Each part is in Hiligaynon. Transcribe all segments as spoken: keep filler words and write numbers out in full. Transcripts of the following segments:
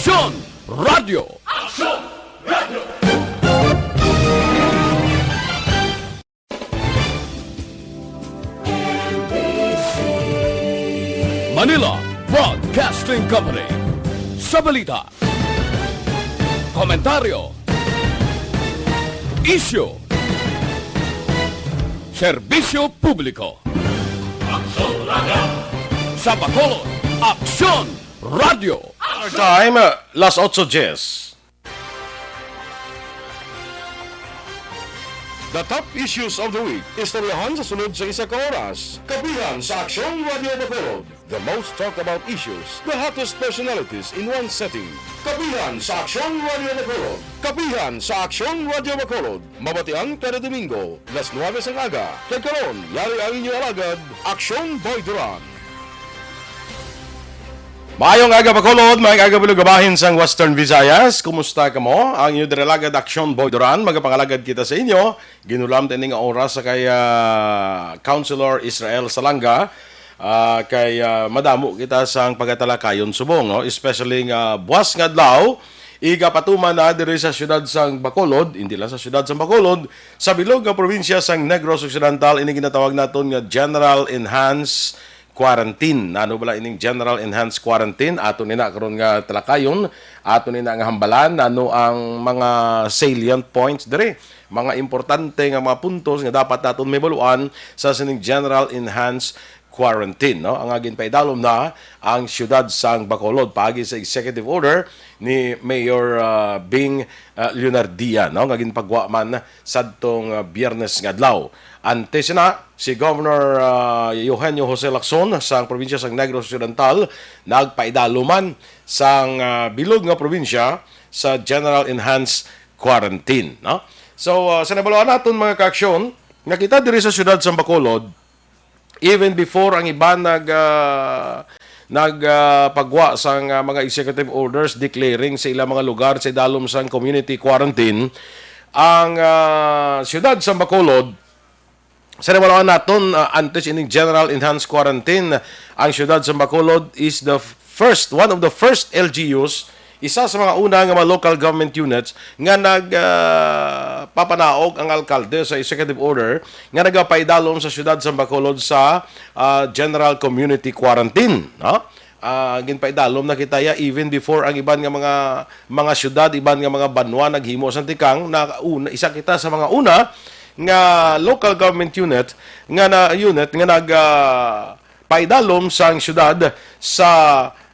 Aksyon Radio. Aksyon Radio. Manila Broadcasting Company. Sa balita, komentaryo, isyu, serbisyo publiko. Aksyon Radio. Sa Bacolod, Aksyon Radio. Our time, uh, las otso diez. The top issues of the week. Istoryahan sa sunod sa isa ka oras. Kapihan sa Aksyon Radio Bacolod. The most talked about issues, the hottest personalities in one setting. Kapihan sa Aksyon Radio Bacolod. Kapihan sa Aksyon Radio Bacolod. Mabatian kada Domingo, las nuwebe sang aga. Kag karon, yari ang inyo alagad, Aksyon Boy Duran. Maayong aga, Bacolod. Maayong aga, Bulog, bahin sang Western Visayas. Kumusta kamo? Ang inyo diri alagad, Aksyon Boy Duran. Magapangalagad kita sa inyo. Ginulam ta ini nga oras sa kay, ah, Councilor Israel Salanga. Ah, kay, ah, madamo kita sang pagatalakayon subong, no? Especially nga buwas nga adlaw, igapatuman na diri sa siyudad sang Bacolod, hindi lang sa siyudad sang Bacolod, sa bilog nga probinsya sang Negros Occidental, ini ginatawag naton nga General Enhanced Quarantine. Ano bala ining General Enhanced Quarantine? Ato ni na karon nga talakayon, ato ni na nga hambalan, ano ang mga salient points diri, mga importante nga mga puntos nga dapat naton mahibaluan sa sining General Enhanced Quarantine, no? Ang ginpaidalom na ang siyudad sang Bacolod paagi sa executive order ni Mayor, ah, Bing, ah, Leonardia, no, nga ginpagwa man sadtong, ah, Biyernes nga adlaw. Antes na, si Governor, ah, Eugenio Jose Lacson sang probinsya sang Negros Occidental nagpaidalom man sang, ah, bilog nga probinsya sa General Enhanced Quarantine, no? So, ah, sa nabaluan naton, mga kaaksyon, nga kita diri sa siyudad sang Bacolod, even before ang iban nag, ah, nag, ah, pagwa sang, ah, mga executive orders declaring sa ilang mga lugar sa idalom sang community quarantine, ang, ah, siyudad sang Bacolod, sa nabaluan naton, ah, antes ining General Enhanced Quarantine, ang siyudad sang Bacolod is the first, one of the first L G Us, isa sa mga una nga mga local government units nga nag, ah, papanaog ang alkalde sa executive order nga nagapaidalom sa siyudad sang Bacolod sa, ah, general community quarantine, no? Ah, ginpaidalom na kita ya even before ang iban nga mga, mga siyudad, iban nga mga banwa naghimo sang tikang na una, isa kita sa mga una nga local government unit nga na, unit nga nag, ah, paidalom sang siyudad sa,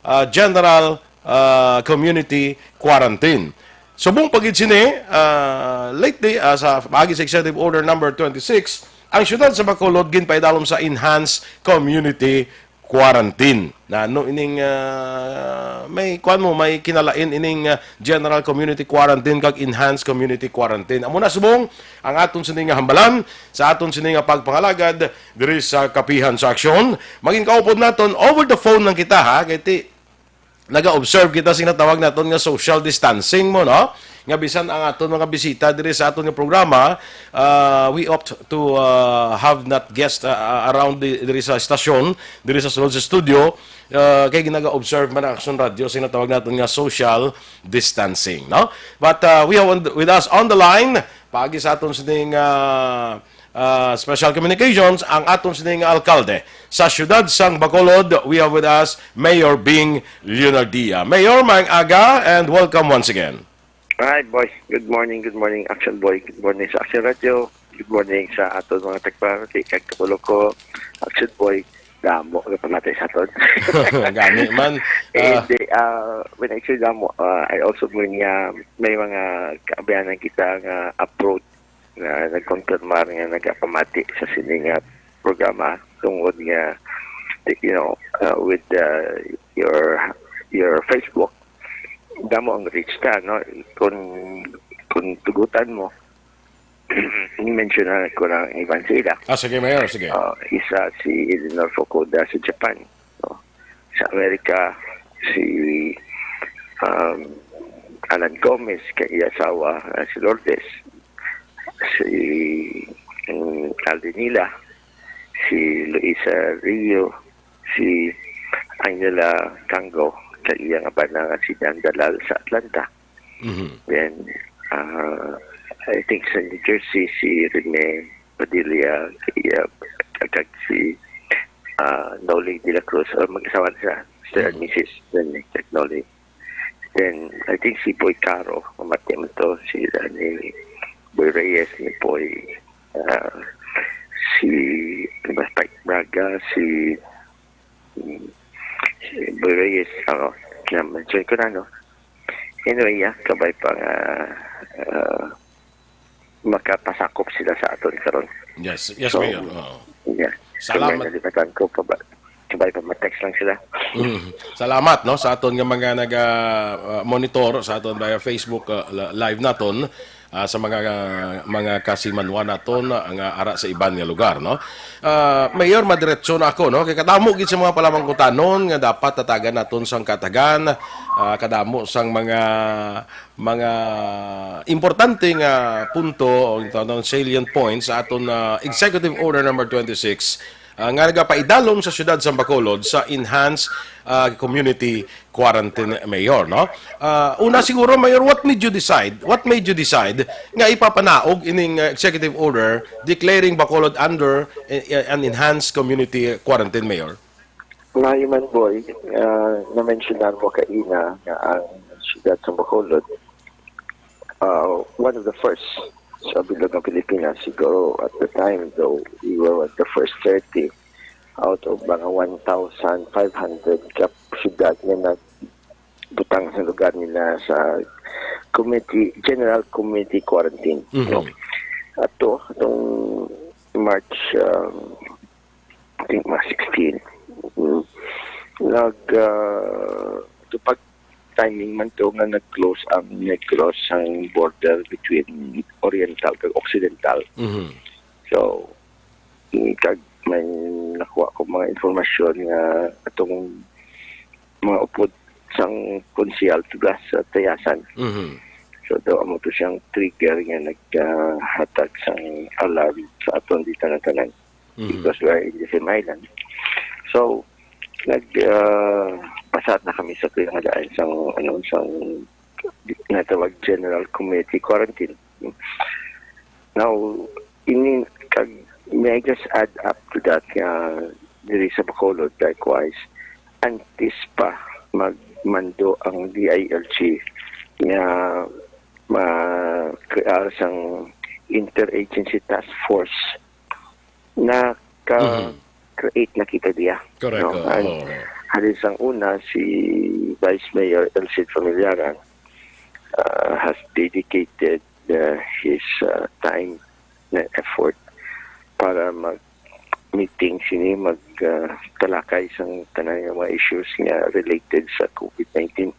ah, general, ah, community quarantine. Subong pa gid sini, ah, lately, ah, sa paagi sa Executive Order Number twenty-six, ang siyudad sa Bacolod ginpaidalom sa enhanced community quarantine. Na ano ining, ah, may kuan mo, may kinalain ining, ah, general community quarantine kag enhanced community quarantine. Amo na subong ang aton sini nga hambalan sa aton sini nga pagpangalagad diri sa Kapihan sa Aksyon. Maging kaupod naton over the phone lang kita, ha, kay ti naga-observe kita sing natawag naton nga social distancing mo, no? Nga bisan ang aton mga bisita diri sa aton nga programa, ah, we opt to, ah, have not guest, ah, ah, around di, diri sa stasyon, diri sa sulod sa studio, ah, kay ginaga-observe man ang Aksyon Radio sing natawag naton nga social distancing, no? But, ah, we have on, with us on the line, paagi sa aton sining, ah, ah, special communications, ang aton sining alkalde sa siyudad sang Bacolod. We have with us Mayor Bing Leonardia. Mayor, maayong aga and welcome once again. Hi, boy. Good morning, good morning, Action Boy. Good morning sa Action Radio. Good morning sa aton mga tagpamanati kag kapuloko. Action Boy, damo nga pamati sa aton. Gani man. Eh, ah, di, ah, when I say damo, ah, I also mean nga may mga kaabyanan kita nga approach nga nagkonfirmar nga nagapamati sa sini nga programa tungod nga, you know, uh, with, uh, your, your Facebook, damo ang reach ta, no? Kung, kung tugutan mo, ni-mention na ko ng iban sila. Ah, sige, Mayor, sige. Uh, isa si Eleanor Fukuda sa Japan, no? Sa Amerika, si, um, Alan Gomez, kay iya asawa, uh, si Lourdes, si, um, Aldenila, si Luisa Rio, si Angela Cango, sa iya nga bana nga si Jan Dalal sa Atlanta. Mhm. Then, ah, I think sa New Jersey, si Rene Padilla, iya, kag si, ah, Noli de la Cruz, or mag-asawa na sila, Mister and Mhm. Missus Rene kag Noli. Then, I think si Boy Caro, mamati man to, si, ah, ni Boy Reyes, ni Boy, ah, si, ano ba, Spike Braga, si, mm, si Boy Reyes, ano, na-mention ko na, no? Anyway, yeah, kabay pa nga, ah, makapasakop sila sa aton karon. Yes, yes, So, Mayor. Oo. yeah. Salamat. Kaya nalipatan ko pa ba? Kabay pa, ma-text lang sila. Mm. Salamat, no, sa aton nga mga naga, ah, monitor sa aton via Facebook, ah, la-, live naton, ah, sa mga, mga kasimanwa naton, ah, nga ara sa iban nga lugar, no. Ah, Mayor, madiretso na ako, no, kay kadamo gid sa mga palamangkutanon nga dapat tatagan naton sang katagan, ah, kadamo sang mga, mga importante nga punto o tawag salient points sa aton, ah, Executive Order number twenty-six, ah, nga nagapaidalom sa siyudad sa Bacolod sa enhanced, ah, community quarantine, Mayor, no? Ah, una siguro, Mayor, what made you decide, what made you decide nga ipapanaog ining, ah, executive order declaring Bacolod under, eh, an enhanced community quarantine, Mayor? Maayo man, Boy, ah, na-mentionan mo kaina nga ang siyudad sa Bacolod, ah, one of the first sa bilog ng Pilipinas, siguro at the time, though we were at the first thirty out of mga one thousand five hundred ka siyudad nga nagbutang sa lugar nila sa community, general community quarantine, Mhm. no? Ato, itong March, um, I think, mga sixteen, mm, nag, ah, ito pag timing man to nga nag-close ang Negros, ang border between Oriental kag Occidental. Mhm. So, mm, kag may nakuha ko mga informasyon nga atong mga upod sang konsehal tublas sa Tayasan. Mhm. So, daw amo to siyang trigger nga naghatag sang alarm sa aton di tanan-tanan. Mhm. Because we are in the same island. So, nag, ah, pasar na kami sa pinangalaan sang, ano, sang natawag general community quarantine. Now, ini, kag, may I just add up to that nga diri sa Bacolod, likewise, antes pa magmando ang D I L G nga ma-create sang interagency task force, naka-create Mhm. na kita diya, Correct, no? oo, And oo. halin sang una, si Vice Mayor Elcid Familiaran, uh, has dedicated, uh, his, uh, time and effort para mag-meeting sini, mag, uh, talakay sang tanan nga mga issues nga related sa COVID nineteen.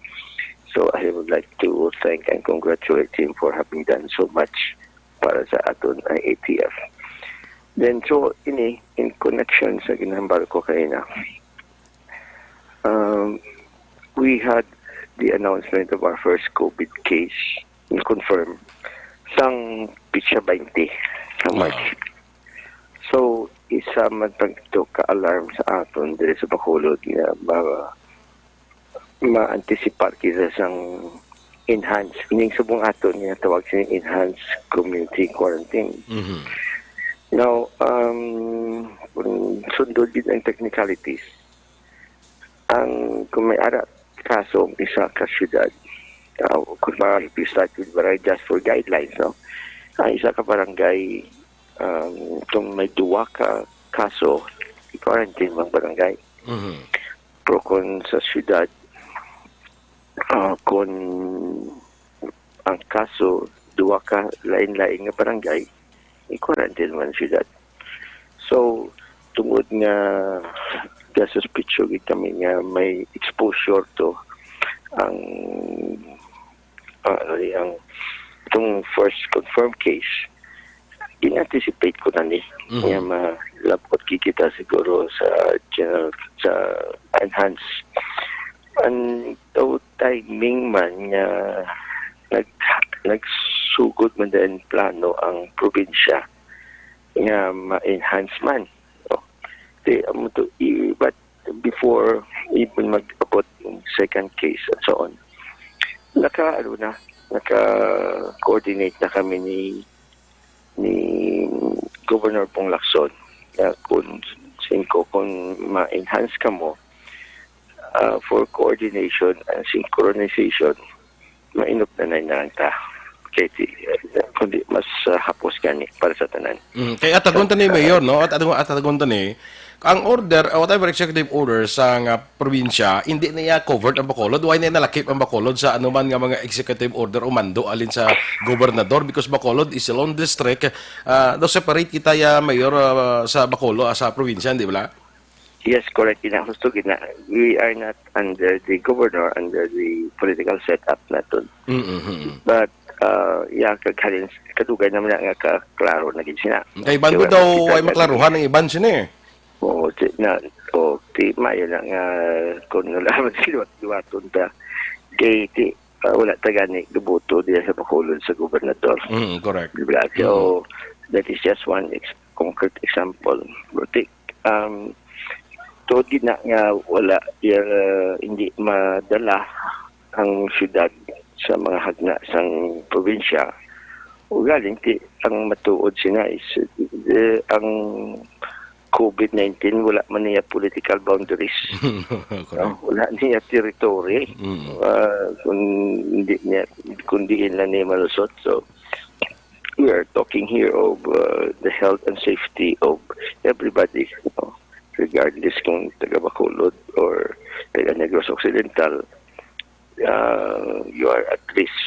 So, I would like to thank and congratulate him for having done so much para sa aton I A T F. Then, so, ini, in connection sa ginhambal ko kaina, um, we had the announcement of our first COVID case na confirm sang pitsa twenty sa March. Wow. So, isa man pag ito ka-alarm sa aton diri sa Bacolod nga ma-, ma-anticipar kita sang enhanced, ining subong aton nga tawag sa enhanced community quarantine. Mhm. Now, um, kung sundon gid ang technicalities, ang, kung may ara kaso ang isa ka syudad, uh, kung mga legislative barangay, just for guidelines, no? Ang isa ka barangay, um, kung may duwa ka kaso, i-quarantine ang barangay. Mhm. Pero kung sa syudad, ah, kung ang kaso, duwa ka lain-lain nga barangay, i-quarantine man sila. So, tungod nga gasuspitso gid kami nga may exposure to ang, ah, ano ni, ang itong first confirmed case, in-anticipate ko na ni Mhm. nga malabot gid kita siguro sa general, sa enhance. Ang daw timing man nga nag-, nagsugod man din plano ang probinsya nga ma-enhance man, no? Di, amo to, i-, but before even mag-abot yung second case and so on, naka, ano na, naka-coordinate na kami ni, ni Governor Pong Lacson, na kung singko, kung ma-enhance ka mo, ah, for coordination and synchronization, mainop na na lang ta. Kay ti-, kundi mas, ah, hapos gani para sa tanan. Mm, kay atagon ta ni Mayor, no? At atagon, atagon ta ni, ang order, uh, whatever executive order sa nga probinsya, hindi na iya covered ang Bacolod. Why na nalakip ang Bacolod sa anuman nga mga executive order o mando alin sa gobernador? Because Bacolod is a lone district. Ah, daw separate kita ya, Mayor, ah, sa Bacolod, ah, sa probinsya, di ba? Yes, correct. Gina, husto gina. We are not under the governor, under the political setup naton. Mm-hmm. But, uh, yeah, kaghalin, kadugay naman na nga kaklaro na gid sina. Kay iban Kaya mo wala daw kita ay nag- maklaruhan ang iban sini. Oo, ti, na, o, ti, mayo na nga kung nalaman sila, duwaton ta. Kay, ti, ah, wala ta gani gabuto diya sa Bacolod sa gobernador. Mm, correct. Di ba? So, that is just one ex-, concrete example. But, ti, um, tuod gid na nga wala, uh, hindi madala ang syudad sa mga hagna sang probinsya. Ugaling ti ang matuod sina is, eh, ang covid nineteen wala man niya political boundaries. Correct. No? Wala niya territory. Mm. Ah, kung hindi niya, kung diin lang niya malusot. So, we are talking here of, uh, the health and safety of everybody, you know, regardless kung taga Bacolod or taga Negros Occidental, uh, you are at risk.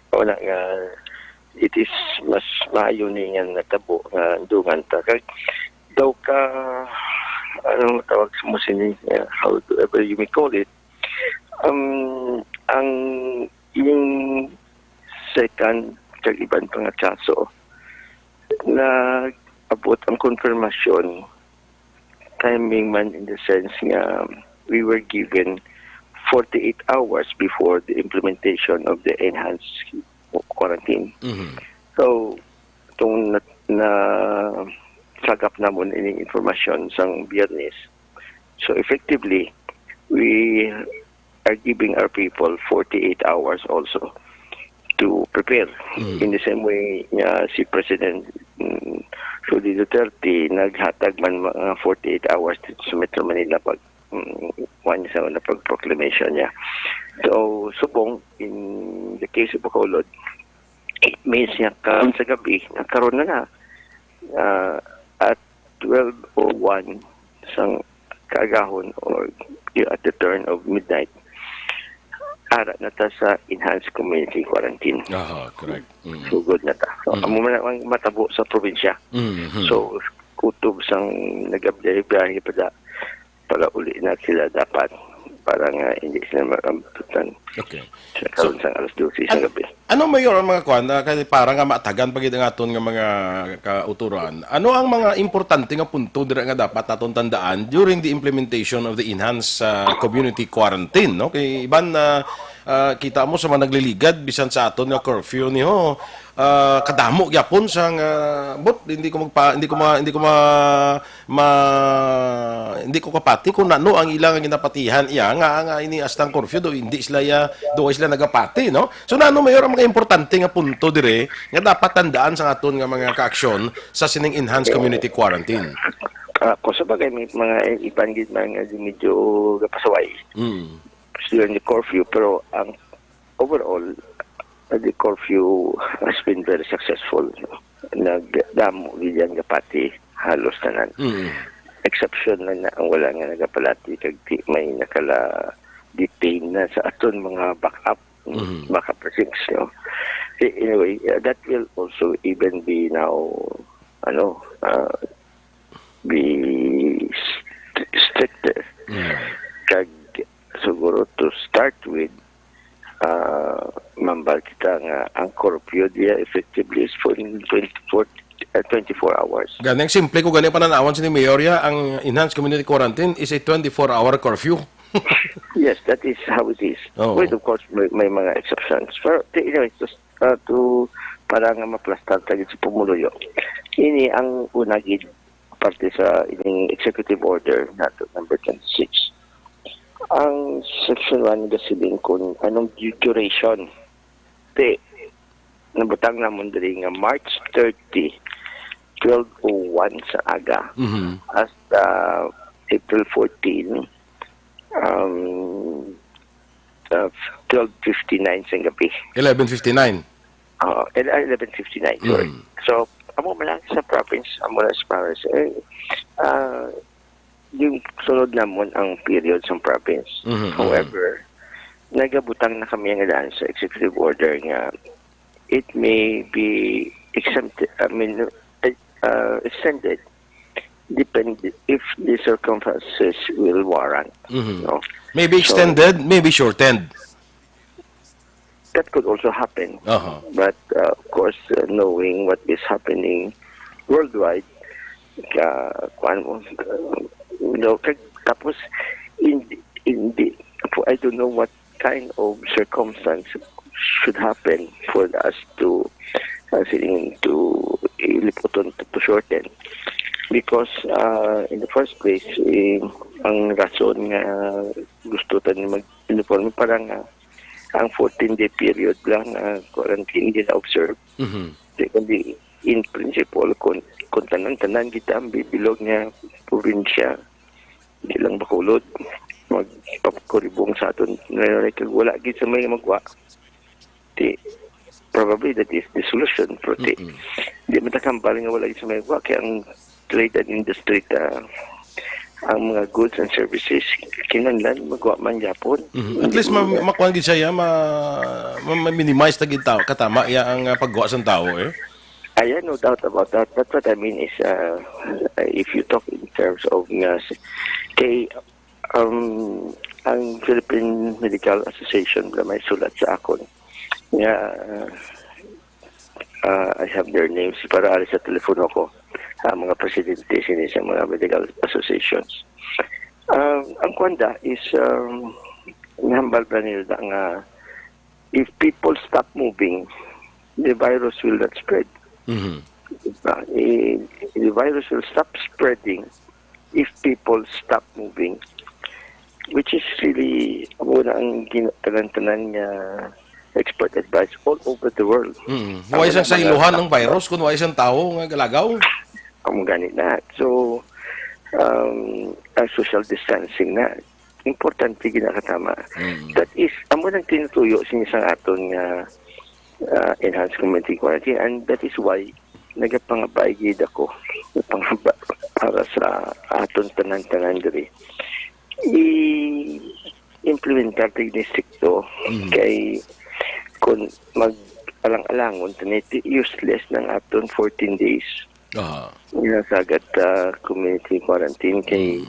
Wala nga, it is mas maayo ni nga natabo nga dungan ta. Kay daw ka, ano tawag mo sini, uh, however you may call it, um, ang yung second kag iban pa nga kaso, naabot ang konfirmasyon, timing man in the sense nga we were given forty-eight hours before the implementation of the enhanced quarantine. Mhm. So, itong na, na sagap namon ining informasyon sang Biyernes. So, effectively, we are giving our people forty-eight hours also to prepare. Mm. In the same way nga si President, mm, Rudy Duterte naghatag man mga forty-eight hours dito sa Metro Manila pag, mm, one sa una pag proclamation niya. So, subong, in the case of Bacolod, it means nga karon sa gabi, nga karon na na, ah, at twelve oh one sang kaagahon or y-, at the turn of midnight, ara na ta sa enhanced community quarantine. Aha, correct. Mm. Sugod na ta. So, Mm. amo man ang matabo sa probinsya. Mm-hmm. So, kutob sang nagabyahe-byahe pa da, palauli na sila dapat para nga hindi sila marambutan. Okay. Sa So, karon sang alas dose sa an-, gabi. Ano, Mayor, ang mga kwan, ah, kay para nga maatagan pa gid ang aton nga mga kauturan? Ano ang mga importante nga punto dira nga dapat naton tandaan during the implementation of the enhanced, ah, community quarantine, no? Kay iban na, ah, kita mo sa mga nagliligad, bisan sa aton nga curfew niho, ah, kadamo gyapon sang, ah, but hindi ko magpa-, hindi ko ma-, hindi ko ma-, ma-, hindi ko kapati kung ano ang ilang ginapatihan iya nga, nga ini astang curfew do hindi sila ya, do sila nagapati, no? So, nano, Mayor, ang mga importante nga punto dire nga dapat tandaan sa aton nga mga kaaksyon sa sining enhanced community quarantine? Ah, kung sa bagay, may mga iban gid man nga medyo gapasaway Mm. during the curfew, pero ang overall, the curfew has been very successful. Nagdamo gid yan gapati, halos tanan. Mm. Exception lang na ang wala nga nagapalati kag di may nakala-detain na sa aton mga backup, Mm. backup precincts, no? Eh, anyway, uh, that will also even be now, ano, uh, be st-, stricter. Mm. Kag siguro to start with, ah, mambal kita nga ang curfew diya effectively is for twenty-four, ah, twenty-four hours. Gani, ang simple ko gani pananawan sini, Mayor, ya, ang enhanced community quarantine is a twenty-four hour curfew. Yes, that is how it is. Oo. With, of course, may, may mga exceptions. Pero, t-, anyway, to, uh, to, para nga maplastar ta gid sa pumuluyo. Ini ang una gid parte sa ining executive order nato number twenty-six. Ang section one gasiling kung anong du-, duration. Te, nabutang namon diri nga March thirty, twelve oh one sa aga, Mhm. hasta April fourteen, um, uh, twelve fifty-nine sa gabi. Eleven fifty-nine. Oo, el-, ah, eleven fifty-nine, sorry. Mm. So, amo man lang sa province, amo lang sa province. Eh, ah, yung sunod namon ang period sa province. Mhm, mhm. However, nagabutang na kami ang daan sa executive order nga it may be exempted, I mean, uh, extended depend if the circumstances will warrant, Mhm. no? Maybe So, extended, maybe shortened. That could also happen. Aha. But, uh, of course, uh, knowing what is happening worldwide, ka, kuwan mo, uh, you know, kag-, tapos, in, in the, I don't know what kind of circumstance should happen for us to, uh, feeling to iliputon to, to shorten. Because, uh, in the first place, eh, ang rason nga gusto ta ni mag-uniforme para nga ang fourteen-day period lang, ah, quarantine gina-observe. Mhm. Di, kundi in principle, kung, kung tanan-tanan kita ang bibilog nga probinsya, di lang Bacolod, magpakuribong sa aton, na, kag wala gid sa may magwa. Di, probably that is the solution, pero di, Mm-mm. di man ta kahambal nga wala gid sa may magwa, kay ang trade and industry ta, ang mga goods and services, kinahanglan magwa man gyapon. Mhm. At least ma-, Hindi na makuha gid siya, ma-, ma-, ma-minimize ta gid tao, katama iya ang, ah, pagwa sang tao, eh. Ayan, no doubt about that. But what I mean is, uh, if you talk in terms of nga, s-, kay, um, ang Philippine Medical Association na may sulat sa akon nga, uh, uh, I have their names para ali sa telepono ko, ang mga presidente sini sa mga medical associations. Um, ang kwanda is, um, nahambal ba nila nga if people stop moving, the virus will not spread. Mhm. Diba? Eh, the virus will stop spreading if people stop moving, which is really, amo na ang gin-, tanan-tanan nga expert advice all over the world. Mm. Amo Wa isang na mga sailuhan ang virus kung wa isang tawo nga galagaw. Amo gani na. So, um, ang social distancing na, importante gid na katama. Mm. That is, amo nang tinutuyo sini sa aton nga, ah, enhanced community quarantine, and that is why nagapangabay gid ako, nagapangabay para sa aton tanan-tanan diri. I-implementar ta gid ni strikto Mhm. kay kung mag-alang-alangon ta ni, useless nang aton fourteen days. Aha. Nga sagat, ah, community quarantine kay Mm.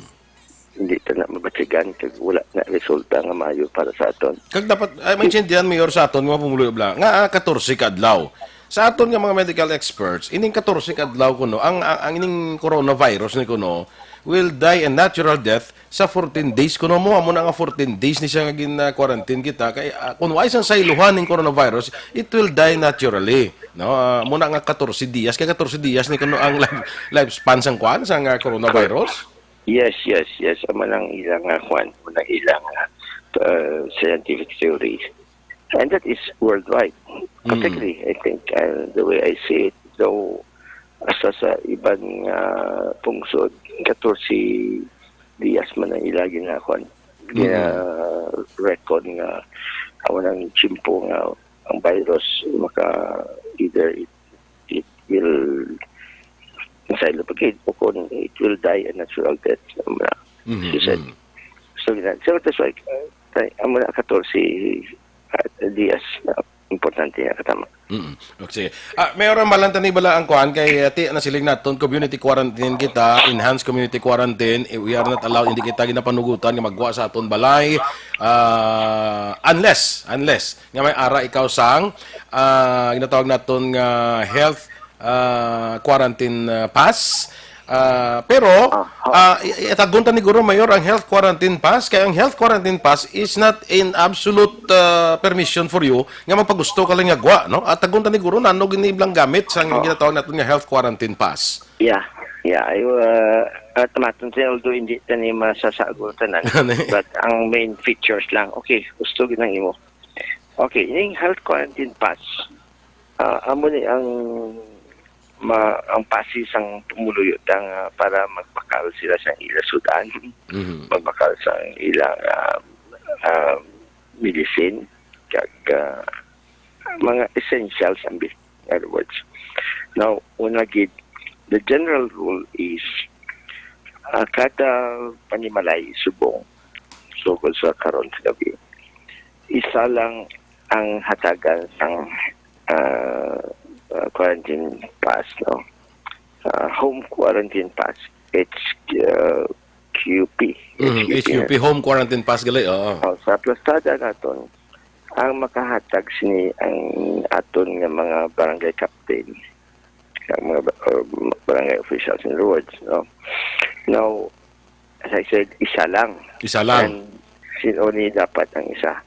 hindi ta na mabatyagan kag wala na resulta nga maayo para sa aton. Kag dapat, ay, maintindihan, Mayor, sa aton nga mga pumuluyo bala, nga, ah, katorse ka adlaw. Sa aton nga mga medical experts, ining katorse ka adlaw kuno, ang, ang, ang ining coronavirus ni kuno will die a natural death sa fourteen days kuno mo. Amo na nga fourteen days ni siya nga gin-quarantine kita. Kay, ah, kung wa sang sailuhan ning coronavirus, it will die naturally. No, ah, amo na nga katorse dias, kay katorse dias ni kuno ang life, lifespan sang kuan, sang, ah, coronavirus. Yes, yes, yes. Amo nang ilang nga kuan, amo nang ilang nga, uh, scientific theory. And that is worldwide. Mm. Particularly, I think, uh, the way I see it, though, asa sa iban nga pungsod, katorse dias man ang ila ginakuan, Mm. gina-reckon nga amo nang tiyempo nga ang virus maka, either it, it will, masaylo pa gid, o kung it will die a natural death, amo na, Mhm, she said. Mhm. So, gina-, so that's why, uh, amo na, katorse, uh, dias na importante nga katama. Mm. Okay, sige. Ah, Mayor, ang balanta ni bala ang kuan kay, ah, ti, nasiling naton, community quarantine kita, enhanced community quarantine. Eh, we are not allowed, hindi kita ginapanugutan nga magwa sa aton balay. Ah, unless, unless nga may ara ikaw sang, ah, ginatawag naton nga health, ah, quarantine, ah, pass. Ah, pero, Ah, ah, i-, i-, itagon ta ni guro, Mayor, ang health quarantine pass, kay ang health quarantine pass is not an absolute, ah, permission for you nga magpagusto ka lang nga gwa, no? At tagon ta ni guro, nano gini ilang gamit sa Oo. ginatawag naton nga health quarantine pass? Yeah. Yeah, ayo, ah, at maton siya, although hindi ta ni masasagot tanan. Ano eh? But ang main features lang. Okay, gusto gyud ang imo. Okay, ining health quarantine pass. Ah, amo ni ang ma, ang pasi sang pumuluyo ta nga para magbakal sila sang ila sudan, Mhm. magbakal sang ilang, ah, ah, medicine, kag, ah, mga essentials ang bis-, in other words. Now, una gid, the general rule is, ah, kada panimalay subong, sugod sa karon sa gabi, isa lang ang hatagan sang, ah, ah, quarantine pass, no? Ah, home quarantine pass, H Q P. Mhm, H Q P, H Q P, home quarantine pass gali, oo. Oh, sa plastada naton, ang makahatag sini ang aton nga mga barangay captain, ang mga ba-, uh, barangay officials and rewards, no? Now, as I said, isa lang. Isa lang. And sin-o ni dapat ang isa?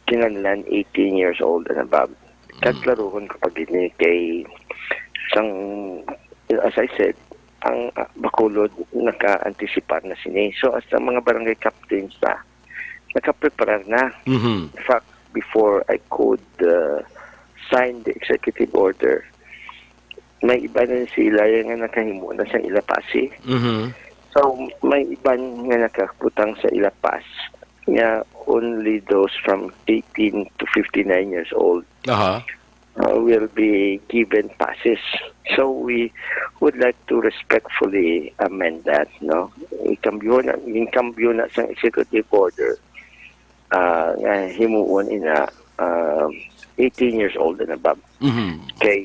Kinahanglan eighteen years old and above. Kag Mm. klaruhon ko pa gid ni kay sang, as I said, ang, ah, Bacolod naka-antisipar na sini. So, as ang mga barangay captains na, nakapreparar na. Mhm. In fact, before I could, uh, sign the executive order, may iba na sila nga nakahimo na sa ila pasi. Mhm. So, may iban nga nakabutang sa ila pass nga only those from eighteen to fifty-nine years old, Aha. uh, will be given passes. So, we would like to respectfully amend that, no? Ikambyo na, ikambyo na sa executive order, ah, nga himuon ina, ah, eighteen years old and above. Mhm. Kay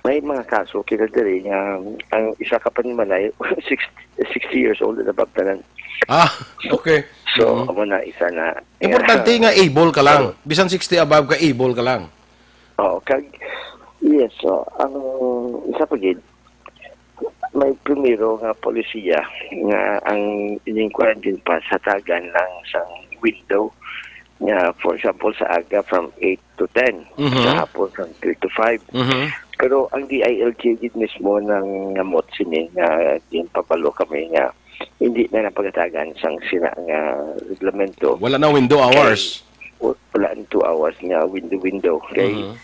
may mga kaso kita diri nga ang isa ka panimalay, sixty, sixty years old and above tanan. Ah, okay. So, Mhm. amo na isa na. Importante nga able ka lang. Pero bisan sixty above ka, able ka lang. Oo, kag, yes, so, ang isa pa gid, may primero nga polisiya nga ang ining quarantine pass hatagan lang sa window nga, for example, sa aga from eight to ten, Mhm. sa hapon from three to five. Mhm. Pero ang D I L G gid mismo nangamot sini nga ginpabalo kami nga hindi na napagatagan sang sina nga reglamento. Wala na window hours. Kay, wa-, wala ang two hours nga window-window. Kay Mhm.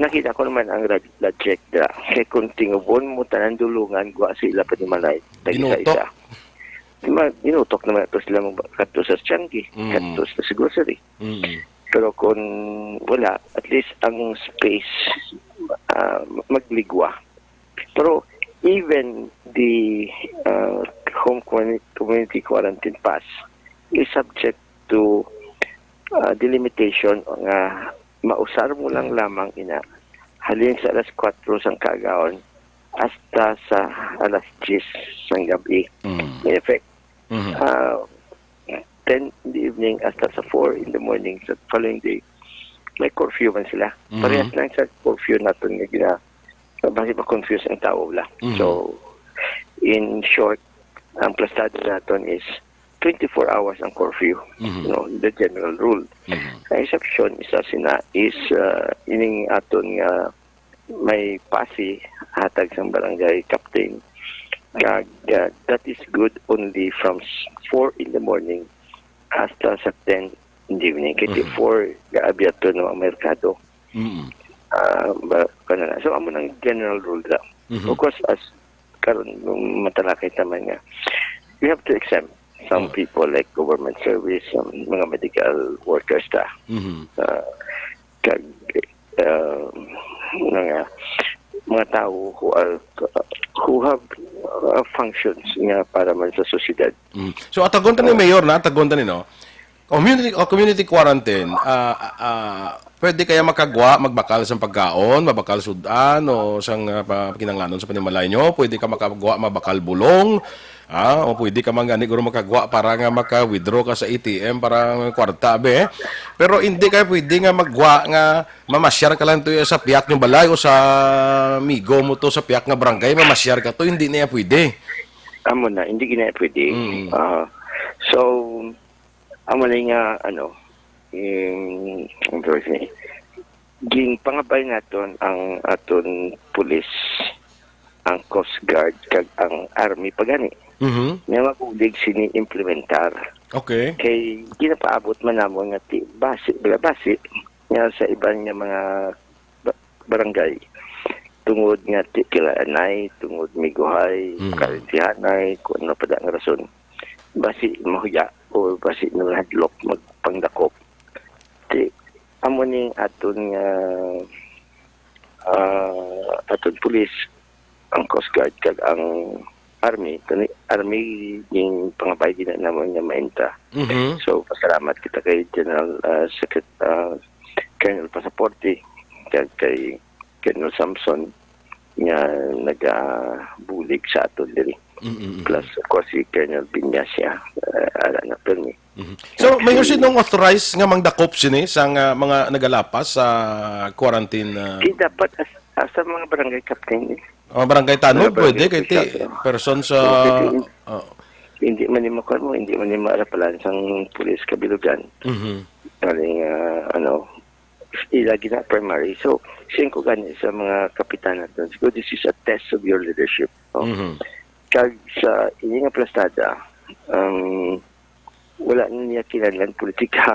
nakita ko naman ang rad-, logic dira. Kay kung tingubon mo tanan dulungan, gwa sa ila panimalay, tag-isa-isa. Ginutok. Ma-, ginutok naman ato sila mag-, kadto sa Changi, Mm. kadto sa grocery. Mm. Pero kung wala, at least ang space, ah, magligwa. Pero even the, ah, home community, community quarantine pass is subject to, ah, delimitation nga mausar mo lang lamang ina halin sa alas kuwatro sang kaagahon hasta sa alas diyes sang gab-i. Mm. In effect, Mhm. ah, ten in the evening hasta sa four in the morning sa following day, may curfew man sila. Mhm. Parehas lang sa curfew naton nga gina-, basi ma-confuse ang tao bala. Mhm. So, in short, ang plastada naton is twenty-four hours ang curfew, Mhm. no, the general rule. Mhm. Ang exception, isa sina is, ah, ining aton nga may pasi hatag sang barangay captain. Kag, ah, that is good only from s-, four in the morning hasta sa ten in the evening. Kay Mhm. four, gaabierto na ang merkado. Mm. Ah, ba, kana na. So, amo nang general rule lang. Mhm. Of course, as karon, nung matalakay naman nga, we have to exempt some Mm. people like government service, some mga medical workers ta. Mhm. Ah, kag, ah, mga, mga tao who are, who have, ah, functions nga para man sa sosyedad. Mm. So, atagon ta ni Oh. Mayor na, atagon ta ni, no? Community, o community quarantine, ah, ah, ah, pwede kaya makagwa, magbakal sang pagkaon, mabakal sud-an, o sang, ah, pa-, kinahanglanon sa panimalay nyo? Pwede ka makagwa, mabakal bulong? Ah, o pwede ka man gani, guro, makagwa para nga maka-withdraw ka sa A T M para nga kwarta, be. Pero hindi kaya pwede nga maggwa nga mamasyar ka lang to sa piyak nyo balay o sa amigo mo to sa piyak nga barangay, mamasyar ka to, hindi na yan pwede. Amo na, hindi gina pwede. Mm. Ah, so, amo na nga, ano, yung, ang tawag niya, ginpangabay naton ang aton pulis ang Coast Guard kag ang Army pa gani. Mhm. Nga mabulig sini implementar. Okay. Kay ginapaabot man namon nga ti basi, bala basi, nga sa iban nga mga ba-, barangay, tungod nga ti kilaanay, tungod miguhay, Mm. karintihanay, kung ano pa da nga rason. Basi mahuya o basi nahadlok magpangdakop. Ti, amo ning aton nga, ah, aton pulis, ang Coast Guard, kag ang Army, kani Army, yung pangabay din na naman nga mainta. Mhm. So, pasalamat kita kay General, ah, Secret-, ah, Colonel Pasaporte, kag kay Colonel Samson, nga nagabulig sa aton diri. Mm, mm, mm. Plus, of course, si Colonel Viñas siya, ah, ala na permi. Mhm. So, Mayor, sinong authorized nga mangdakop sini sa nga mga nagalapas sa quarantine, ah? Di dapat as-, asa mga barangay captain, eh. Mga barangay tanod, Mga barangay pwede, kay ti official, no? person sa, Oo, pwede. oh. Hindi man ni makuha mo, hindi man ni maarapalan sang pulis kabilugan. Mhm. Galing, ah, ano, ila gina primary. So, singko gani sa mga kapitan naton. Siguro, this is a test of your leadership, no? Mhm. Kag sa ini nga plastada, um, wala na niya kinahanglan politika.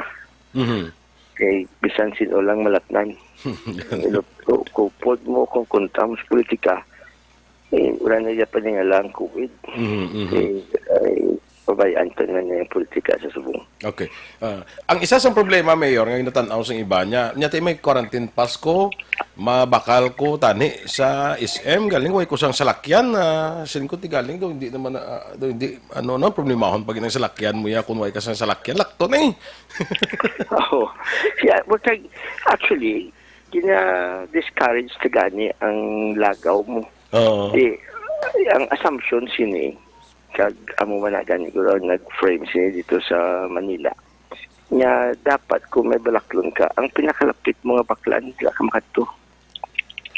Mhm. Kay bisan sino lang malatnan. Pero ku-, kupod mo kung kontra mo sa politika, eh, wala na niya paningala ang covid. Mhm, mhm. Eh, ay, pabayaan pa na niya yung politika sa subong. Okay. Ah, ang isa sa problema, Mayor, nga ginatan-aw sang iba niya, niya ti may quarantine pass ko, mabakal ko tani sa S M, galing way ko sang salakyan, ah, sin ko ti galing do, hindi naman, ah, do, hindi, ano, no, problemahon pag ang salakyan mo ya, kung way ka sang salakyan, lakto na eh. Oo. Yeah, well, kag-, actually, gina-discourage na gani ang lagaw mo. Oo. Di, ang assumption sini, kag amo man na gani ko lang nag-frame sini dito sa Manila, nga dapat kung may balaklon ka, ang pinakalapit mga baklan, sila ka makadto.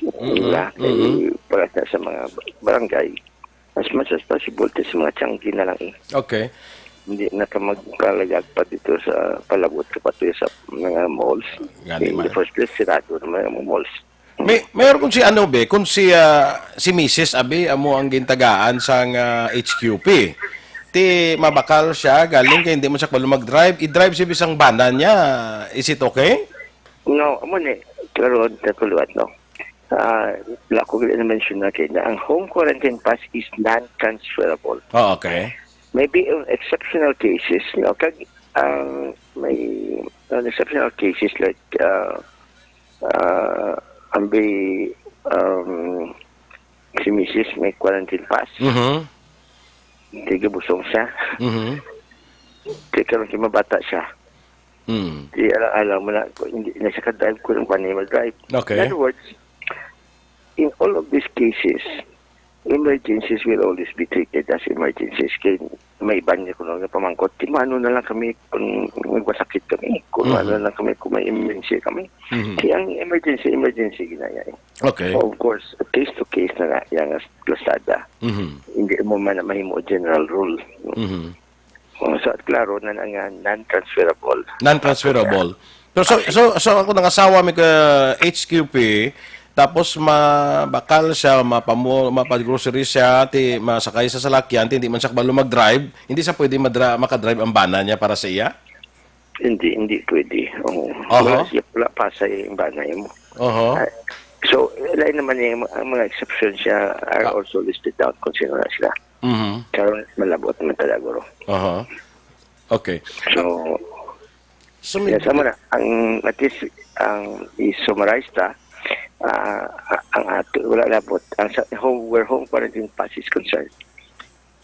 Mm-mm. Wala, kay Mm-mm. para sa, sa mga barangay, as much as possible, sa mga tiyanggi na lang eh. Okay. Hindi na ka magkalagag pa dito sa palabot ka pa to sa mga malls. Gani In the man. first place, sirado naman ang malls. May, Mayor, kung si ano, be, kung si, ah, si Misis, abi, amo ang gintagaan sang, ah, H Q P. Ti mabakal siya, galing kay hindi man siya kabalo mag-drive. I-drive siya bisang bana niya. Is it okay? No, amo ni, karon, katuluan, no? Ah, wala ko gali na-mention na kay na ang home quarantine pass is non-transferable. Oh, okay. Maybe in exceptional cases, no? Kag, ang may, on exceptional cases like, ah, ah, ang may, um, si Misis may quarantine pass. Mhm. Tigabusong siya. Mhm. Kay karon kay mabata siya. Mm. Di alam, alam mo na, kung hindi na siya ka-drive, kung paano mag-drive. Okay. In other words, in all of these cases, emergencies will always be treated as emergencies. Kay may iban niya kuno nga pamangkot, "Ti maano na lang kami kung nagwasakit kami, kung Mhm. ano na lang kami kung may emergency kami." Mhm. Kay ang emergency, emergency ginaya eh. Okay. Of course, case to case na na yang plasada. Mhm. Hindi mo man na mahimo general rule. Mhm. Oh, so, klaro na na nga non-transferable. Non-transferable. Pero so, so, so ako nangasawa mi ka H Q P, tapos mabakal siya, mapamu-, mapag-grocery siya, ti masakay sa salakyan, ti hindi man siya kabalo mag-drive, hindi siya pwede madra-, makadrive ang bana niya para sa iya? Hindi, hindi pwede. Oo. Aha. Wala siya, wala pa sa iyang bana mo. Aha. Ah, so, lain naman yung, ang mga exceptions siya are Ah. also listed down kung sino na sila. Mhm. Karon, malabot naman talaga, bro. Aha. Okay. So, So, may yes, amo na. Ang, at least, ang i-summarize ta, ah, ang ato, wala labot. Ang sa, home, where home quarantine pass is concerned,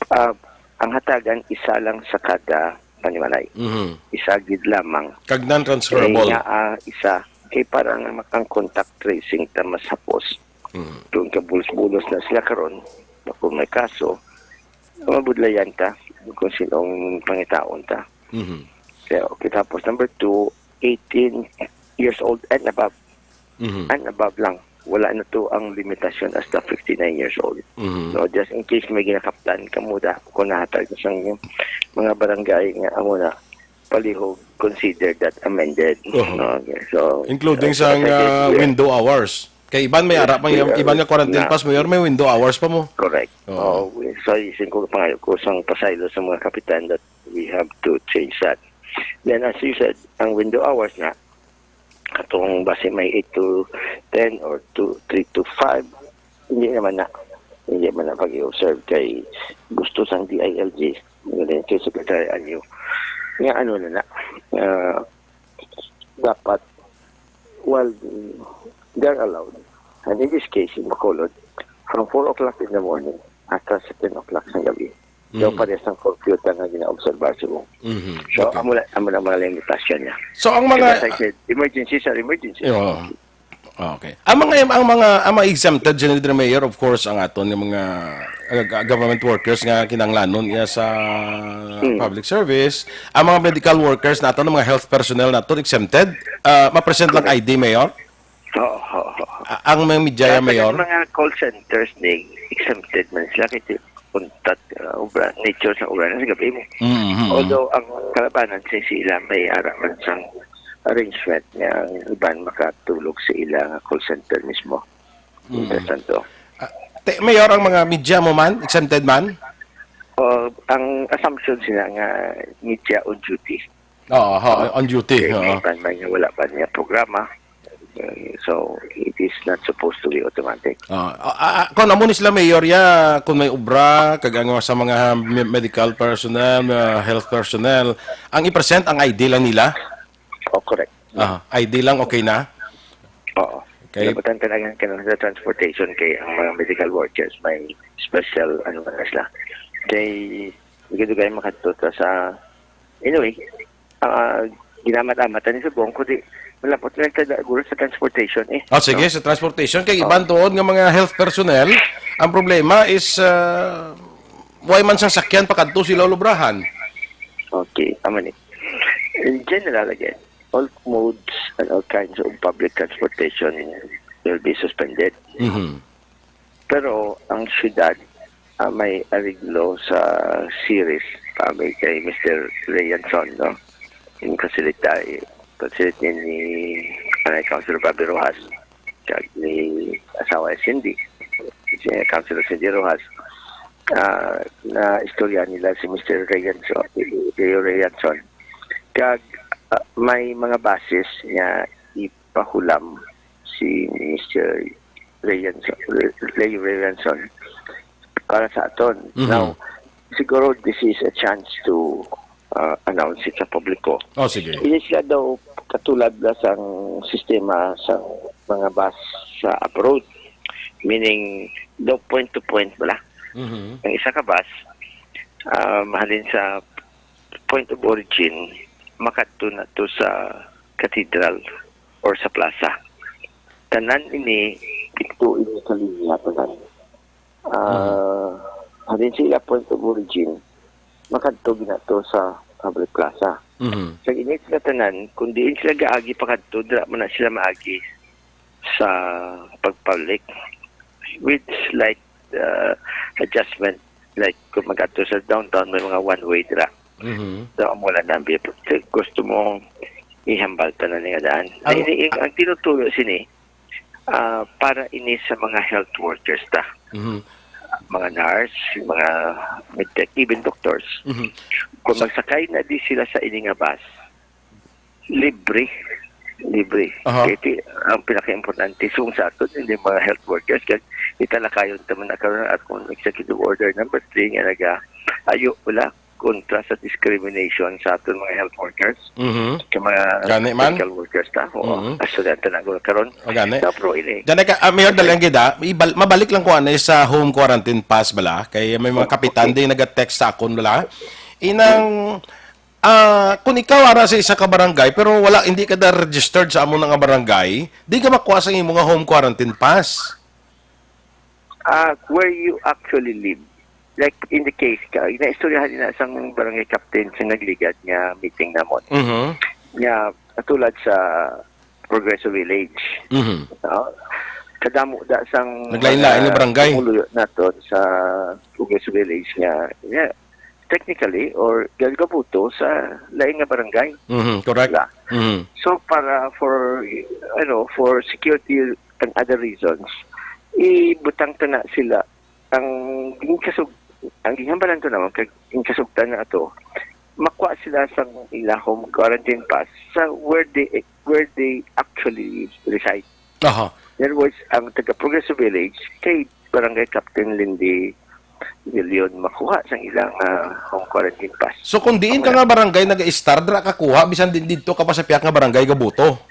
ah, ang hatagan, isa lang sa kada panimalay. Mhm. Isa gid lamang. Kag non-transferable. Kay nga, ah, isa, kay para nga makang contact tracing ta mas hapos. Mhm. Doon ka bulos-bulos na sila karon, kung may kaso, mabudlayan ta kung sinong pangitaon ta. Mhm. Kaya, okay, tapos number two, eighteen years old and above. Mhm. And above lang. Wala na to ang limitasyon hasta fifty-nine years old. Mhm. So, just in case may ginakaptan ka mo da, kung nahatag sa mga barangay nga amo na, palihog, consider that amended. Oo. Okay, so, Including uh, sa, sa uh, window hours. Kay iban may ara pa, iban nga quarantine pass, Mayor, may window hours pa mo. Correct. Oo. Oh, we- so, isin ko pangayo ko sang pasaylo sa mga kapitan that we have to change that. Then, as you said, ang window hours na, katong base may eight to ten or to three to five, hindi naman na. Hindi man na pag-i-observe kay gusto sang D I L G, ngunit kay Secretary Anyo, nga ano na na, ah, dapat, while they're allowed, and in this case, in Bacolod, from four o'clock in the morning hasta sa ten o'clock sa gabi. So, Mm. parehas ang curfew ta nga ginaobserbar sa buong. Mhm. So, Okay. amo na, amo na mga limitasyon niya. So, ang And mga as I said, emergencies are emergencies. Oo. Okay. Ang mga, ang mga, ang mga exempted, Senator Mayor, of course, ang aton nga mga, uh, government workers nga kinahanglanon iya sa Mm. public service, ang mga medical workers naton, ang mga health personnel naton, exempted, uh, ma-present lang Correct. I D, Mayor? Oo, oo, oo. A- ang mga media, Kaya Mayor? Mga call centers ni exempted man sila kasi contact, uh, obra, nature sa obra na sa gabi mo. Mm, mm, mm. Although ang kalabanan sa sila may ara man sang arrangement nga ang iban makatulog sa ila nga call center mismo. Mm. Mientras tanto. Ah, te, Mayor, ang mga media mo man, exempted man? O, ang assumption sila nga media on duty. Oo, ho, on duty, Kay oo. May, may, may wala pa niya programa. Eh, so, it is not supposed to be automatic. Ah, ah, ah, kung amo ni sila, Mayor, ya, kung may obra, kag ang sa mga me-, medical personnel, mga health personnel, ang i-present ang I D lang nila? Oh, correct. Ah, I D lang, okay na? Oo. Okay. Dapat ang talagang kanang sa transportation kay ang mga medical workers may special, ano man sila. Kay, dugay-dugay makadto ta sa, anyway, ah, ginamat-amat ni subong, kundi malapot lang ta guro sa transportation eh. Oh, sige, sa transportation, kay Oo. iban tuod nga mga health personnel, ang problema is, ah, way man sang sakyan pakadto sila ulubrahan. Okay, amo ni. In general, again, all modes and all kinds of public transportation will be suspended. Mhm. Pero ang syudad, ah, may ariglo sa series, kami kay Mister Rayanson, no? Yung facility, facility ni, ah, Councilor Bobby Rojas, kag ni asawa ni Cindy, si Councilor Cindy Rojas, ah, na istorya nila si Mister Rayanson, Leo Rayanson. Kag, ah, may mga basis nga ipahulam si Mister Rayanson, Leo Rayanson para sa aton. Mhm. Now, siguro this is a chance to, uh, announce it sa publiko. Oh, sige. Ini sila daw katulad na sang sistema sang mga bus sa abroad. Meaning, daw point to point bala. Mhm. Ang isa ka bus, ah, mahalin sa point of origin, makadto na to sa cathedral or sa plaza. Tanan ini, ito ini sa linya, tanan. Ah, Mhm. halin sila point of origin, makadto gina to sa public plaza. Mhm. Sa init nga tanan, kung diin sila gaagi pakadto, dira man na sila maagi sa pagpabalik. With slight, ah, adjustment, like kung mag-adto sa downtown, may mga one-way dira. Mhm. So, amo lang na ang biya. Gusto mo ihambal tanan nga daan. Ang Ang, ini, ang tinutuyo sini, ah, para ini sa mga health workers ta. Mhm. Mga nurse, mga medtech, even doctors. Mhm. Kung magsakay na di sila sa ini nga bus, libre. Libre. Aha. Kaya ti-, ang pinaka-importante, sung sa aton, hindi mga health workers, kag italakayon ta man na karon at kung executive order number three nga naga-, ayo, wala, kontra sa discrimination sa aton mga health workers, Mhm. sa mga Gani man. medical workers ta. Oo, Mhm. as sudan ta na guro karon. O, gani. Sa pro ini. Gani ka, ah, Mayor, dali ang gida, ibal-, mabalik lang ko anay sa home quarantine pass bala, kay may mga Oh, kapitan okay. din naga-text sa akon bala. Inang, ah, kung ikaw ara sa isa ka barangay, pero wala, hindi ka na registered sa amo nga barangay, di ka makuha sa imo nga home quarantine pass. Ah, where you actually live. Like, in the case ka, naistoryahan din na isang barangay captain sa nagligad nga meeting namon. Mhm. Nga, katulad sa Progreso Village. Mhm. No? Kadamo da sang Naglain-lain mga nga barangay. Pumuluyo naton sa Progreso Village nga, yeah, technically, or gagabuto sa lain nga barangay. Mhm, correct. Diba? Mhm. So, para for, ano, for security and other reasons, ibutang ta na sila. Ang ginkasug-, ang ginhambalan ko naman, kag ginkasugtan na ato, makuha sila sa ila home quarantine pass sa where they, where they actually reside. Aha. In other words, ang taga Progreso Village kay Barangay Captain Lindy Leon makuha sang ilang, ah, home quarantine pass. So, kung diin ka nga barangay nag-istar, dira ka kuha, bisan din didto ka pa sa pihak nga barangay gabuto?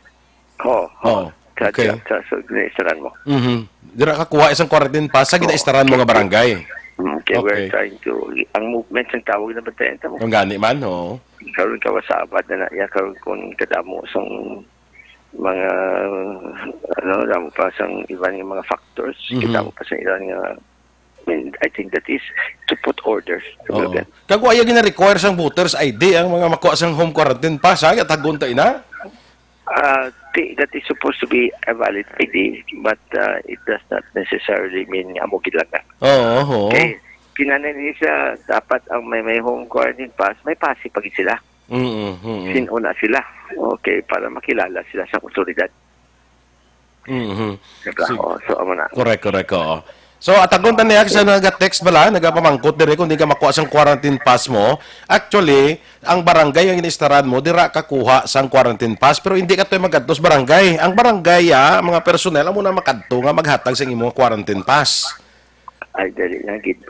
Oo, oo. Oh, sa, okay. Sa, sa, sa ginaistaran mo. Mhm. Dira ka kuha isang quarantine pass sa Oo. ginaistaran mo nga barangay. Mm, kay we're Okay. trying to, ang movement ng tao, ginabantayan ta mo. Ang gani man, oo. Karon ka, masabad na na, ya, karon kung kadamo sang mga, ano, damo pa sang iban nga mga factors, Mhm. kadamo pa sa ilan nga, I mean, I think that is to put orders. Oo. Kag wa ya gina-require sang voters I D ang mga makuha sang home quarantine pass, ha? Kaya tagon ta ina? Ah, ti-, that is supposed to be a valid I D, but, uh, it does not necessarily mean nga amo gid lang na. Oo, oo. Okay. Kinahanglan ni siya, dapat ang may, may home quarantine pass, may pasi pa gid sila. Mm, mm, mm. Sin-o na sila. Okay, para makilala sila sa otoridad. Mhm. Diba? Si Oo, so, amo na. Correct, correct, oo. So, atagon ta niya sa naga-text bala, nagapamangkot dire kung di ka makuha sang quarantine pass mo. Actually, ang barangay ang inistaran mo, dira ka kuha sang quarantine pass, pero hindi ka to magadto sa barangay. Ang barangay, ah, mga personnel, amo na makadto nga maghatag sa imong quarantine pass. Ay, dali na gid.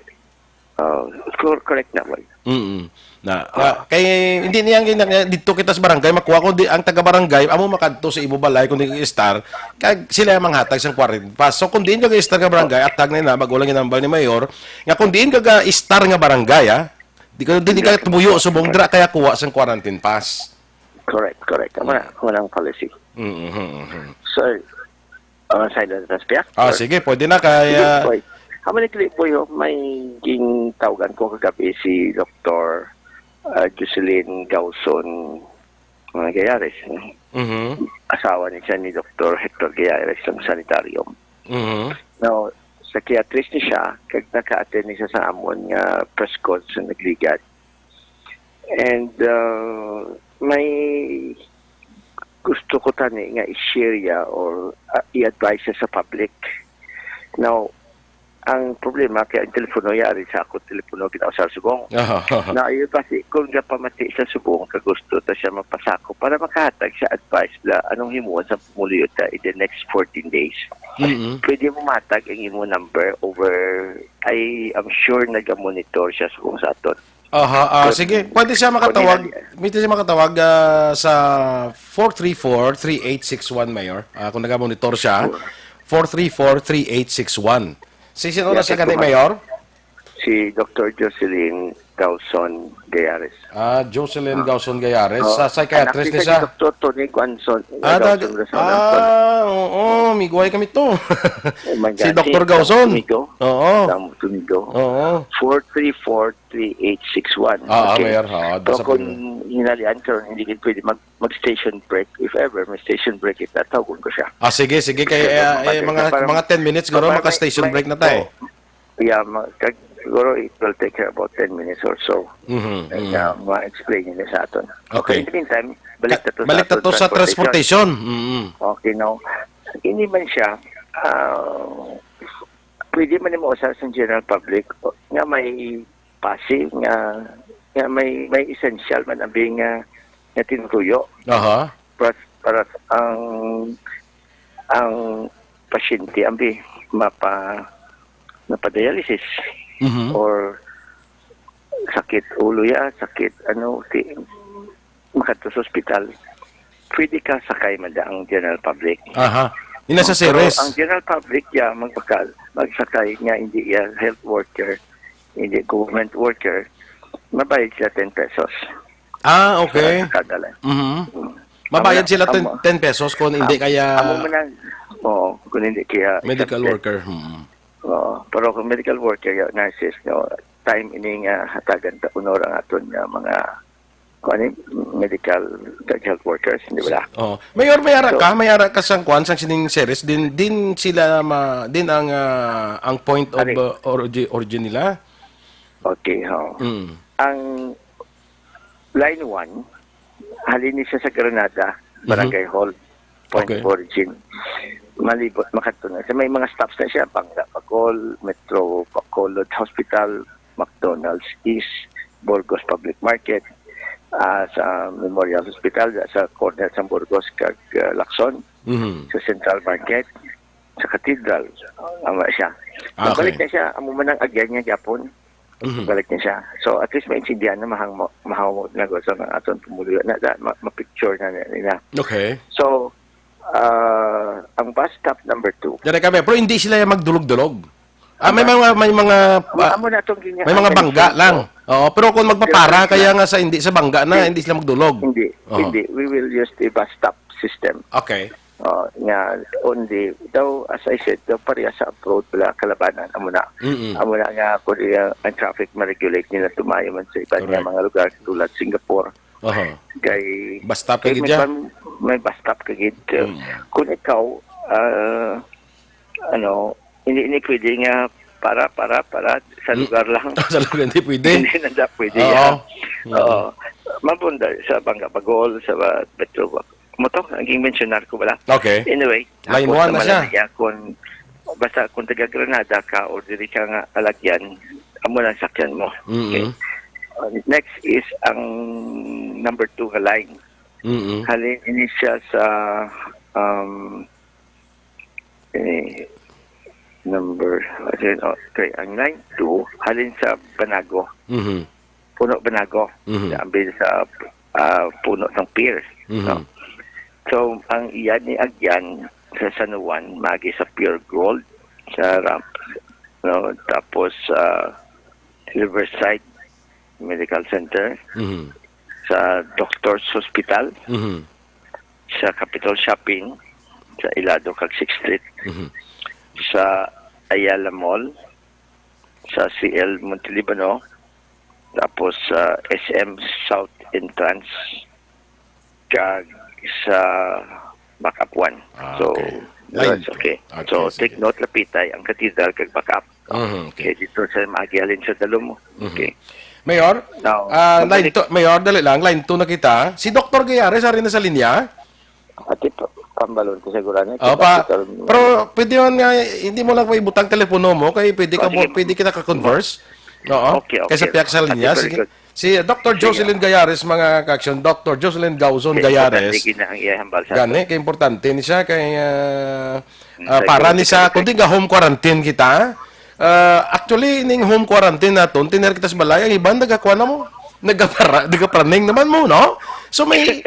Oh, cor-, correct na, boy. Mm. Na, Ah. ah, kay hindi niya ang gina-, didto kita sa barangay makuha, kundi ang taga-barangay amo makadto sa imo balay kung di ka istar, kag sila ang manghatag sang quarantine pass. So, kung diin ka ga-istar nga barangay, atag na ina, bag-o lang ginambal ni Mayor, nga kung diin ka ga-istar nga barangay, ah, di ka, di, di ka Exactly. tumuyo subong dira kaya kuha sang quarantine pass. Correct, correct. Amo na, amo na ang policy. Mm, mhm, mhm. So, Ah, silent as piyak. Ah, Or sige, pwede na kay, Sige, ah, boy. Amo ni, Clip, boy, oh, may gintawgan ko kagabi si Doktor, ah, Jocelyn Gauson, ah, Gayares, no? Mhm. Asawa ni siya ni Doktor Hector Gayares sa sanitarium. Mhm. Now, psychiatrist ni siya, kag naka-attend ni siya sa amon nga press con sa nagligad. And, uh, may gusto ko tani nga i-share ya or, uh, i-advise ya sa public. Now, ang problema kay ang telepono yari sa ako, telepono ginausar subong. Aha. Na, iyo kasi kung gapamati sa subong ka gusto ta siya mapasako para makahatag sa advice la anong himuon sa pumuluyo ta in the next fourteen days. Mm-mm. Pwede mo matag ang imo number over, I am sure naga-monitor siya subong sa aton. Aha, ah, Kung, sige, pwede siya kung makatawag, hinali- pwede siya makatawag, ah, sa four three four, three eight six one, Mayor. Ah, kung naga-monitor siya, four three four, three eight six one. Si sino na Yes, siya gani, sir. Mayor? Si Doktor Jocelyn Gauson Gayares. Ah, Jocelyn Ah. Gauson Gayares. Oh. Sa psychiatrist Anak ni ni siya. Doktor Tony Guanzon, Ah, Gauson dag-, Gauson, Gauson. ah, oo, migway kami to. Eh, Si Magani, Doktor Gauson. Domingo. Oo. Damo Domingo. Oo. Four three four, three eight six one. Ah, Okay. aware, ha. So, Basta kung po yun. hinalian ka, hindi ka pwede mag-, mag-station break. If ever, may station break, itatawgon ko siya. Ah, sige, sige. Kay, Kasi eh, eh, mapatay mga, ka, parang mga ten minutes, siguro, mapatay, maka-station may, break na tayo. oh, yeah, ma-, kag-, siguro it will take her about ten minutes or so. Mhm, And, mhm. uh, ma-explain niya sa aton. Okay. Okay. In the meantime, balik Ka-, na to sa balik na aton to sa transportation. transportation. Mhm. Okay, no? Hindi man siya, ah, pwede man mo usar sa general public nga may passive nga, nga may, may essential man abi nga, nga tinutuyo. Aha. Para, para ang, ang pasyente abi mapa, mapa-dialysis Mhm. or sakit ulo ya, sakit ano, ti-, makadto sa ospital, pwede ka sakay man da ang general public. Aha. Ina sa Pero series. ang general public, ya, magbakal, magsakay nga hindi ya health worker, hindi government worker, mabayad siya ten pesos. Ah, okay. Sa kada lang. Mhm. Mm. Mabayad Amo na, sila ten, amo. ten pesos kung hindi Am-, kaya amo man ang, oo, kung hindi kaya medical exempted. worker. Mhm. Oo. Pero kung medical worker, ya, nurses, no, time ini nga hatagan ta honor ang aton nga mga, kung ano, medical, kag health workers, di ba? Oh, Mayor, may ara So ka, may ara ka sang kwan, sang sining series, din, din sila ma-, din ang, ah, ang point of, Ari. uh, origi-, origin nila? Okay, ho. Mm. Ang line one, halin ni siya sa Granada, Mhm. Barangay Hall, point Okay. of origin. malibot makadto na. So, may mga stops na siya, Banga Bacol, Metro Bacolod Hospital, McDonald's East, Burgos Public Market, ah, sa Memorial Hospital, sa corner sa Burgos kag, ah, Lacson, Mhm. sa Central Market, sa Cathedral. Amo siya. Ah, okay. Balik na siya, amo man ang agyan niya gyapon. Mhm. Balik na siya. So, at least maintindihan na mahang-, mahangod na gusto ng aton pumuluyo na, na ma-, ma-picture na nila. Okay. So, ah, ang bus stop number two. Dali kami, pero hindi sila yung magdulog-dulog. Ah, may Ang mga, may mga, Amo, ah, amo na itong ginya-, may mga ang bangga issue lang. Oo, pero kung magpapara, Pero kaya lang. nga sa hindi, sa bangga na, Hindi. hindi sila magdulog. Hindi, Oo. hindi. We will use the bus stop system. Okay. Oh, nga only, daw, as I said, daw pareha sa abroad, wala kalabanan. Amo na. Mm-mm. Amo na nga, kung iya, ang traffic ma-regulate nila, tumayo man sa iban nga Correct. mga lugar, tulad Singapore. Aha. Kay, Bus stop kay kagid may siya? ban-, may bus stop kagid. Mm. Kung ikaw, ah, ano, hindi, hindi pwede nga para, para, para sa Mm. lugar lang. Sa lugar, hindi pwede. Hindi na siya pwede, Oo. ha? Mm. Oo. Mabunda sa Bangabagol, sa ba-, Metro Bac-, mo to, naging mensionar ko wala. Okay. Anyway, Line hapon one na na siya. Malaysia, kung, basta kung taga Granada ka o diri ka nga alagyan, amo lang sakyan mo. Mm-mm. Okay. Uh, next is ang number two nga line. Mm-mm. Halin ini siya sa, um, eh, number, okay, ang line two, halin sa Banago. Mhm. Puno Banago. Mhm. Sa ambil sa, ah, puno ng pier. Mhm. No? So, ang iya ni agyan sa San Juan, magi sa Pure Gold, sa ramp, no? Tapos, sa Riverside Medical Center, Mhm. sa Doctor's Hospital, Mhm. sa Capitol Shopping, sa Ilado kag Sixth Street, Mhm. sa Ayala Mall, sa C L Montelibano, tapos sa S M South Entrance, kag sa Backup One. Ah, So, okay. Line that's two. okay. Okay, So, sige. take note, Lapitay, ang Cathedral kag Backup. Mhm, okay. Okay, dito sa Magialin sa Dalom. Mhm. Okay. Mayor, Now, ah, line pabalik two, Mayor, dali lang, line two na kita. Si Doktor Gayares, ari na sa linya? Ati pa, pambalon ko siguro na, Oh, kita pa, kita rin. pero pwede man nga, hindi mo lang pa ibutang telepono mo, kay pwede ka Oh, mo, sige. pwede kita ka-converse. Oo. Okay, okay. Kaysa piyak sa Ati, linya, very sige. good. Si Doctor Sige. Jocelyn Gayares, mga ka-action, Doctor Jocelyn Gauzon Kay Gayares. importante gid na ang iyang hambal sa Gani, aton. kay importante ni siya, kay, ah, Mm, ah, kay para ni importante sa, kay kundi nga home quarantine kita. Ah, actually, ning home quarantine naton, tinir kita sa balay, ang iban nagakuha na mo. Nagapara-, nagapraning naman mo, no? So may,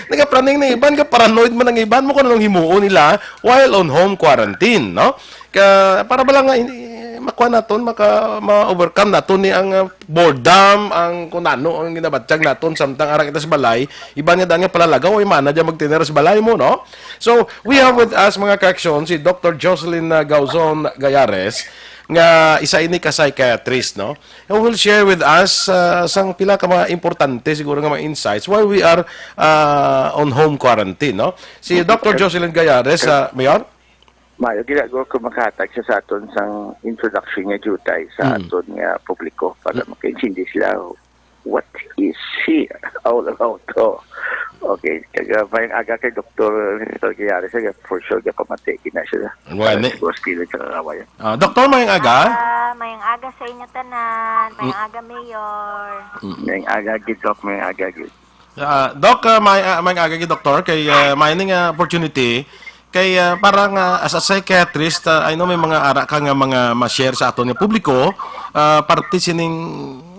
nagapraning na iban, ga-paranoid man ang iban mo kung anong himuon nila while on home quarantine, no? Ka, para ba lang nga, hindi, makuha naton, maka, ma-overcome naton ni ang, ah, boredom, ang kung ano ang ginabatyag naton, samtang ara kita sa balay, iban nga daan nga palalagaw, ay mana dyan magtinir sa balay mo, no? So, we have with us, mga ka-action, si Doctor Jocelyn, ah, Gauzon Gayares, nga isa ini ka psychiatrist, no? Who will share with us, ah, sang pila ka mga importante siguro nga mga insights while we are, ah, on home quarantine, no? Si Doctor Jocelyn Gayares, ah, Mayor? Mayo, ginagawa ko makahatag siya sa aton sang introduction nga jutay sa Mm. aton nga publiko para Mm. makaintindi sila what is he all about. Oh. Okay, kag, ah, mayang aga kay Doktor Nestor Gayares, kag for sure, gapamati gina siya. Wala ni. Sa hospital sa Karawayan. Ah, Doktor, mayang aga. Ah, mayang aga sa inyo tanan. Mayang Mm. aga, Mayor. Mm. Mayang aga gid, Doc, mayang aga gid. Ah, Doc, ah, may, ah, mayang aga gid, Doktor, kay, ah, may ning, ah, opportunity kay, ah, parang, ah, as a psychiatrist, ah, I know may mga ara ka nga mga ma-share sa aton nga publiko, ah, parte sining,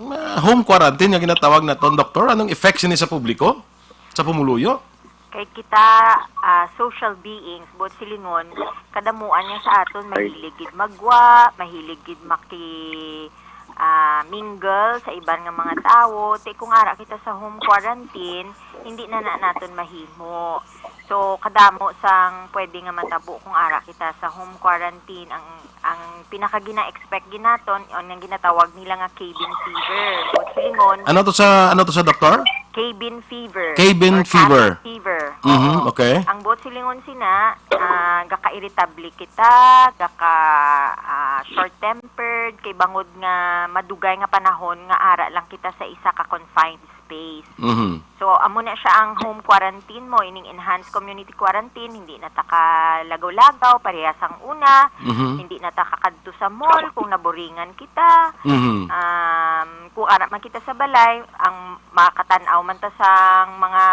ah, home quarantine nga ginatawag naton, Doktor. Anong effects sini sa publiko, sa pumuluyo? Kay kita, ah, social beings, buot silingon, kadamuan nga sa aton Ay. mahilig gid maggwa, mahilig gid maki, ah, mingle sa iban nga mga tawo. Ti kung ara kita sa home quarantine, hindi na, na naton mahimo. So, kadamo sang pwede nga matabo kung ara kita sa home quarantine. Ang, ang pinakagina-expect gid naton, ang ginatawag nila nga cabin fever. Buot silingon, Ano to sa, ano to sa, Doktor? Cabin fever Cabin or fever. cabin fever. Mhm, Oo. okay. Ang buot silingon sina, ah, gaka-irritable kita, gaka, ah, short-tempered, kay bangod nga madugay nga panahon nga ara lang kita sa isa ka confined space. Mhm. So, amo na siya ang home quarantine mo, ining enhanced community quarantine, hindi na ta ka lagaw-lagaw, parehas ang una, Mhm. hindi na ta kakadto sa mall kung naburingan kita. Mhm. Um, kung ara man kita sa balay, ang makatan-aw man ta sang mga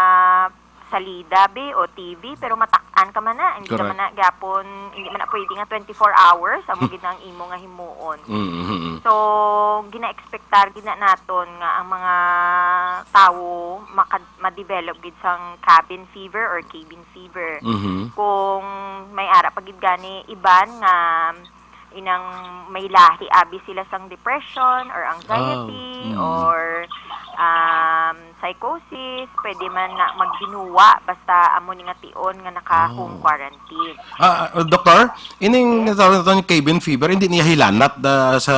salida, be, o T V, pero matak-an ka man na, hindi ka Correct. man na gyapon, hindi man na pwede nga twenty-four hours, amo Hmm. gid ang imo nga himuon. Mm, mm, mm. So, gina-expectar gid na naton nga ang mga tawo maka-, ma-develop gid sang cabin fever or cabin fever. Mhm. Kung may ara pa gid gani iban nga inang may lahi abi sila sang depression or anxiety Ah, mm. or, um, psychosis, pwede man na magbinuwa basta amo ni nga tion nga naka-home Ah. quarantine. Ah, ah, Doktor, ining Yes. natawag naton cabin fever, hindi niya hilanat da sa,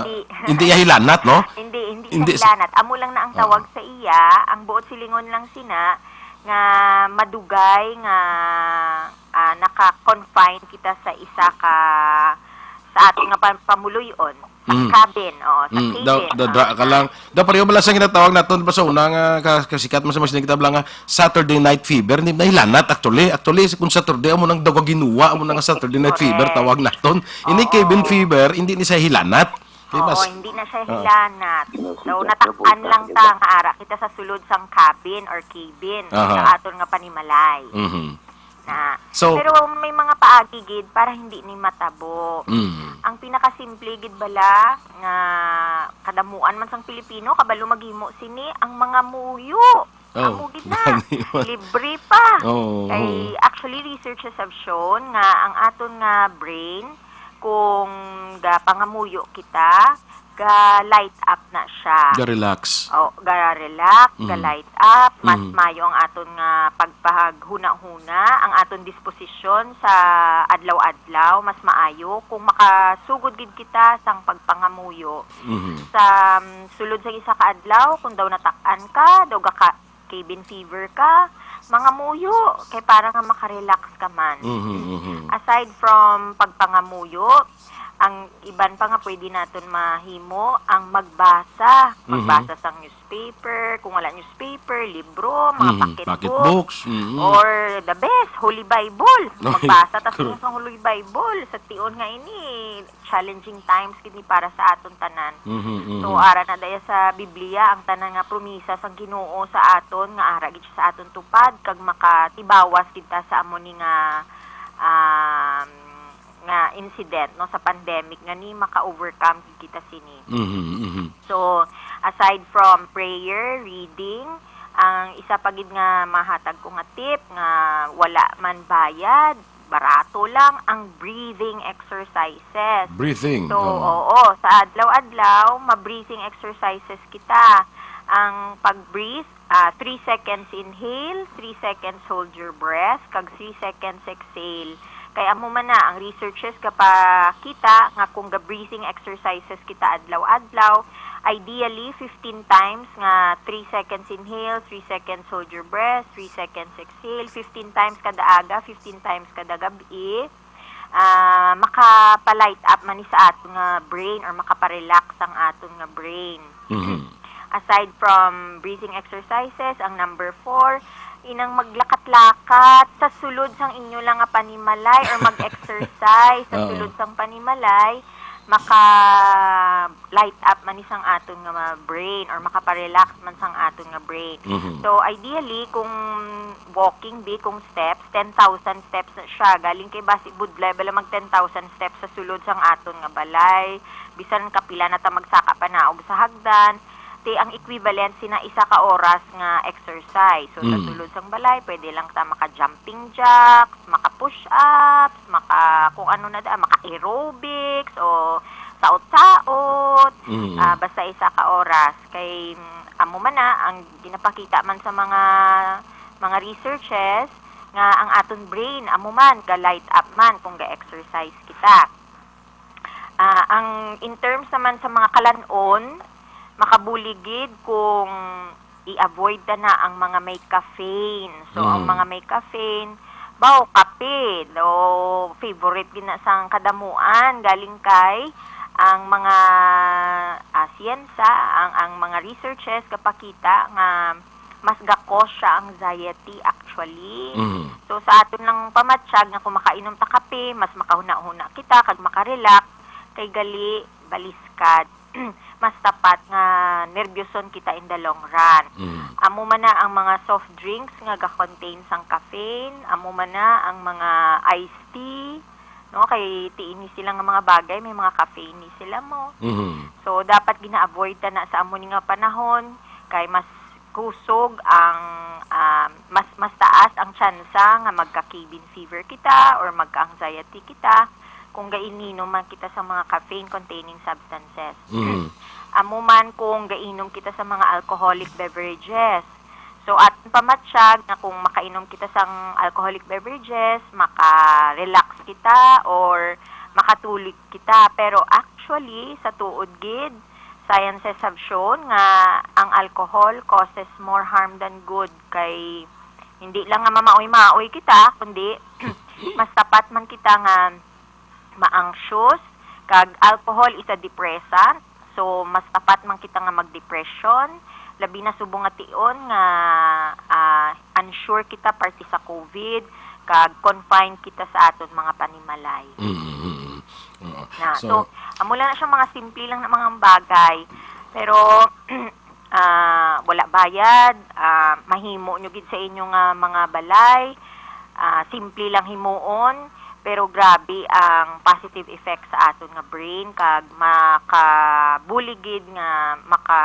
Hindi. hindi niya hilanat, no? Hindi, hindi Hindi siya sa hilanat. Amo lang na ang Oo. tawag sa iya, ang buot silingon lang sina nga madugay nga, ah, naka-confine kita sa isa ka, sa aton nga pam-, pamuloy-on, sa Mm. cabin, oo, sa Mm, cabin, daw, daw, dra-, ah, ka lang. Daw, pareho bala sa ginatawag naton ba sa una nga ka-, kasikat man sa mga sining kitab lang nga Saturday night fever, hindi na hilanat, actually. Actually, kung Saturday, amo nang daw ginuwa, amo na nga Saturday night fever, Correct. tawag naton. Ini Oo. cabin fever, hindi ni sa hilanat. Di Oo, mas hindi na siya Oo. hilanat. So, natak-an lang ta nga ara kita sa sulod sang cabin or cabin Aha. sa aton nga panimalay. Mhm. Na, So pero may mga paagi gid para hindi ni matabo. Mm. Ang pinakasimple gid bala nga kadamuan man sang Pilipino, kabalo maghimo sini, ang mga muyo. Oh, Amo gid na. Libre pa. Oo, Kay, oo. actually, researchers have shown nga ang aton nga brain, kung gapangamuyo kita, ga-light up na siya. Ga-relax. Oh, ga-relax, Mhm. ga-light up, mas Mhm. mayo ang aton nga pagpaghunahuna, ang aton disposisyon sa adlaw-adlaw, mas maayo kung makasugod gid kita sang pagpangamuyo. Mhm. Sa, um, sulod sa isa ka adlaw, kung daw natak-an ka, daw gaka-, cabin fever ka, mangamuyo, kay para nga makarelax ka man. Mhm, mhm. Aside from pagpangamuyo, ang iban pa nga pwede naton mahimo, ang magbasa. Mhm. Magbasa sang newspaper, kung wala newspaper, libro, mga Mhm, pocket pocket books, books, mhm. or the best, Holy Bible. Ay, Magbasa ta true. sa Holy Bible. Sa tion nga ini, challenging times gid ni para sa aton tanan. Mhm, So, mhm. ara na daya sa Biblia ang tanan nga promisa sang Ginoo sa aton, nga ara gid siya sa aton tupad, kag makatibawas gid ta sa amo ni nga, um, nga incident, no, sa pandemic nga ni maka-overcome gid kita sini. Mhm, mhm. So, aside from prayer, reading, ang isa pa gid nga mahatag ko nga tip nga wala man bayad, barato lang ang breathing exercises. Breathing, So, oo. oo, sa adlaw-adlaw, ma-breathing exercises kita. Ang pag-breathe, ah, three seconds inhale, three seconds hold your breath, kag three seconds exhale. Kay amo man na, ang researchers gapakita nga kung ga-breathing exercises kita adlaw-adlaw, ideally, fifteen times nga three seconds inhale, three seconds hold your breath, three seconds exhale, fifteen times kada aga, fifteen times kada gab-i, ah, makapa-light up man ni sa aton nga brain or makapa-relax ang aton nga brain. Mhm. Aside from breathing exercises, ang number four, inang maglakat-lakat sa sulod sang inyo lang nga panimalay or mag-exercise sa Oo. sulod sang panimalay, maka-light up man ni sang aton nga ma-, brain or makapa-relax man sang aton nga brain. Mhm. So, ideally, kung walking, be, kung steps, ten thousand steps na siya. Galing kay basi budlay bala mag ten thousand steps sa sulod sang aton nga balay. Bisan kapila na ta magsaka panaog sa hagdan, ti ang equivalent sina isa ka oras nga exercise. So, sa Mhm. sulod sang balay, pwede lang ta maka-jumping jacks, maka-push-ups, maka, kung ano na da, maka-aerobics, o saot-saot, Mhm. ah, basta isa ka oras. Kay, mm, amo man na, ang ginapakita man sa mga, mga researches, nga ang aton brain, amo man, ga-light up man kung ga-exercise kita. Ah, ang, in terms naman sa mga kalan-on, makabulig gid kung i-avoid ta na ang mga may caffeine. So, ang Mm. mga may caffeine, baw, kape, no, favorite gid na sang kadamuan, galing kay Ang mga, ah, siyensya, ang, ang mga researches gapakita nga mas ga-cause siya anxiety actually. Mhm. So, sa aton lang pamatyag nga kung makainom ta kape, mas makahuna-huna kita kag makarelax, kay gali baliskad. Mas tapat nga nerbyoson kita in the long run. Mhm. Amo man na ang mga soft drinks nga ga-contain sang caffeine, amo man na ang mga iced tea, no? Kay ti ini sila nga mga bagay, may mga caffeine ni sila mo. Mhm. So, dapat gina-avoid ta na sa amo ni nga panahon, kay mas kusog ang, ah, mas, mas taas ang tsansa nga magka-cabin fever kita or magka-anxiety kita kung gaininom man kita sa mga caffeine-containing substances. Mhm. Amo man kung gainom kita sa mga alcoholic beverages. So, aton pamatyag na kung makainom kita sang alcoholic beverages, maka-relax kita or makatulog kita. Pero actually, sa tuod gid, sciences have shown nga ang alcohol causes more harm than good. Kay hindi lang nga mamaoy-maoy kita, kundi mas tapat man kita nga ma-anxious, kag alcohol is a depressant. So, mas tapat man kita nga mag-depression, labi na subong nga tion nga, ah, unsure kita parte sa COVID, kag confined kita sa aton mga panimalay. Mm, mm, mm. Oo. Na, So, so, amo lang na siya mga simple lang na mga bagay. Pero, ah, wala bayad, ah, mahimo nyo gid sa inyo nga mga balay, ah, simple lang himuon, pero grabe ang positive effect sa aton nga brain, kag makabulig gid nga maka,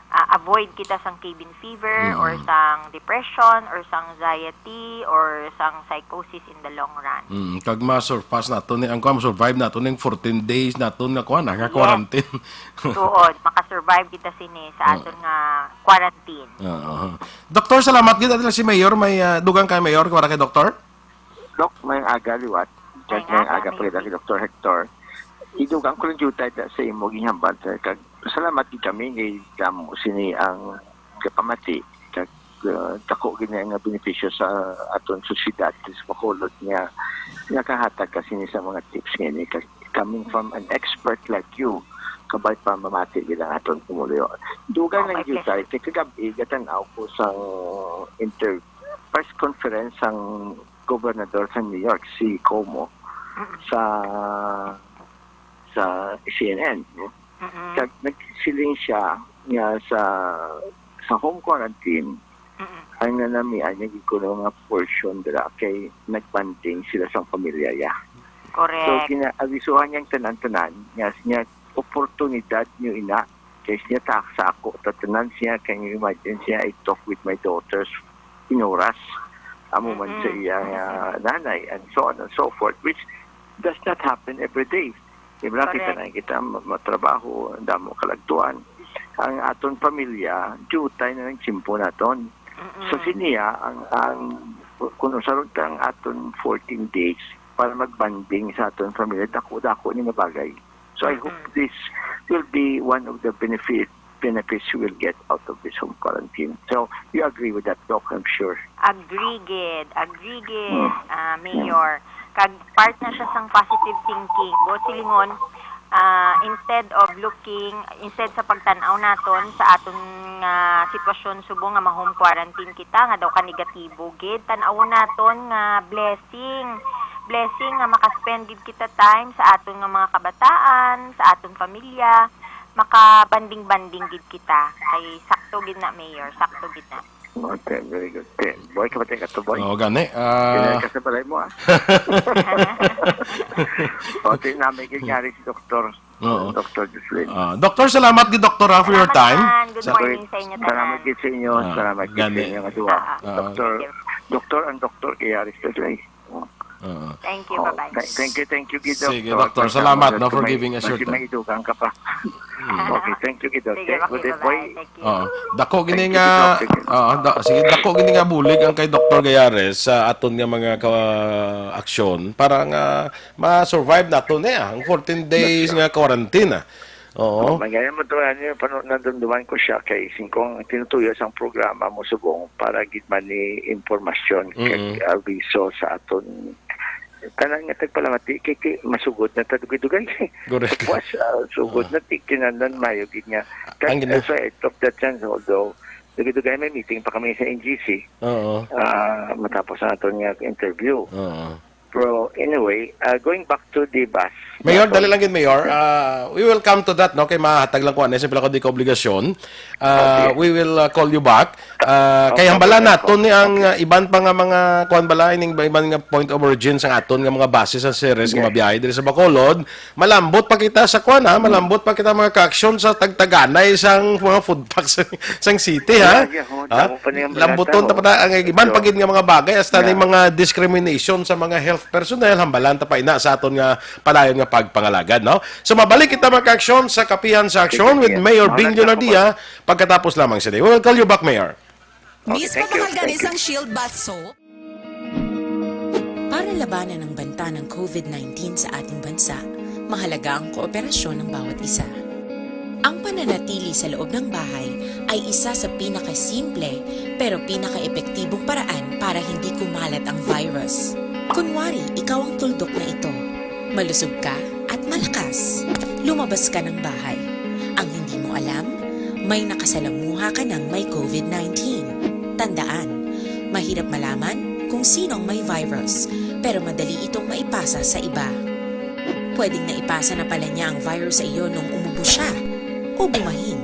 ah, avoid kita sang cabin fever or Mm. sang depression or sang anxiety or sang psychosis in the long run. Mm, kag ma-surpass nato ni, ang kuwan, survive nato ning fourteen days naton nga kuwan, ah, nga Yes. quarantine. Tuod, makasurvive kita sini sa Oo. aton nga quarantine. Oo. Doktor, salamat gid. Adto lang si Mayor, may, ah, dugang kay Mayor, wala kay Doktor? Doc, may aga liwat. May Judge, may aga, aga, may pagkita aga. Si Doktor Hector. Idugang ko lang jutay ta sa imo ginhambal, sir. Kag salamat gid kami kay damo sini ang kapamati. Kag, uh, dako gid na nga benepisyo sa aton sosyedad, sa Bacolod nga nakahatag ka sini sa mga tips nga ini. Kag coming from an expert like you, kabay pa mamati gid ang aton pumuluyo. Dugang Okay, lang jutay, kay kagab-i gatan-aw ko sang inter-, press conference sang gobernador sa New York, si Cuomo, Mm-mm. sa, sa C N N, no? Mm-mm. Kag nagsiling siya nga sa, sa home quarantine, Mm-mm. ang nanamian niya gid kuno nga portion dira kay nagbanding sila sa pamilya niya. Correct. So, gina-, abisuhan niya ang tanan-tanan, nga, nga oportunidad niyo ina, kay siya ta sa ako, tatanan siya, can you imagine siya, I talk with my daughters in oras, amo man sa Mm-mm. iya nga nanay, and so on and so forth, which does not happen every day. Di ba, Correct. kita na kita ma-, matrabaho, ang damo kalagtuan. Ang aton pamilya, jutay na lang tiyempo naton. Mm-mm. So, siniya, ang, ang, kung usaron ta ang aton fourteen days para magbanding sa aton pamilya, dako-dako ni nga bagay. So, I hope Mm-mm. this will be one of the benefit, benefits you will get out of this home quarantine. So, you agree with that, Doc, I'm sure. Agree gid, agree gid, Mm. ah, Mayor. Kag part na siya sang positive thinking. Buot silingon, ah, instead of looking, instead sa pagtan-aw naton sa aton nga sitwasyon subong nga ma-home quarantine kita, nga daw ka negatibo gid, tan-awon naton nga blessing. Blessing nga makaspend gid kita time sa aton nga mga kabataan, sa aton pamilya, makabanding-banding gid kita. Kay sakto gid na, Mayor, sakto gid na. Okay, very good. Okay. Boy, kamatay ka to, boy. Oo, gani. Ah, Pinay ka sa balay mo, ah. O, di na, may ganyari si Doktor. Oo. Doktor Jocelyn. Ah, Doktor, salamat gid, Doktor, ah, for your Salamat time. Man. Good Sa- morning sa inyo Salamat tanan. Gid sa inyo. Ah, Salamat gid sa gani. Inyo nga duwa. Ah. Ah. Doktor, Thank you. Doktor and Doktor Gayares Jocelyn. Oo. Thank you, Oh, bye-bye. th-, thank you, thank you, gid, Sige, Doktor. Doktor, Thank you, salamat, Doktor, no, for may, giving us your may time. May dugang ka pa. Mm. Okay, thank you, gid, Doktor. Sige, okay, Good day, bye-bye. Boy. Thank you. Oo. Dako gini Thank you, nga, Doktor. Oo, da-, sige, dako gini nga bulig ang kay Doktor Gayares sa aton nga mga ka-, aksyon para nga ma-survive nato niya ang fourteen days That's right. nga quarantine, ah. Oo. Oh, may ganyan mo to, ano, pano-, nadumduman ko siya kay singkong tinutuyo sang programa mo subong para gid man ni impormasyon kag Mm-mm. abiso sa aton Tanan nga tagpalamati, kay, kay masugod na ta dugay-dugay. Correct. Tapos, ah, sugod Oo. na, ti-, kinahanglan mayo gid nga. Ang That, gina- that's why I took that chance, although dugay-dugay may meeting pa kami sa N G C, Oo. ah, matapos ang aton nga interview. Oo. Pero anyway, ah, going back to the bus. Mayor, Baton. dali lang gid, Mayor. Ah, we will come to that, no? Kay mahatag lang ko, ano, simple ako, di ko obligasyon. Ah, Okay. we will, ah, call you back. Ah, kay Okay, hambala okay, naton ni ang, okay. ah, iban pa nga mga kuan bala, ining iban nga point of origin sang aton nga mga base sa series nga Yes. mabiyahe diri sa Bacolod. Malambot pa kita sa kuan, ha? Malambot pa kita mga ka-aksyon sa tagtaganay sang mga food packs sang city, ha? Yeah, yeah, oh, Ha? damo pa niyang Lambuton balata, ta pa oh. na ang iban Medyo pa gid nga mga bagay, hasta Yeah. ni mga discrimination sa mga health personnel, hambalan ta pa ina sa aton nga padayon nga pagpangalagad, no? So, mabalik kita, mga ka-aksyon, sa Kapihan sa Aksyon Sige, with sige. Mayor Bing Mauna na Leonardia, ako, pagkatapos lamang sini. We will call you back, Mayor. Okay, Mismo thank you, bakal gani thank you. sang Shield Bath Soap? Para labanan ang banta ng covid nineteen sa ating bansa, mahalaga ang kooperasyon ng bawat isa. Ang pananatili sa loob ng bahay ay isa sa pinakasimple pero pinakaepektibong paraan para hindi kumalat ang virus. Kunwari, ikaw ang tuldok na ito. Malusog ka at malakas. Lumabas ka ng bahay. Ang hindi mo alam, may nakasalamuha ka ng may covid nineteen. Tandaan, mahirap malaman kung sino ang may virus, pero madali itong maipasa sa iba. Pwedeng naipasa na pala niya ang virus sa iyo nung umubo siya o bumahin.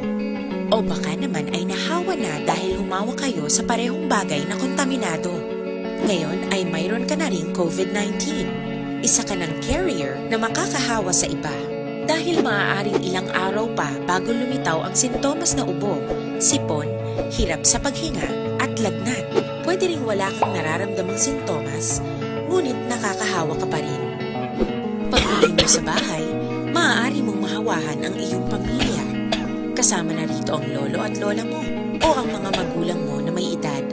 O baka naman ay nahawa na dahil humawa kayo sa parehong bagay na kontaminado. Ngayon ay mayroon ka na ring covid nineteen. Isa ka ng carrier na makakahawa sa iba. Dahil maaaring ilang araw pa bago lumitaw ang sintomas na ubo, sipon, hirap sa paghinga, at lagnat. Pwede ring wala kang nararamdamang sintomas, ngunit nakakahawa ka pa rin. Pag-uwi mo sa bahay, maaari mong mahawahan ang iyong pamilya. Kasama na rito ang lolo at lola mo o ang mga magulang mo na may edad.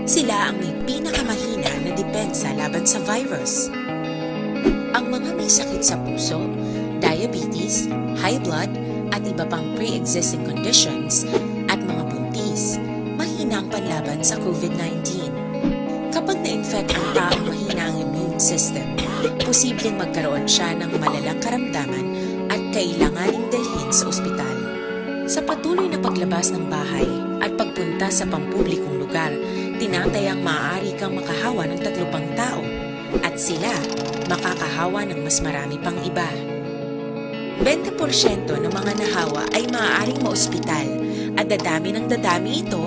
Sila ang may pinakamahina na depensa laban sa virus. Ang mga may sakit sa puso, diabetes, high blood, at iba pang pre-existing conditions, at mga buntis, mahina ang panlaban sa covid nineteen. Kapag na-infect ang taong mahina ang immune system, posibleng magkaroon siya ng malalang karamdaman at kailanganing dalhin sa ospital. Sa patuloy na paglabas ng bahay at pagpunta sa pampublikong lugar, tinatayang maaari kang makahawa ng tatlo pang tao at sila makakahawa ng mas marami pang iba. Bente porsyento ng mga nahawa ay maaaring maospital at dadami ng dadami ito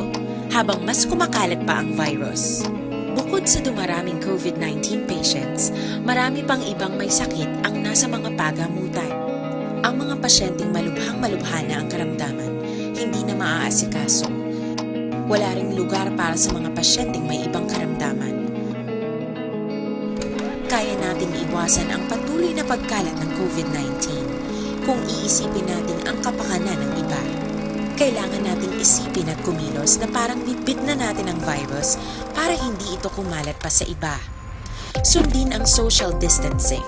habang mas kumakalat pa ang virus. Bukod sa dumaraming covid nineteen patients, marami pang ibang may sakit ang nasa mga pagamutan. Ang mga pasyenteng malubhang-malubha na ang karamdaman, hindi na maaasikaso. Wala ring lugar para sa mga pasyenteng may ibang karamdaman. Kaya nating iwasan ang patuloy na pagkalat ng covid nineteen kung iisipin natin ang kapakanan ng iba. Kailangan nating isipin at kumilos na parang bitbit na natin ang virus para hindi ito kumalat pa sa iba. Sundin ang social distancing.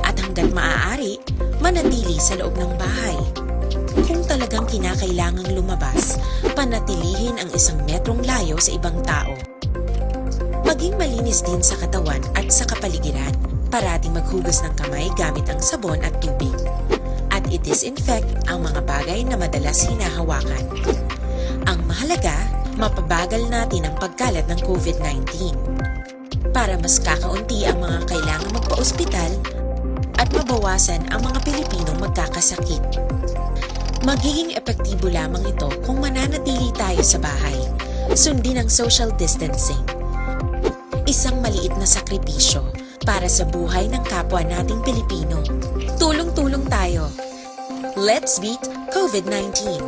At hanggat maaari, manatili sa loob ng bahay. Kung talagang kinakailangang lumabas, panatilihin ang isang metrong layo sa ibang tao. Maging malinis din sa katawan at sa kapaligiran. Parating maghugas ng kamay gamit ang sabon at tubig. At i-disinfect ang mga bagay na madalas hinahawakan. Ang mahalaga, mapabagal natin ang pagkalat ng covid nineteen. Para mas kakaunti ang mga kailangang magpaospital at mabawasan ang mga Pilipinong magkakasakit. Magiging epektibo lamang ito kung mananatili tayo sa bahay. Sundin ang social distancing. Isang maliit na sakripisyo para sa buhay ng kapwa nating Pilipino. Tulong-tulong tayo. Let's beat covid nineteen.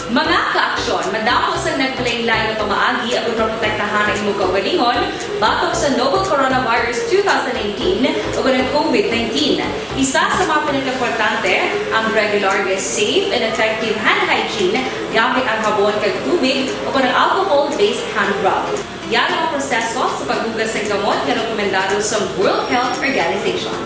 Mga ka-aksyon, madamo sang nagpalain-lain nga pamaagi aron maprotektahan ang imo kaugalingon batok sa novel coronavirus two thousand eighteen o ang covid nineteen. Isa sa mga pinakaimportante ang regular nga safe and effective hand hygiene gamit ang habon kag tubig o ang alcohol-based hand rub. Yara ang proseso sa paghugas sang kamot nga rekomendado sa World Health Organization.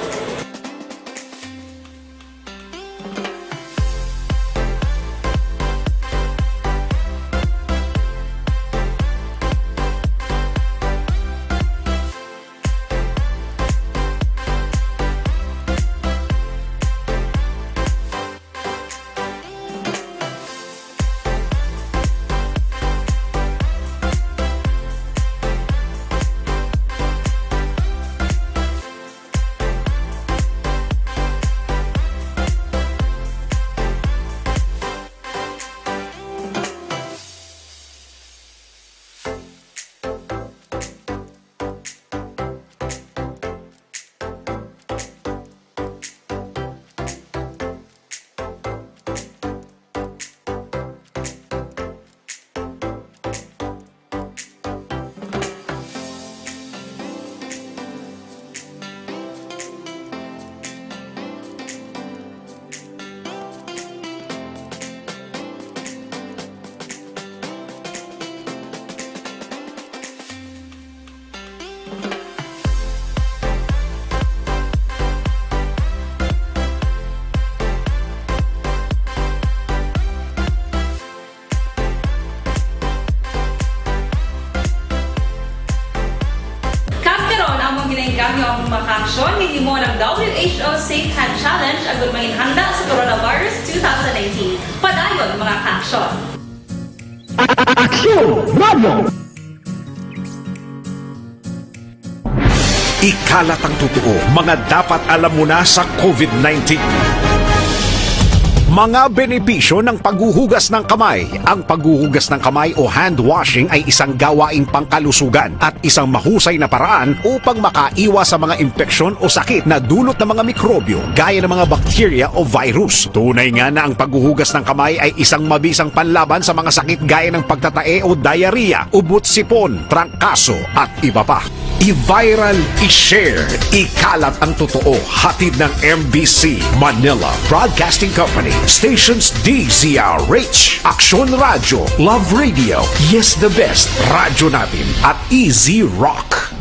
Himo ng W H O Safe Hand Challenge agud mangin handa sa coronavirus two thousand nineteen. Padayon, mga ka-aksyon! Aksyon Radio! Ikalat ang totoo, mga dapat alam mo na sa COVID nineteen. Mga benepisyo ng paghuhugas ng kamay. Ang paghuhugas ng kamay o hand washing ay isang gawaing pangkalusugan at isang mahusay na paraan upang makaiwas sa mga impeksyon o sakit na dulot ng mga mikrobyo gaya ng mga bakterya o virus. Tunay nga na ang paghuhugas ng kamay ay isang mabisang panlaban sa mga sakit gaya ng pagtatae o diarrhea, ubot sipon, trangkaso, at iba pa. I-viral, i-share, ikalat ang totoo. Hatid ng M B C Manila Broadcasting Company. Stations D Z R H, Aksyon Radyo, Love Radio, Yes the Best, Radyo Natin, at Easy Rock.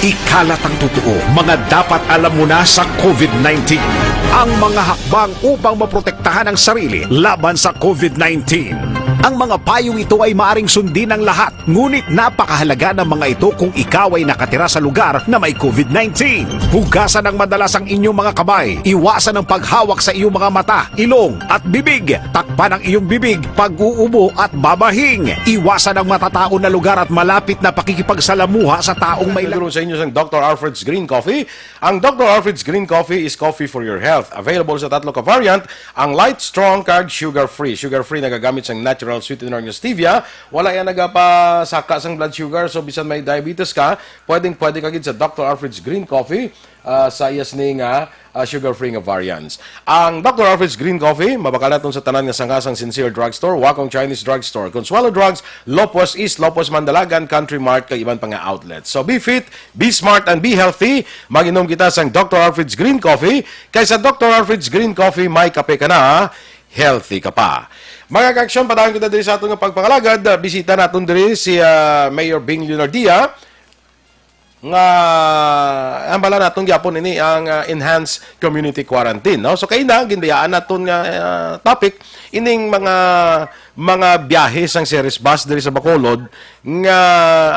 Ikalat ang totoo, mga dapat alam mo na sa COVID nineteen. Ang mga hakbang upang maprotektahan ang sarili laban sa COVID nineteen. Ang mga payong ito ay maaring sundin ng lahat, ngunit napakahalaga ng mga ito kung ikaw ay nakatira sa lugar na may COVID nineteen. Hugasan ng madalas ang inyong mga kamay. Iwasan ang paghawak sa iyong mga mata, ilong, at bibig. Takpan ang iyong bibig, pag-uubo, at babahing. Iwasan ang matataon na lugar at malapit na pakikipagsalamuha sa taong may Nagdulong sa inyo sang Doctor Alfred's Green Coffee. Ang Doctor Alfred's Green Coffee is coffee for your health. Available sa tatlo ka variant, ang light, strong, kag sugar-free. Sugar-free nagagamit sang natural sweetener nga stevia. Wala yan nagapasaka sang blood sugar, so bisan may diabetes ka, pwedeng-pwede ka gid sa Doctor Alfred's Green Coffee, ah, sa iya sini nga, ah, sugar-free nga variants. Ang Doctor Alfred's Green Coffee, mabakal naton sa tanan nga sangka sang Sincere Drugstore, Wacong Chinese Drugstore, Consuelo Drugs, Lopez East, Lopez Mandalagan, Country Mart, kag iban pa nga outlets. So be fit, be smart, and be healthy. Mag-inom kita sang Doctor Alfred's Green Coffee. Kay sa Doctor Alfred's Green Coffee, may kape ka na, healthy ka pa. Mga ka-aksyon, padayon kita diri sa aton nga pagpangalagad. Bisita naton diri si, ah, Mayor Bing Leonardia, nga hambala naton gyapon ini ang, ah, enhanced community quarantine, no? So, kaina, ginbayaan naton nga, ah, topic, ining mga, mga biyahe sang Ceres Bus diri sa Bacolod, nga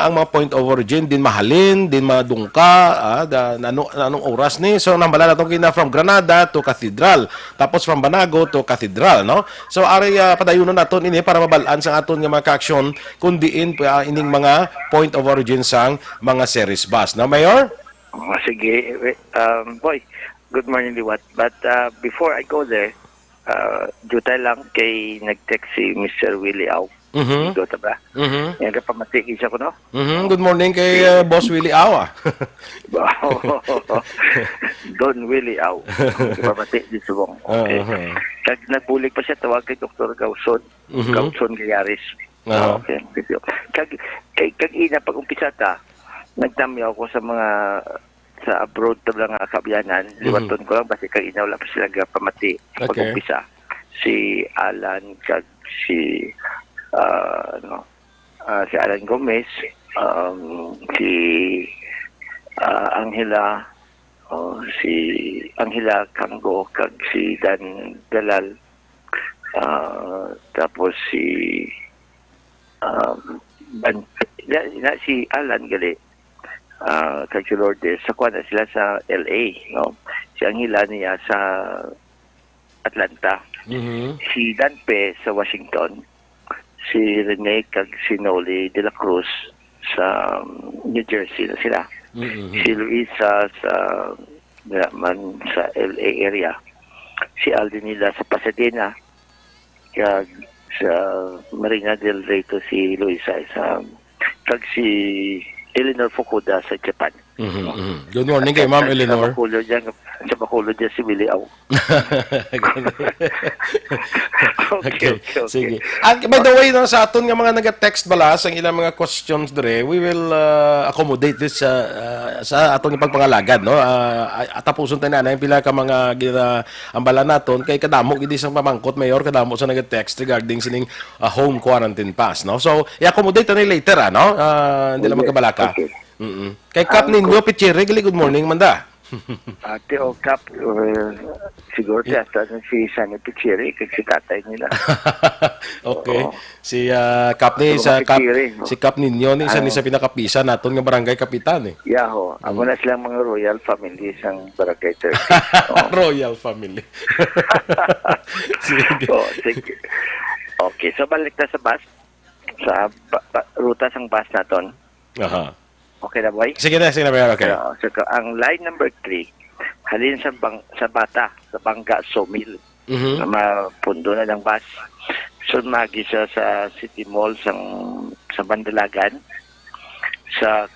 ang mga point of origin, din mahalin, din madungka, ah, da, nano, nanong oras ni. So, nambala naton kina from Granada to Cathedral, tapos from Banago to Cathedral, no? So, ari, ah, padayunon naton ini para mabalaan sang aton nga mga ka-aksyon kung diin, ah, ining mga point of origin sang mga Ceres Bus, no, Mayor? Ah, sige, eh, um, boy, good morning, Liwat. But, ah, before I go there, ah, dutay lang kay nag-text si Mister Willie Au. Mhm. Igo ta ba? Mhm. Yan ka pamati siya ko, no? Mhm. Good morning kay, uh, Boss Willie Au, ah. Don Willie Au. Pamati di subong. Okay. Uh-huh. Kag nagbulig pa siya, tawag kay Doktor Gauson. Mhm. Gauson Gayaris. Uh-huh. Okay. Kag, kay, kag ina, pag umpisa ta, nagtamyaw ko sa mga sa abroad ta lang nga kaabyanan, mhm, liwaton ko lang, basi kag ina wala pa sila gapamati. Okay. Pag umpisa, si Alan kag si, ah, ano, ah, si Alan Gomez, um, si, ah, Angela, oh, si Angela Cango, kag si Dan Dalal, ah, tapos si, um, Ban-, na, na, si Alan gali, ah, kag si Lourdes, sa kuwan na sila sa L A, no? Si Angela niya sa Atlanta. Mhm. Si Danpe sa Washington. Si Rene kag si Noli de la Cruz sa, um, New Jersey na sila. Mhm. Si Luisa sa, naman sa L A area. Si Aldenila sa Pasadena. Kag sa Marina del Rey to si Luisa, sa, kag si Eleanor Fukuda sa Japan. Mhm, mhm. Good morning kay Ma'am Eleanor. Sa Bacolod dyan, sa Bacolod dyan si Willie Au. Okay, okay, okay, okay. Sige. And by the way, no, sa aton nga mga naga-text bala, sa ilang mga questions dire, we will, uh, accommodate this, uh, uh, sa aton nga pagpangalagad, no? Uh, a-, atapuson tayo na, na yung pila ka mga gina-, ang bala naton, kay kadamo gid sang pamangkot, Mayor, kadamo sa nag-text regarding sining, ah, home quarantine pass, no? So, i-accommodate na later, ano? Ah, hindi lang Okay. magkabalaka. Okay. Mm-mm. Kay Kap Ang Ninyo ku- Pichiri, gali, good morning, manda. Ate o Kap, uh, siguro ti hasta na si Sunny Pichiri kag si tatay nila. Okay. Oo. Si ah, Kap ni Ito sa mga Kap, Pichiri, no? Si Kap Ninyo ni isa ni Ah. sa pinakapisa naton nga barangay kapitan eh. Yaho, amo Mm. na silang mga royal family sang Barangay thirty. Oo. Royal family. Sige. Oh, sige. Okay, so balik na sa bus. Sa ba- ba- ruta sang bus naton. Aha. Okay na, boy? Sige na, sige na, Mayor. Okay. So, so, ang line number three, halin sa bang, sa Bata, sa Bangga Sawmill, Mhm. na mapundo na ng bus. So, magi sa, sa City Mall, sang, sa Bandalagan, sa,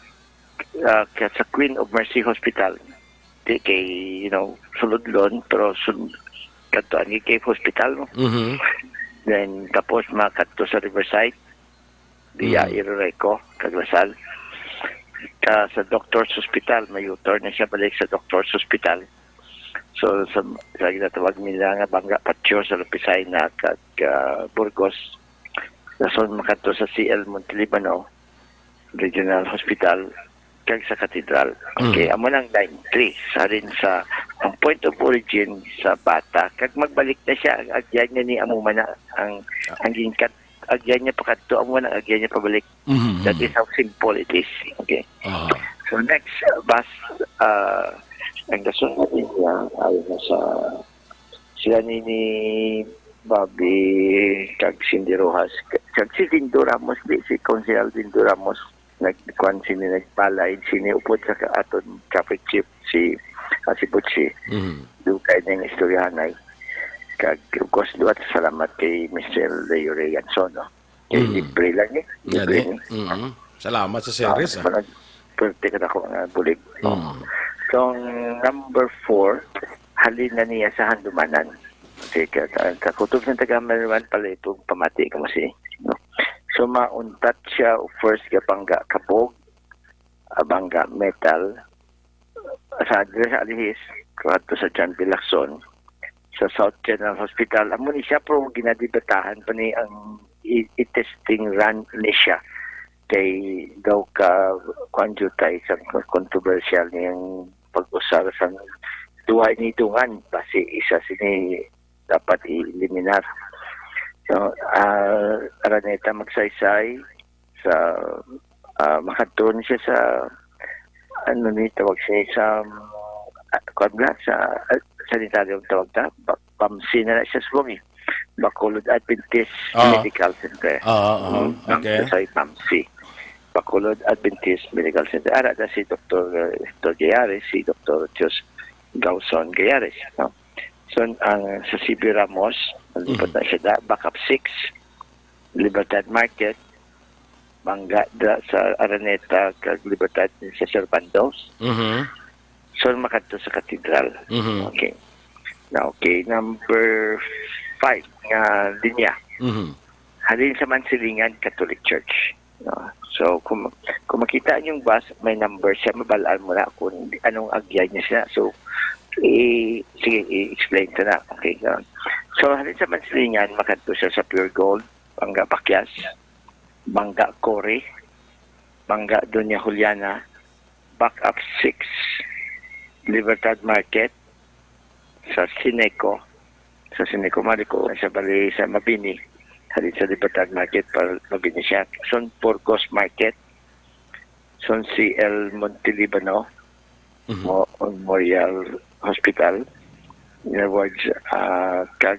ah, ka- sa Queen of Mercy Hospital. Di kay, you know, sulod lon, pero sun, kadto ani kay hospital, no? Mhm. Then, tapos makadto sa Riverside, via Mm. Iroreco, kag Lasal. Ka sa Doctor's Hospital, may U-turn na siya balik sa Doctor's Hospital. So, sa, sa ginatawag nila nga Bangga Patio sa Lupisay na kag ah, Burgos. Dason makadto sa C L Montelibano Regional Hospital kag sa Katedral. Okay, Mm. amo nang line three. Sa rin sa ang point of origin sa Bata, kag magbalik na siya, ang agyan niya ni amo man na ang ang gingkat agyan niya pakadto, amo man ang agyan niya pabalik. Mhm. That is how simple it is. Okay. Aha. So next uh, bus, uh, ang gasunod niya ay nasa sila ni ni Bobby kag Cindy Rojas, kag si Lindo Ramos, di si Konsehal Lindo Ramos, nagkuan sini, nagbalay sini upod sa ka- aton traffic chief, si ah, si Butchie. Mhm. Dugay na yung istoryahanay. Kag of course, duwa salamat kay Mister Leo Ray Anson, no? Kay Mm. libre lang eh. Libre Gani. eh. Mm. Salamat sa series, ah. Parang pwerte ka na ako nga bulig. Mm. So, ang number four, halin na niya sa Handumanan. Kasi ka, ka, kakutob sa taga Handumanan pala itong pamati ko mo si. No? So, mauntat siya first Gabanga Kabog, Abanga Metal, sa address Alihis, kwadto sa John Bilacson, sa South General Hospital. Amo ni siya, pero ginadibatahan pa ni ang i- i-testing run ni siya. Kay daw ka, kuan jutay sa controversial niyang pag-usar sa duha ni dungan, basi isa sini dapat i-eliminar. So, ah, Araneta magsaysay sa, ah, makadto ni siya sa, ano ni tawag siya, sa, ah, kuwan ba, sa, ah, sanitarium tawag ta, ba- pamsi na na siya subong eh. Bacolod Adventist Ah. Medical Center. Ah, ah, ah. Mm, Okay. Sa pamsi. Bacolod Adventist Medical Center. Ara na si Doktor, uh, Doktor Gayares, si Doktor Dios Gauson Gayares. No? So, ang sa C B Ramos, ang Mhm. na siya da, backup six, Libertad Market, Bangga da, sa Araneta, kag Libertad sa Servandos. Mhm. So, makadto sa Katedral. Mhm. Okay. Na, okay, number five nga linya. Mhm. Halin sa Mansilingan Catholic Church. No? So, kung, kung makita niyo yung bus, may number siya, mabalaan mo na kung anong agyan niya siya. So, i sige, i-explain ko na. Okay, no? So, halin sa Mansilingan, makadto siya sa Pure Gold, Bangga Pakyas, Bangga Cory, Bangga Doña Juliana, Backup six, Libertad Market, sa Sineco, sa Sineco Marico, sa bali sa Mabini, halin sa Libertad Market, pa Mabini siya. Son Burgos Market, son C L Montelibano, Mhm. Mo- Memorial Hospital, in other words, ah, kag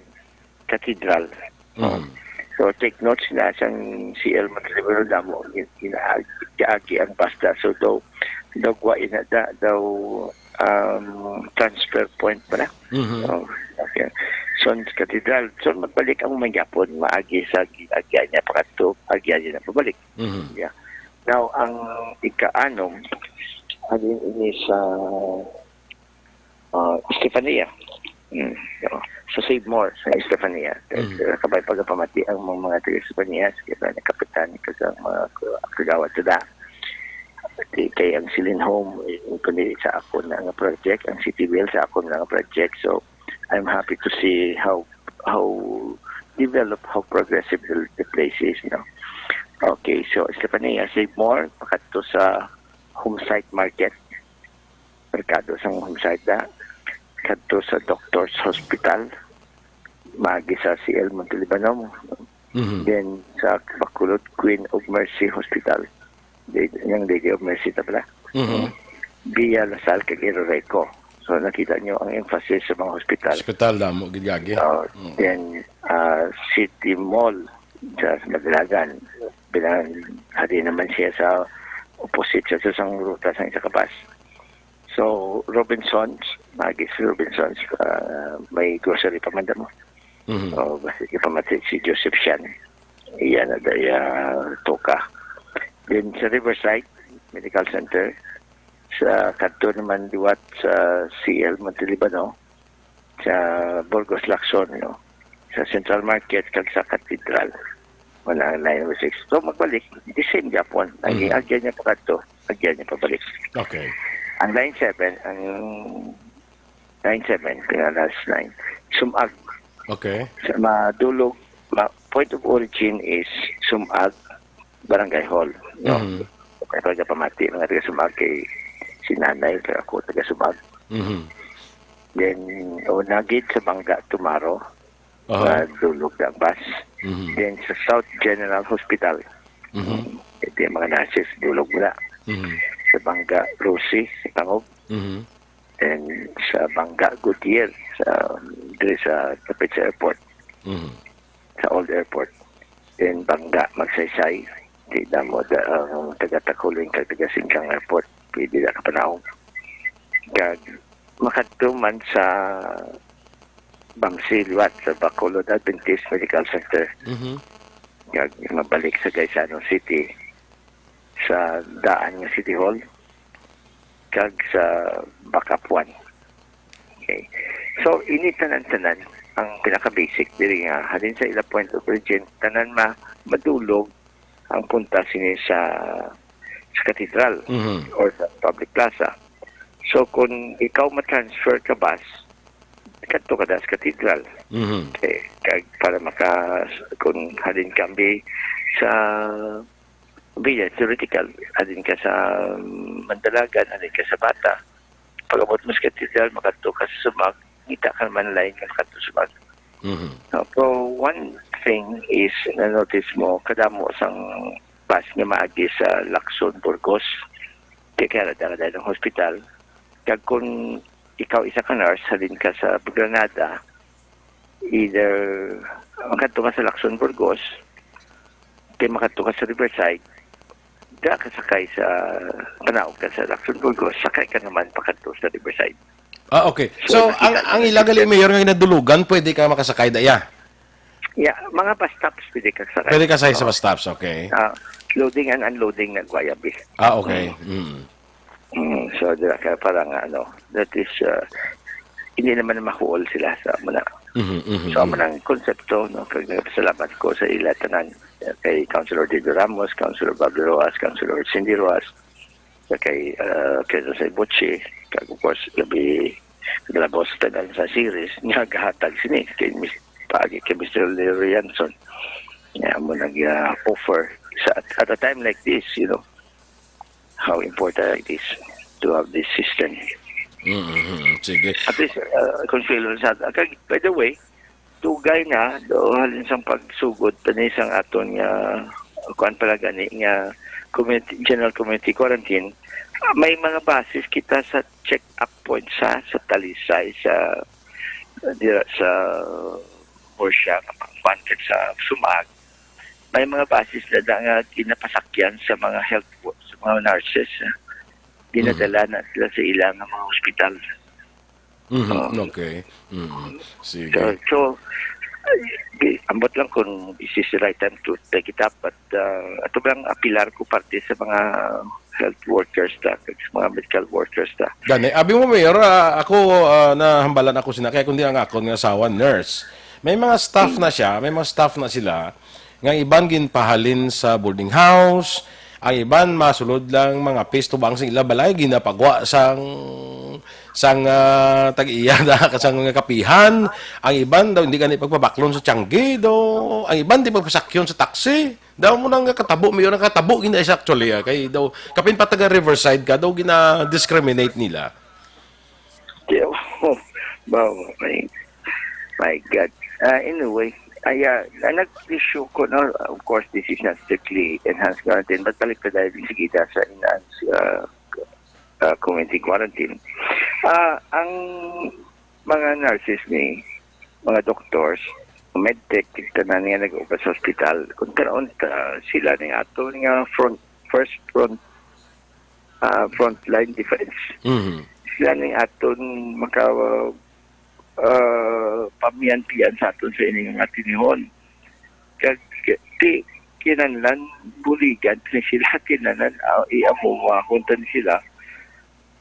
Cathedral. Mhm. So, take notes na sang C L Montelibano damo, gin- ginaagi ang basta. So, daw, daw gwa ina da, daw um, transfer point pala. Mhm. Oh, okay. So, ang Cathedral. So, magbalik ang mangyapon, maagi sa gi- agya niya pakadto, agya niya na pabalik. Mhm. Yeah. Now, ang ika-anom, halin ini sa ah, Estefania. Mm. So, sa Save More, sa Estefania. Mhm. Kaya kabay pagpamati ang mga, mga taga Estefania, sa mga kapitan, kag ang mga kagawad sila. Kay, kay ang Silin Home, eh, kundi sa ako na nga project, ang City Wheel sa ako na nga project. So, I'm happy to see how how develop, how progressive the, the place is, no? Okay, so Estefania, Save More, pakadto sa Home Site Market. merkado sang Homesite na, kadto sa Doctors Hospital, maagi sa C L Montelibano. Mhm. Then sa Bacolod, Queen of Mercy Hospital. Di, yung Lady of Mercy ta pala. Mhm. Via La Salle kag Iloreco. So nakita nyo ang emphasis sa mga hospital. Hospital, damo gid gagi. Oh, Mm. then ah, City Mall sa Madalagan. Bilang, hari naman siya sa opposite sa susang ruta sa isa ka bus. So, Robinsons, maagi si Robinsons, ah, may grocery pa man mo. Mhm. O, basta ipamati si Joseph Sian. Iya na daya toka. Then sa Riverside Medical Center, sa kadto naman liwat sa C L Montelibano, sa Burgos Lacson, no? Sa Central Market kag sa Cathedral. Wala ang line number six. So magbalik, the same gyapon. Ang Mhm. agyan niya pa kadto, agyan niya pabalik. Okay. Ang line seven, ang line seven, pinaka last line, Sumag. Okay. Sa Madulog, ma, point of origin is Sumag, Barangay Hall. No? Mhm. Okay, pagkapamati, mga taga Sumag kay si nanay, kay ako taga Sumag. Mhm. Then, o nagid sa Bangga, Tumaro, Aha. Madulog ang bus. Mhm. Then sa South General Hospital, Mhm. ito yung mga nurses, dulog na. Mhm. Sa Bangga, Rosie, sa Tangog. Mhm. And sa Bangga, Goodyear, sa, diri sa, tapit sa airport, Mhm. sa old airport. Then Bangga, Magsaysay, di na mo da, ang taga Taculing kag taga Singkang Airport, pwede na kapanahon. Kag makadto man sa Bangsi liwat sa Bacolod Adventist Medical Center. Mhm. Kag mabalik sa Gaisano City, sa daan nga City Hall, kag sa Bacapuan. Okay. So, ini tanan-tanan ang pinaka-basic diri nga halin sa ila point of origin, tanan ma madulog ang punta sini sa, sa katedral Mhm. or sa public plaza. So, kung ikaw ma-transfer ka bus, kadto ka na sa katedral. Mhm. Okay. Kag para maka, kung halin kami sa Villa, theoretical, halin ka sa Mandalagan, halin ka sa Bata, pag-abot mo sa katedral, makadto ka sa Sumag, kita ka naman line nga makadto sa Sumag. Mhm. No, pero one thing is, na-notice mo, kadamo sang bus nga maagi sa Lacson, Burgos, kay kaya dala ng hospital. Kag kung ikaw isa ka nurse, halin ka sa Granada, either makadto ka sa Lacson, Burgos, kay makadto ka sa Riverside, da ka sakay sa, tanaw ka sa Lacson, Burgos, sakay ka naman pakadto sa Riverside. Ah, okay. So, So, ang, nakita ang nila ila gali, siya. Mayor, nga ginadulugan, pwede ka makasakay daya? Yeah, mga bus stops pwede ka sakay. Pwede ka sakay sa Oo. bus stops, okay. Ah, loading and unloading na Guayabi. Ah, okay. Mm. Mm. Mm, so, dira ka parang ano, that is, uh, hindi naman mahuol sila sa muna. Mhm, mhm, So, amo mhm. nang konsepto, no, kag nagpasalamat ko sa ila tanan, eh, kay Councilor Dido Ramos, Councilor Bobby Roas, Councilor Cindy Roas, sa kay, uh, Pedro Saibuchi, kag of course, labi, labaw sa tanan sa series, nga gahatag sini kay Mis-, paagi kay Mister Leo Rianson. Nga mo nag, uh, offer sa, at a time like this, you know, how important it is to have this system. Mm, mm, mm. Sige. At least, uh, Consuelo Lazada. Kag, by the way, dugay na, do, halin sang pagsugod pa ni sang aton nga, kuan pala gani, nga community, general community quarantine, ah, may mga basis kita sa check-up point sa, sa Talisay, sa, dira sa Borsia, kuan, sa Sumag. May mga basis na, na nga ginapasakyan sa mga health wo-, sa mga nurses, ah. Dinadala Mhm. na sila sa ilang mga hospital. Mhm, Oo. okay. Mhm. Sige. So, so, ay, di, ambot lang kung this is the right time to take it up, but, uh, ato lang apilar ko parte sa mga health workers ta, sa mga medical workers ta. Gani, abi mo, Mayor, ah, ako, ah, nahambalan ako sina, kaya kundi ang akon nga asawa, nurse. May mga staff na siya, may mga staff na sila, nga iban ginpahalin sa boarding house, ang iban masulod lang mga piece tubang sa ila balay, ginapagwa sang, sang, ah, tag-iya na, sang mga kapihan, ang iban daw hindi gani pagpabaklon sa tiyanggi, daw, ang iban di pagpasakyon sa taxi. Daw mo nang katabo, may nakatabo gina siya actually, ah, kay daw, kapin pa taga Riverside ka, daw gina-discriminate nila. Wow, my, my God. Ah, anyway, ay, ah, ah, nag-issue ko, no? Of course, this is not strictly enhanced quarantine, but balik na dahil sige na sa enhanced ah, ah, community quarantine. Ah, ang mga nurses ni, mga doctors, medtech, tanan nga nag-upa sa hospital, kung karon ta, sila ni ato nga front, first front, ah, frontline defense. Mhm. Sila ni aton maka, ah, pamiyan-piyan sa aton sa ining mga tinihon. Kag, ti, kinahanglan, buligan ni sila, kinahanglan, ah, iamumahon ta ni sila.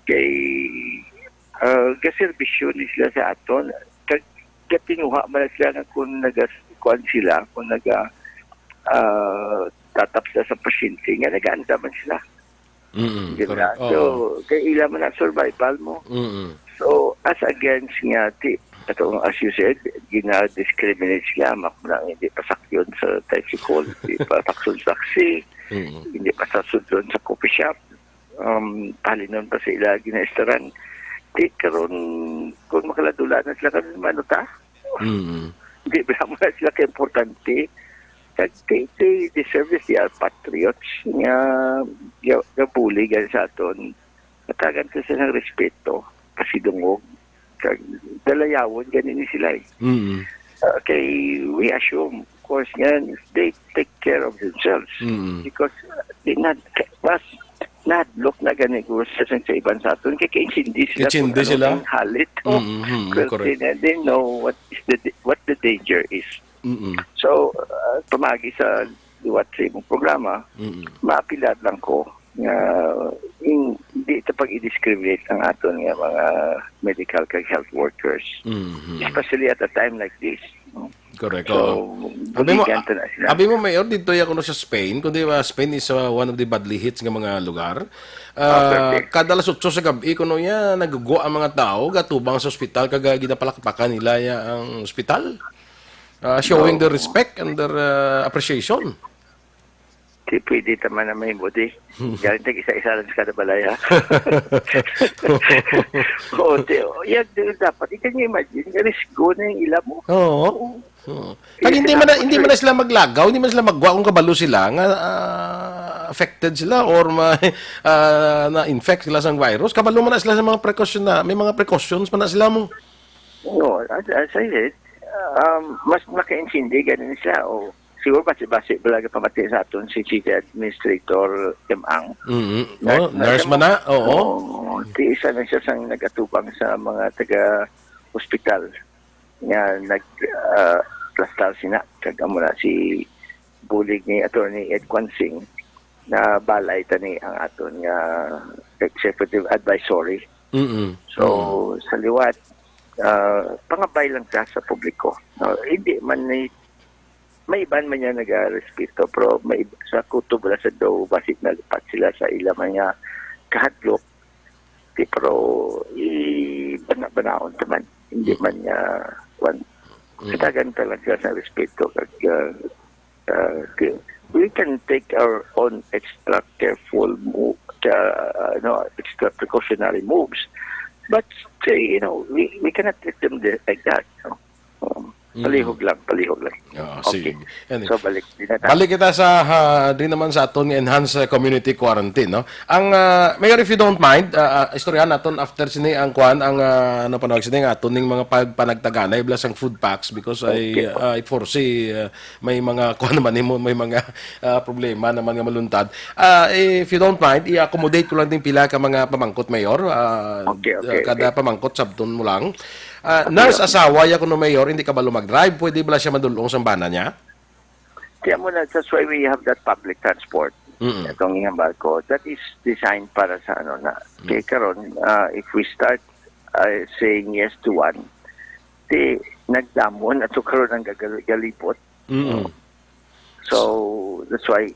Kay, ah, gaserbisyo ni sila sa aton. Kag, gatinguha man sila nga kung nagas-, kuan sila, kung naga, ah, tatap sila sa pasyente, nga nagaanda man sila. Mm, di ba? Correct. So, oo, kay ila man ang survival mo. Mm. So, as against nga, ti, ato, as you said, gina-discriminate sila, mak-, na hindi pasakyon sa tricycle, hindi pasakyon sa taxi, mm, hindi pasakyon sa coffee shop, um, palinon pa sa ila ginaestaran. Ti, karon, kung makaladula na sila, karon, mano ta? Mm. Di ba mo na sila ka-importante? Kag they, they deserve this. They are patriots nga, nga, nga buligan sa aton. Matagan ko sila ng respeto, pasidungog, kag dalayawon gani ni sila eh. Mm. Uh, kay we assume, of course, nga they take care of themselves. Mm. Because, uh, di na, mas nahadlok na gani ko sa, sa iban sa aton. Kay kaintindi sila kung Kaintindi anong sila? Ang halit. Mm, mm, mm, correct. They know what is the, what the danger is. Mm. So, uh, pamagi sa liwat sa imong programa, mm, maapilar lang ko nga hindi ito pag-i-discriminate ang aton nga mga medical kag health workers. Mm. Especially at a time like this. No? Correct, so, oo. Abi mo, buligan ta na sila. Abi mo, Mayor, dito ya kuno sa Spain, kundi ba Spain is, uh, one of the badly hit nga mga lugar. Ah, ah, kada alas otso sa gabi, kuno ya, nagugwa ang mga tao, gatubang sa ospital, kag, ah, ginapalakpakan nila ya ang ospital. Ah, showing their respect and their, ah, appreciation. Di pwede ta man na mahimo, di. Galing tag isa-isa lang sa kada balay, ha? Oo, di, oh, yan, di, dapat, you can imagine, nga risgo na yung ila mo. Oo. Oo. Oo. Kag hindi man na, hindi man na sila maglagaw, hindi man sila magwa kung kabalo sila nga, ah, affected sila or may, ah, na-infect sila sa virus. Kabalo man na sila sa mga precaution na, may mga precautions man na sila mo. No, as, as I said, um, mas makaintindi ganin sila. O, siguro basi-basi bala pamati sa aton si City Administrator Em Ang. Mm. Oh, nurse man na? Oo. Oo, ti isa na siya sang nagatubang sa mga taga hospital nga nag, ah, plastar sina. Kag amo na si bulig ni Attorney Ed Quansing na balay tani ang aton nga executive advisory. Mm-mm. So, mm-mm, sa liwat, ah, pangabay lang ta sa publiko. No? Hindi man ni, may iban man niya nagarespeto, pero may ib-, sa kutob wala sa daw, basi nalipat sila sa ila man nga kahadlok. Di, pero i-bana-banaon ta man. Hindi, mm, man nga, kwan, mm, katagan ta lang sila sa respeto. Kag, ah, uh, we can take our own extra careful move, uh, no, extra precautionary moves. But, uh, you know, we, we cannot treat them the, like that. No? Um, mm, palihog lang, palihog lang. Ah, okay. Sige. Anyway, so, balik din na tayo. Balik kita sa, ha, di naman sa aton nga enhanced, uh, community quarantine, no? Ang, ah, Mayor, if you don't mind, ah, ah, istoryahan naton after sini ang kwan, ang, ah, ano pa nawag sini, ang aton ning mga pagpanagtaganay, bala sang food packs, because I, okay, ah, I foresee, ah, may mga kuan naman nimo, may mga, ah, problema naman nga maluntad. Ah, if you don't mind, i-accommodate ko lang din pila ka mga pamangkot, Mayor. Ah, okay, okay, kada, okay, pamangkot, sabton mo lang. Ah, okay, nurse, okay, asawa ya kuno, Mayor, hindi kabalo mag-drive. Pwede bala siya madulong sang bana niya? Kaya mo na, that's why we have that public transport. Mm-mm. Itong iyang barko, that is designed para sa ano na. Mm. Kaya karon, ah, if we start, ah, saying yes to one, di nagdamon ato karon ang gagal-, galibot. Mm. So, that's why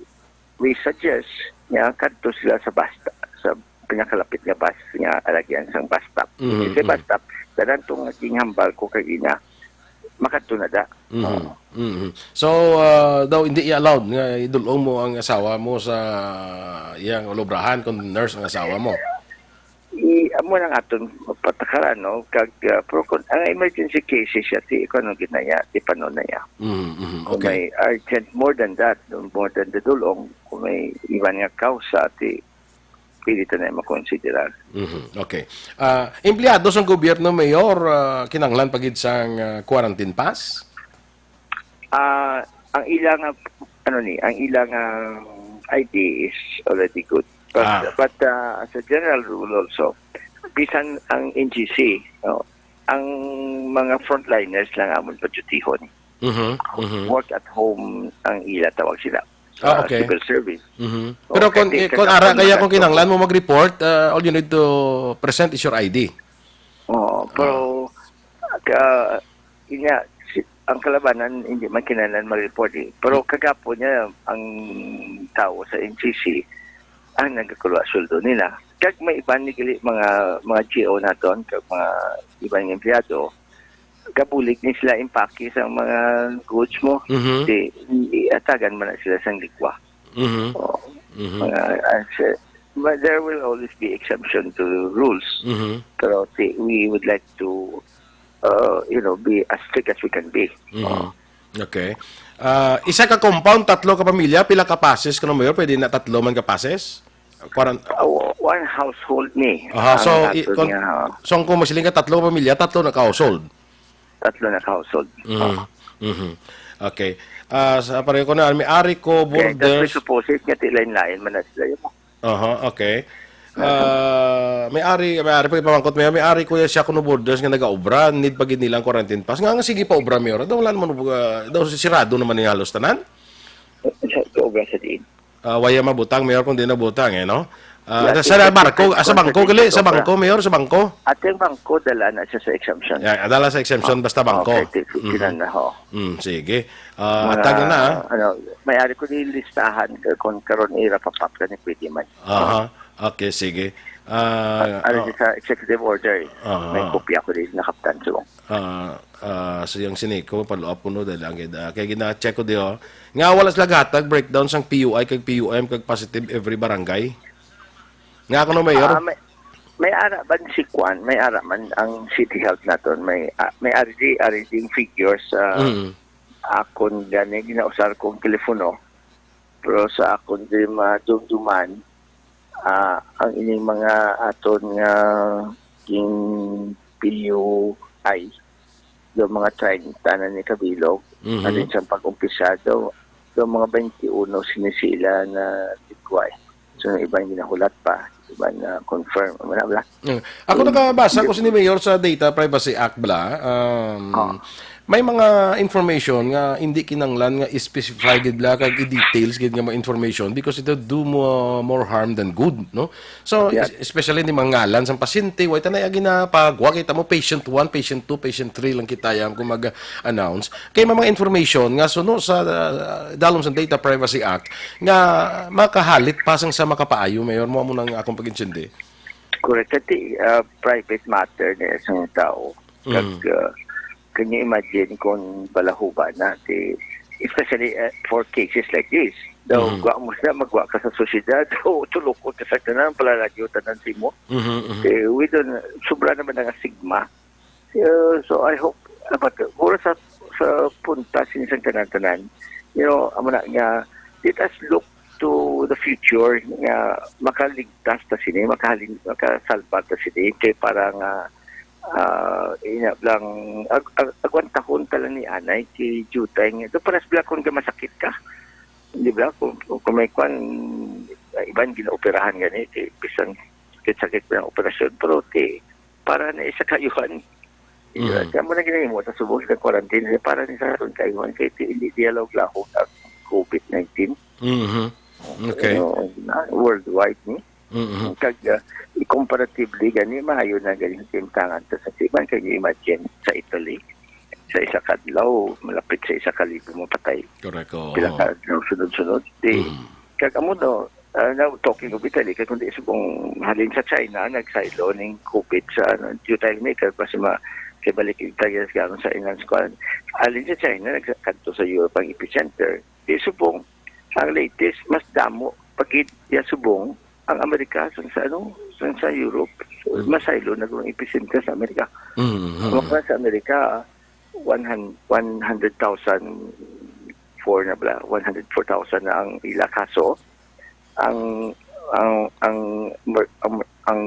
we suggest nga kadto sila sa bus stop, sa pinakalapit nga bus nga alagyan sang bus stop. Mhm, mhm. Kasi bus stop, tanan tong naginghambal ko kagina, makadto na da. Mhm, mhm. So, ah, daw hindi i-allowed nga idulong mo ang asawa mo sa iyang ulubrahan kung nurse ang asawa mo? I-, Mo nang aton patakaran, no? Kag, ah, pero kung ang emergency cases siya, ti, kung ano ginaya, ti panon na iya. Mhm, mhm, Kung okay. may urgent, more than that, more than the dulong, kung may iban nga kausa, ti pwede ta na makonsiderar. Mhm, okay. Ah, empleyado sang gobyerno, Mayor, ah, kinahanglan pa gid sang, ah, quarantine pass? Ah, ang ila nga, ano ni, ang ila nga I D is already good. But, Ah. but, ah, as a general rule also, bisan ang N G C, no, ang mga frontliners lang amon padyutihon. Mhm, mhm. Work at home ang ila, tawag sila. Ah, Ah, okay. Civil service. Mhm. Oh, Pero kung, kasi eh, kung kagapon ara kaya kung nagkatubo. kinahanglan mo mag-report, ah, all you need to present is your I D. Oo, Ah. pero ka, yun nga, si, ang kalabanan hindi man kinahanglan mag-report eh. Pero Hmm. kagapon niya ang tao sa N G C ang nagkakuha sweldo nila. Kag may iban ni gali mga, mga G O naton, kag mga iban nga empleyado, gabulig ni sila impake sa mga goods mo. Mhm. Di, di atagan man na sila sang ligwa. Mhm. Oo. Mhm. Mga, as, uh, but there will always be exemption to rules. Mhm. Pero ti-, we would like to, uh, you know, be as strict as we can be. Mhm. Oo. Okay. Ah, isa ka compound, tatlo ka pamilya, pila ka passes kuno, Mayor? Pwede na tatlo man ka passes? Quarant- Uh, one household ni. Aha, ang so, i-, aton kon-, nga, so kung masiling ka tatlo ka pamilya, tatlo na ka household? Tatlo na ka household. Mhm. Oo. Mhm. Okay. Ah, sa pareho ko na, may ari ko Kaya just borders. Presupposed nga ti lain-lain man na sila yun. Aha, okay. Aha. Ah, may ari, may ari pa ipamangkot, may, may ari ko siya kuno borders nga nagaobra, need pa gid nilang quarantine pass. Nga, nga sige pa obra, Mayor. Daw wala naman, ah, daw sirado naman yung halos tanan. Sa, sa obra sa diin? Ah, waya mabutang, Mayor, kung di nabutang, eh, no? Ah, Yeah, sa, sa sige, bangko, sige, ah, sa bangko, sige, gali, sa sige, bangko, Mayor, sa bangko. At yung bangko, dala na siya sa exemption. Yeah, dala sa exemption, Oh, basta bangko. Okay, ti-, Mhm. tinan na, ho. Mm, sige. Ah, Mga, taga na, ah. ano, may ari ko ni listahan, eh, kung karon ira papap ka ni pwede man. Aha. Okay, sige. Ah, Ano oh. siya sa executive order, eh. Aha. May kopya ko din nakaptan, so. Ah, ah, so yung siniko, follow up ko, no, dahil ang gid-, ah, kay gina-check ko di, oh. Nga wala sila gatag breakdown sang P U I kag P U M kag positive every barangay. Nga ako, no, Mayor? Ah, may, may ara man si Kwan, may ara man ang City Health naton, may, ah, may R D, R D figures, ah, Mm. akon gani, ginausar kong telepono. Pero sa akon di madumduman, ah, ang ining mga aton nga king P U I, do mga treinta na ni kabilog, Mhm. alin sa pag-umpisa do, do mga twenty-one sini sila na ligway. So, ang iban ginahulat pa, iban na confirm, wala, wala. Mm. Ako So, nakabasa hindi ko sini, Mayor, sa Data Privacy Act, bala. Um, Oh. may mga information nga hindi kinanglan nga i-specify gid, bala, kag i-details gid nga mga information because it do more, more harm than good, no? So, Yeah. es-, especially ni mga ngalan sang pasyente, way ta na ginapagwa, kita mo patient one, patient two, patient three lang kita yang kung mag-announce. Kay may mga information nga suno sa, uh, dalom sa Data Privacy Act nga makahalit pa sang sa makapaayo, Mayor, mo amo nang akong pag-intindi. Correct. Kati, ah, private matter na isang tao. Kag, Mm. ah, can you imagine kung balahuba na, ti, especially, ah, for cases like this? Daw, Mhm. gwa mo na, magwa ka sa sosyedad, o tulukon ka sa tanan, palalagyo tanan simo. Mhm, mhm. Eh, we don't, sobra naman ang stigma. Uh, so, I hope, ah, but, uh, mura sa, sa punta sini sa tanan-tanan, you know, amo na nga, let us look to the future nga makaligtas ta sini, makahalin-, makasalba ta sini, kay para nga, ah, ina lang, ag-, ag-, agwantahon ta lang ni anay, kay jutay nga, do paras bala kung masakit ka, di ba? Kung, kung may kwan, iban ginaoperahan gani, kay bisan sakit-sakit pa ang operasyon, pero ti, para na isa kayuhan. Mhm. Kaya mo na ginahimo sa subong sa quarantine, eh, para ni sa aton kayuhan, kay ti, hindi dialog lahog ang covid nineteen. Mhm. Okay. Ano, na, worldwide, ni? Mhm. Kag, ah, comparatively, gani, maayo na gani ang timtangan to sa timan. Can you imagine, sa Italy, sa isa ka adlaw, malapit sa isa ka libo mapatay. Correct, oo. Pila ka adlaw, sunod-sunod. Di, Mhm. kag amo no, ah, now, talking of Italy, kay kundi subong halin sa China, nagsaylo ning covid sa, ano, due time maker, pa si ma-, kay balik yung tayo sa, ano, sa inan sa kwan. Halin sa China, nagkadto sa Europe ang epicenter. Di subong, ang latest, mas damo, pagid, ya subong, ang Amerika, sa, sa, ano, sa, sa Europe. Mm. Masaylo na gud ang epicenter sa Amerika. Mm, mm. Ang mga sa Amerika, one hundred, one hundred thousand four na bala, one hundred four thousand na ang ila kaso. Ang, ang, ang, ang, ang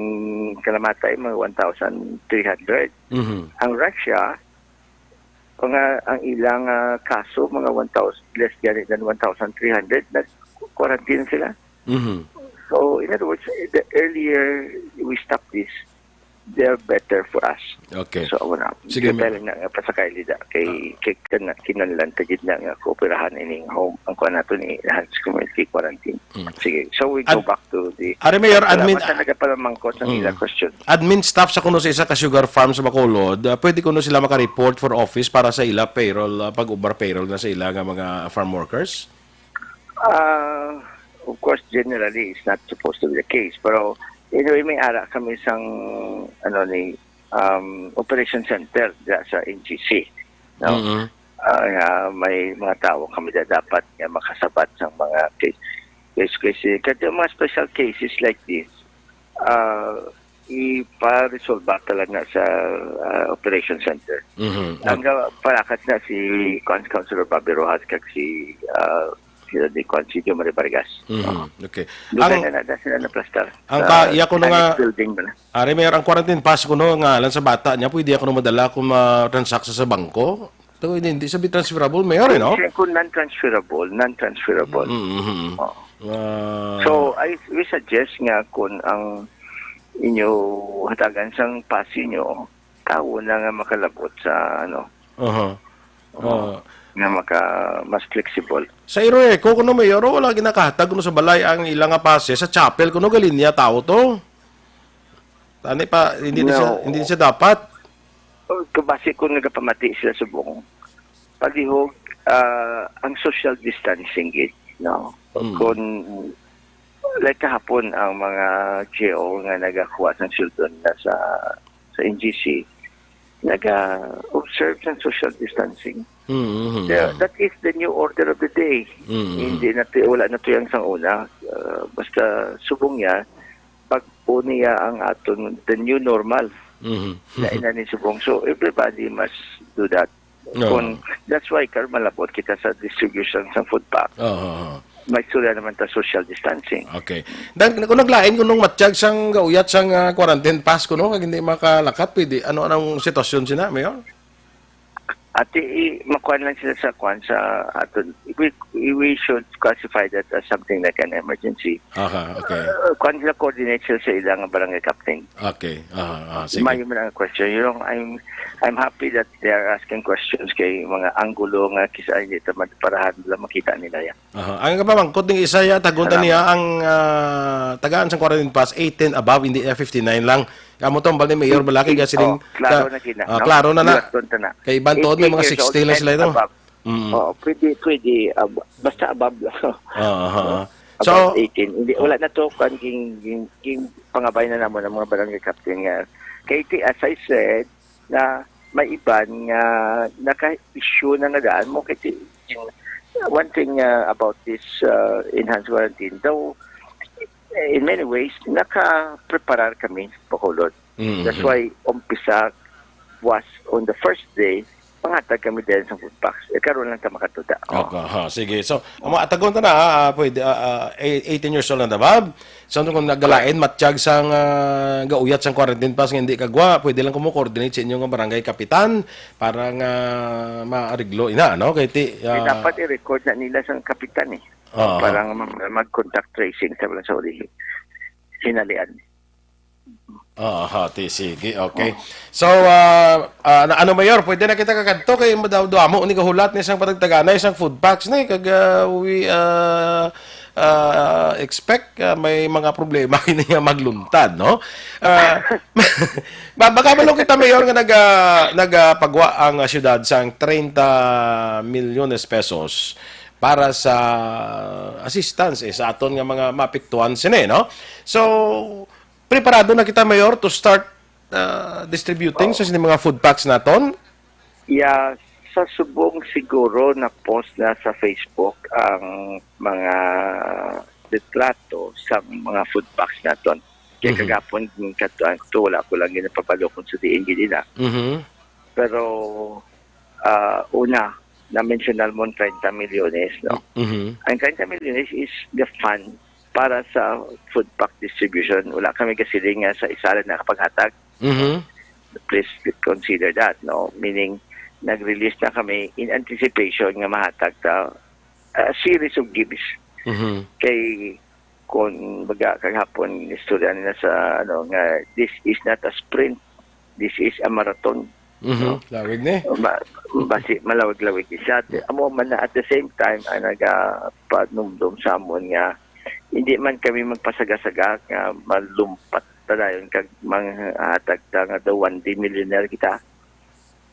kanamatay, mga one thousand three hundred. Mhm. Ang Russia, mga, ang ilang, ah, kaso, mga one thousand, less gani than one thousand three hundred, nag-quarantine sila. Mhm. So, in other words, the earlier we stop this, they're better for us. Okay. So, amo na. Sige, Depende na nga pasakay nila kay, kay kan-, kinahanglan ta gid na nga kooperahan ining home, ang kuan nato ni enhanced community quarantine. Mm. Sige. So, we go Ad-, back to the Are, Mayor, Salamat admin, sa nagapamangkot sa Mm. ila question. Admin staff sa kuno sa isa ka sugar farm sa Bacolod, ah, pwede kuno sila maka-report for office para sa ila payroll, ah, pag-ubra payroll na sa ila nga mga farm workers? Ah, of course, generally, it's not supposed to be the case. Pero, anyway, may ara kami sang, ano, ni, um, operation center diya sa N G C, no? Mm-hmm. Ah, nga may mga tao kami na dapat nga makasabat sang mga case, case, case. Kasi yung mga special cases like this, ah, iparesolba talaga sa, ah, operation center. Mm-hmm. Ang ga-, parakat na si Cons-, Councilor Bobby Rojas kag si, ah, si, si Cons-, si Jomari Vargas. Mm-hmm. Okay. Dugay Ang, na, na sila naplastar ang sa ka-, iya ko na annex nga, building ba na? Are, Mayor, ang quarantine pass ko, no, nga alang sa bata niya, pwede ako na madala kung ma-transact sa, sa bangko? Ito, hindi, hindi sabi transferable, Mayor, eh, no? Siya kung non-transferable, non-transferable. Mm-hmm. Oo. Ah. So, I, we suggest nga kung ang inyo hatagan sang pass inyo, tawo na nga makalabot sa, ano, Aha. Oo. Ah. Nga maka-, mas flexible. Sa Iroeco, kuno, Mayor, wala ginakahatag kuno sa balay ang ila nga pass sa chapel, kuno galinya tao to. Tani pa, hindi na siya, No. hindi siya dapat. Oh, kabasi ko nagapamati sila subong. Palihog, ah, ang social distancing gid, no? Mm. Kung, like kahapon, ang mga G O nga nagakuha sang sweldo nila sa, sa N G C, naga-observe sang social distancing. Mm, mm, There, mm. that is the new order of the day. Mm, mm. Hindi na ti-, wala na to yang sang una. Ah, basta subong niya, bag-o niya ang aton, the new normal. Mhm. Na ina ni subong. So, everybody must do that. Oo. Kung, that's why, karon malabot kita sa distribution sa food pack. Oo, oo. May istorya naman ta social distancing. Okay. Dan, kung naglain, kung nung matiyag sang gauyat sang, ah, quarantine pass, kuno, kag hindi makalakat, pwede, ano, anong sitwasyon sina, Mayor? Ati, i-, makuan lang sila sa kuan sa aton. We, we should classify that as something like an emergency. Aha, okay. Uh, kuan sila, coordinate sila sa ilang barangay captain. Okay. Aha, ah, sige. Mayo man ang question. You know, I'm, I'm happy that they are asking questions kay mga anggulo nga kisa hindi ta man parahan nila makita nila yan. Aha. Ang kapamangkot ning isa ya, taguntan Salamat. niya ang, ah, tagaan sang quarantine pass, eighteen above, hindi na fifty-nine lang. Amo to, ang bali, Mayor, balaki Eighteen, ka sining oh, klaro ka-, na gina, ah, no? klaro na na. Yuwaton ta na. Kay iban tuod may Eighteen mga years old sixty lang and sila ito. above. Mm. Oo, pwede, pwede, ab-, basta above lang. Oo, aha. Above So, eighteen. Hindi, oh. wala na to, kan, ging, ging, ging pangabay na namon ang mga barangay captain nga. Kay ti, as I said, na may iban nga naka-issue na nga daan mo. Kay ti, one thing, uh, about this, uh, enhanced quarantine, though, in many ways, naka-preparar kami, Bacolod. Mm-hmm. That's why, umpisa was on the first day, pangatag kami din sa food packs. Eh, karon lang ta makatuda. Oh. Okay, ha, sige. So, ang mga atagon ta na, ah, ah, pwede, ah, ah, eh, eighteen years old and above. So, kung nagalain, matiyag sang, ah, gauyat sang quarantine pass nga hindi kagwa, pwede lang kumo coordinate sa inyo nga barangay kapitan para nga maariglo ina, no? Kay ti, Eh, ah, dapat i-record na nila sang kapitan, eh. Oo. Para nga mag-, mag-contact tracing sa, sa uli. Hinalian. Aha, ti, sige, okay. Oo. So, ah, ah, na, ano, Mayor, pwede na kita kakadto kay madaw-, damo ni kahulat ni sang patagtaganay sang food packs ni kag, ah, we, ah, ah, expect, ah, may mga problema kini nga magluntad, no? Ah, ba-, baka malo kita, Mayor, nga naga-, nagapagwa ang, ah, siyudad sang treinta milyones pesos para sa assistance, eh, sa aton nga mga maapektuhan sini, no? So, preparado na kita, Mayor, to start, ah, distributing Oo. sa sini mga food packs naton? Yeah, sa subong siguro na-post na sa Facebook ang mga litrato sa mga food packs naton. Kaya Mhm. kagapon, yung katuan ko to, wala ko lang ginapabalo kung sa diin gid ina. Mhm. Pero, ah, una, na-mention mo ang treinta milyones, no? Mhm. Ang treinta milyones is the fund para sa food pack distribution. Wala kami gasiling nga sa isa lang nakapaghatag. Mhm. Please consider that, no? Meaning, nag-release na kami in anticipation nga mahatag ta a series of gifts. Mhm. Kay, kung baga, kagahapon, istorya nila sa, ano, nga, this is not a sprint, this is a marathon. Mhm. No? Lawig ni. Ma-, basi, malawig-lawig ni siya. Amo man na, at the same time, ang nagapanumdum sa amon nga, hindi man kami magpasaga-saga nga malumpat padayon kag manghatag ta nga daw one day millionaire kita.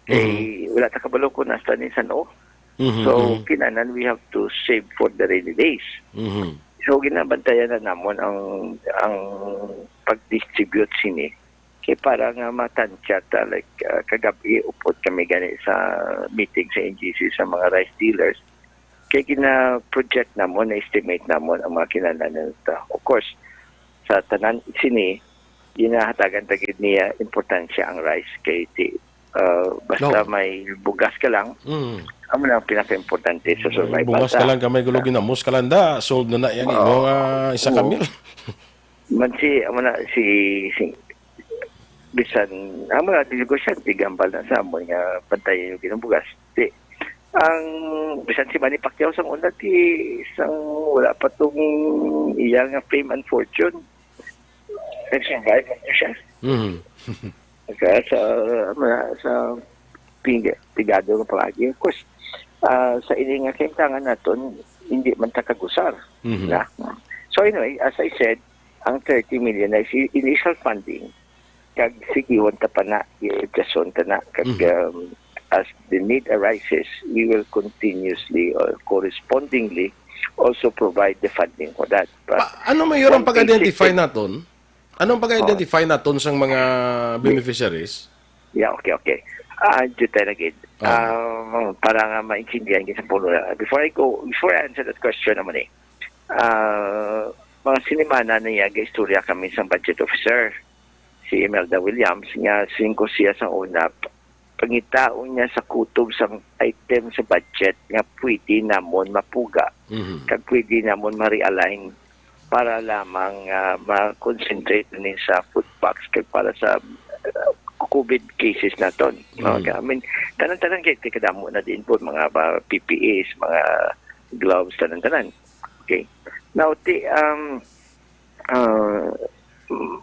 Kay Mhm. wala ta kabalo kung nasta ni san-o. Mhm, So, mhm. kinahanglan we have to save for the rainy days. Mhm. So, ginabantayan na namon ang, ang pag-distribute sini. Kay para nga matansya ta, like, ah, kagabi, upod kami gani sa meeting sa N G C sa mga rice dealers. Kay gina-project namon, na-estimate namon ang mga kinahanglan nila. Of course, sa tanan sini, ginahatagan ta gid niya importansya ang rice. Kay ti, ah, basta No. may bugas ka lang, Mm. amo na ang pinaka-importante sa May survival bugas ta. ka lang, kay may gulo ginamos ka lang da, solve na na yang Oo. imo nga isa ka Oo. meal. Man si, amo na si, si, bisan, amo na, di negosyante, gambal na sa amon nga bantayan yung ginang bugas. Di, ang, bisan si Manny Pacquiao sang una, di, sang wala pa tong iya nga fame and fortune, nag-survive man siya. Mhm. Sa, sa, amo na, sa pig-, pigado nga pag-agi. Of course, ah, sa ini nga kahimtangan naton, hindi man ta kagusar Mhm. na. So anyway, as I said, ang thirty million na is i-, initial funding. Kag sige, wan ta pa na, i-adjuston ta na. Kag, Mhm. um, as the need arises, we will continuously or correspondingly also provide the funding for that. But Pa-, ano, Mayor, ang one thing pag-identify is naton? Ano ang pag-identify Oh. naton sang mga Ye- beneficiaries? Yeah, okay, okay. Ah, dito tayo na gid. Oh. Ah, para nga maintindihan gid sa pulo na. Before I go, before I answer that question naman eh, ah, mga sinimana na iya, istorya kami sa budget officer, si Imelda Williams, nga singko siya sa una, pangitaon niya sa kutob sang item sa budget nga pwede namon mapuga, Mhm. kag pwede namon ma-realign para lamang, ah, ma-concentrate ni sa food packs kag para sa, ah, covid cases naton. Mhm. Okay, I mean, tanan-tanan kay, kay kadamo na din po, mga ba, P P Es, mga gloves, tanan-tanan. Okay. Now, ti, um, ah, mm,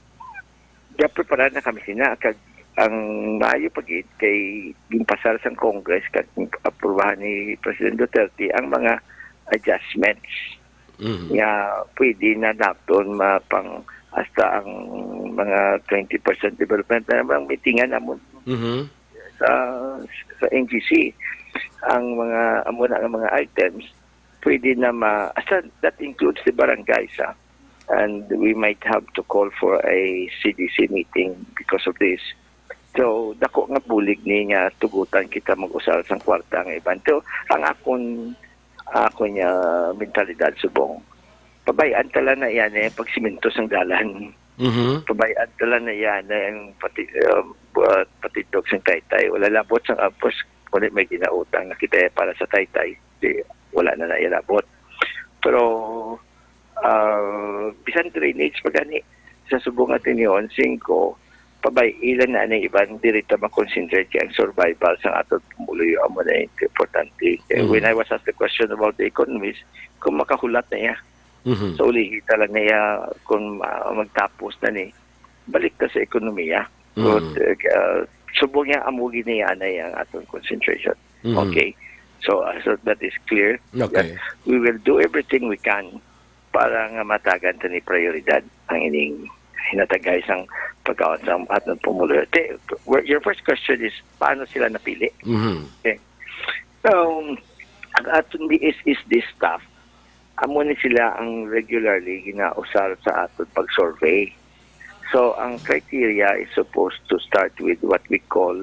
gaprepara na kami sina, kag ang maayo pa gid kay ginpasar sang Congress kag aprubahan ni President Duterte ang mga adjustments Mhm. nga pwede na naton mapang hasta ang mga twenty percent development na ang meetingan namon Mhm. sa, sa N G C. Ang mga, amo na nga mga items, pwede na ma-, hasta that includes the barangays, ah. And we might have to call for a C D C meeting because of this. So, dako nga bulig ni nga tugutan kita mag-usar sang kwarta nga iban. So, ang akon, akon nga mentalidad subong, pabay-an ta lang na yan eh, pagsimento sang dalan. Mhm. Pabay-an ta lang na yan eh, ang pati, uh, buhat, patindog sang taytay. Wala labot sang apos, kundi may ginautang na kita eh para sa taytay. Di, wala na na ilabot. Pero, ah, bisan drainage pa gani, sa subong nga tinion, singko, pabay-i lang na ni iban, diri ta ma-concentrate kay ang survival sang aton pumuluyo amo na yung importante. Kay Mm. when I was asked the question about the economies, kung makahulat na iya, Mhm. so ulihi ta lang niya kung, ah, magtapos na ni, balik ta sa ekonomiya. Mm. But, uh, subong niya, amo gini anay ang aton concentration. Mhm. Okay? So, uh, so that is clear. Okay. That we will do everything we can para nga matagan ta ni prioridad ang ining hinatagay sang pagkaon sa aton pumulo. Te, your first question is, paano sila napili? Mhm. Okay. Um, ang aton D S S D staff, amo ni sila ang regularly ginausar sa aton pag-survey. So, ang criteria is supposed to start with what we call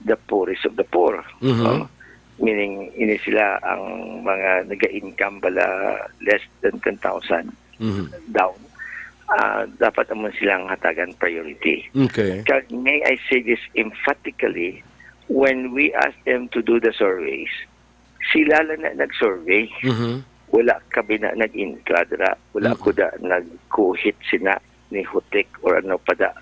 the poorest of the poor. Mhm. No? Meaning, ini sila ang mga nag-income bala less than ten thousand Mhm. down. ah, dapat amon silang hatagan priority. Okay. Kag may I say this emphatically, when we ask them to do the surveys, sila lang na nag-survey. Mhm. Wala kami na nag-intra dira. Wala Mm. ko da nagkuhit sina ni Hutik or ano pa da.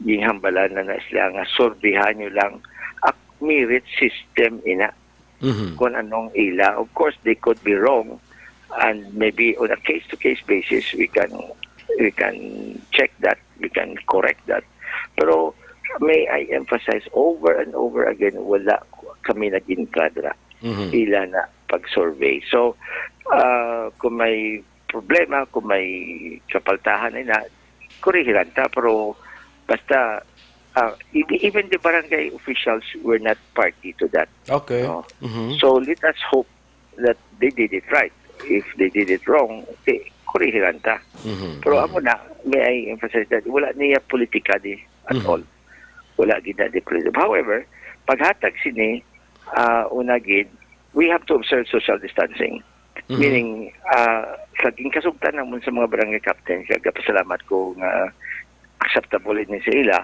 Ginhambalan na na sila nga surveyhan nyo lang. Ak-, merit system ina Mhm. kung anong ila. Of course, they could be wrong, and maybe on a case-to-case basis, we can, we can check that, we can correct that. Pero may I emphasize over and over again, wala kami nag-intra dira. Mhm. Ila na pag-survey. So, ah, kung may problema, kung may kapaltahan na, kurihiran ta, pero basta, ah, ev-, even the barangay officials were not party to that. Okay. No? Mhm. So, let us hope that they did it right. If they did it wrong, okay, kurihiran ta. Mhm. Pero Mhm. amo na, may I emphasize that wala niya politika di at Mhm. all. Wala gid na di politika. However, paghatag sini, ah, una gid, we have to observe social distancing. Mhm. Meaning, ah, sa ginkasugtan namon sa mga barangay captain, kag gapasalamat ko nga acceptable ini sa ila,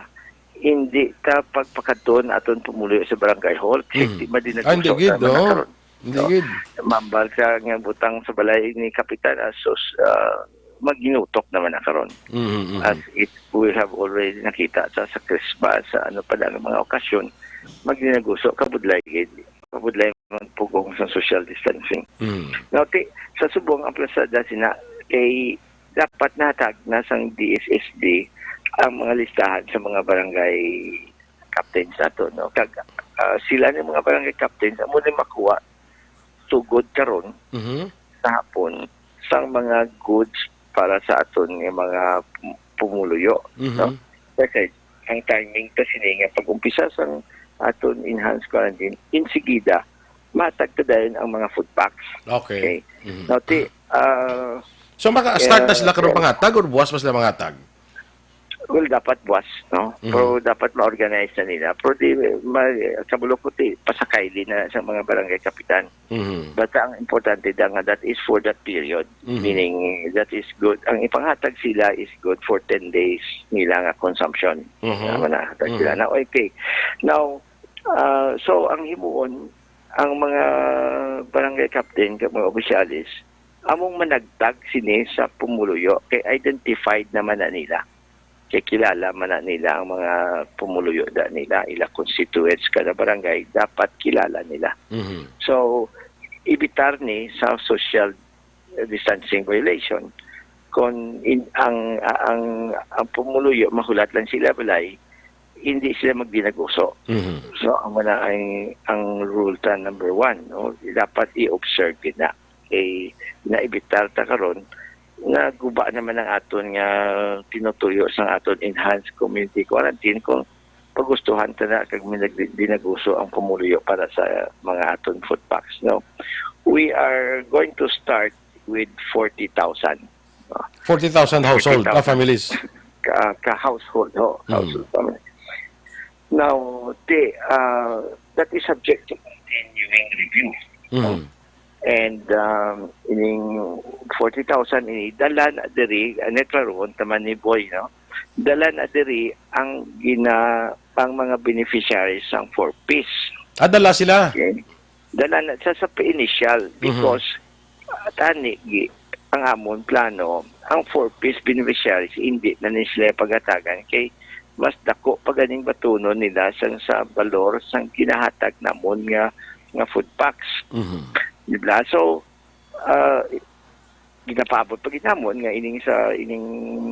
hindi ta pagpakadton aton pumuluyo sa barangay hall, kasi Mhm. di man din Ah, hindi nagusok gid, naman na oo. karon. Hindi No? gid. Mambal sa nga butang sa balay ni Kapitan, ah, sus, ah, maginutok naman na karon. Mhm, mhm. As it, we have already nakita sa, sa Christmas, sa ano pa lang mga okasyon, magdinaguso, kabudlay gid. Kabudlay man pugong sa social distancing. Mhm. Now, ti, sa subong ang plasada sina kay dapat nahatag na sang D S S D ang mga listahan sa mga barangay captains nato, no? Kag, ah, sila ni mga barangay captains amo ni makuha sugod karon Mhm. sa hapon sang mga goods para sa aton nga mga pum-, pumuluyo, Mhm. no? Kasi ang timing ta sini nga pag-umpisa sang aton enhanced quarantine, insigida matag ta dayon ang mga food packs. Okay. Okay. Mhm. Now, ti, ah, So, maka-start na eh, sila karon eh, pangatag or buwas pa sila mangatag? Well, dapat buwas, no? Mhm. Pero dapat ma-organize na nila. Pero di, ma-, sa Bulukuti, pasakay din na sa mga barangay kapitan. Mhm. But ang importante da nga that is for that period. Mhm. Meaning, that is good. Ang ipanghatag sila is good for ten days nila nga consumption. Mhm. Tama na, hatag Mhm. sila. Now, okay. Now, ah, so, ang himuon, ang mga barangay captain, kag mga opisyalis, among managtag sini sa pumuluyo, kay identified naman na nila. Kay kilala man na nila ang mga pumuluyo da nila, ila constituents kada barangay, dapat kilala nila. Mhm. So, ibitar ni sa social distancing violation. Kung in, ang, ang, ang pumuluyo, mahulat lang sila balay, hindi sila magdinaguso. Mhm. So, amo na ang, ang rule ta number one, no? Dapat i-observe gid na. Kay naibitar ta karon nga guba naman ang aton nga tinutuyo sang aton enhanced community quarantine kung pagustuhan ta na kag may nag-, dinaguso ang pumuluyo para sa mga aton food packs, no? We are going to start with forty thousand, no? Forty thousand household, ah, Forty thousand. Families. Ka, ka household, ho, Mm. household family. Now, the, uh, that is subject to continuing review. Mm. And, um, ining forty thousand ini, dala na diri, ah, netraron, taman ni Boy, no? Dala na diri ang gina-, ang mga beneficiaries sang four Ps. Ah, dala sila? Okay. Dala na sa, sa initial, Mhm. because, ah, tani, gi-, ang amon plano, ang four Ps beneficiaries, hindi na ni sila paghatagan kay mas dako pa ganing batunon nila sang sa balor sang ginahatag namon nga, nga food packs. Mhm. Di ba? So, ah, ginapaabot pa gid namon nga ining sa, ining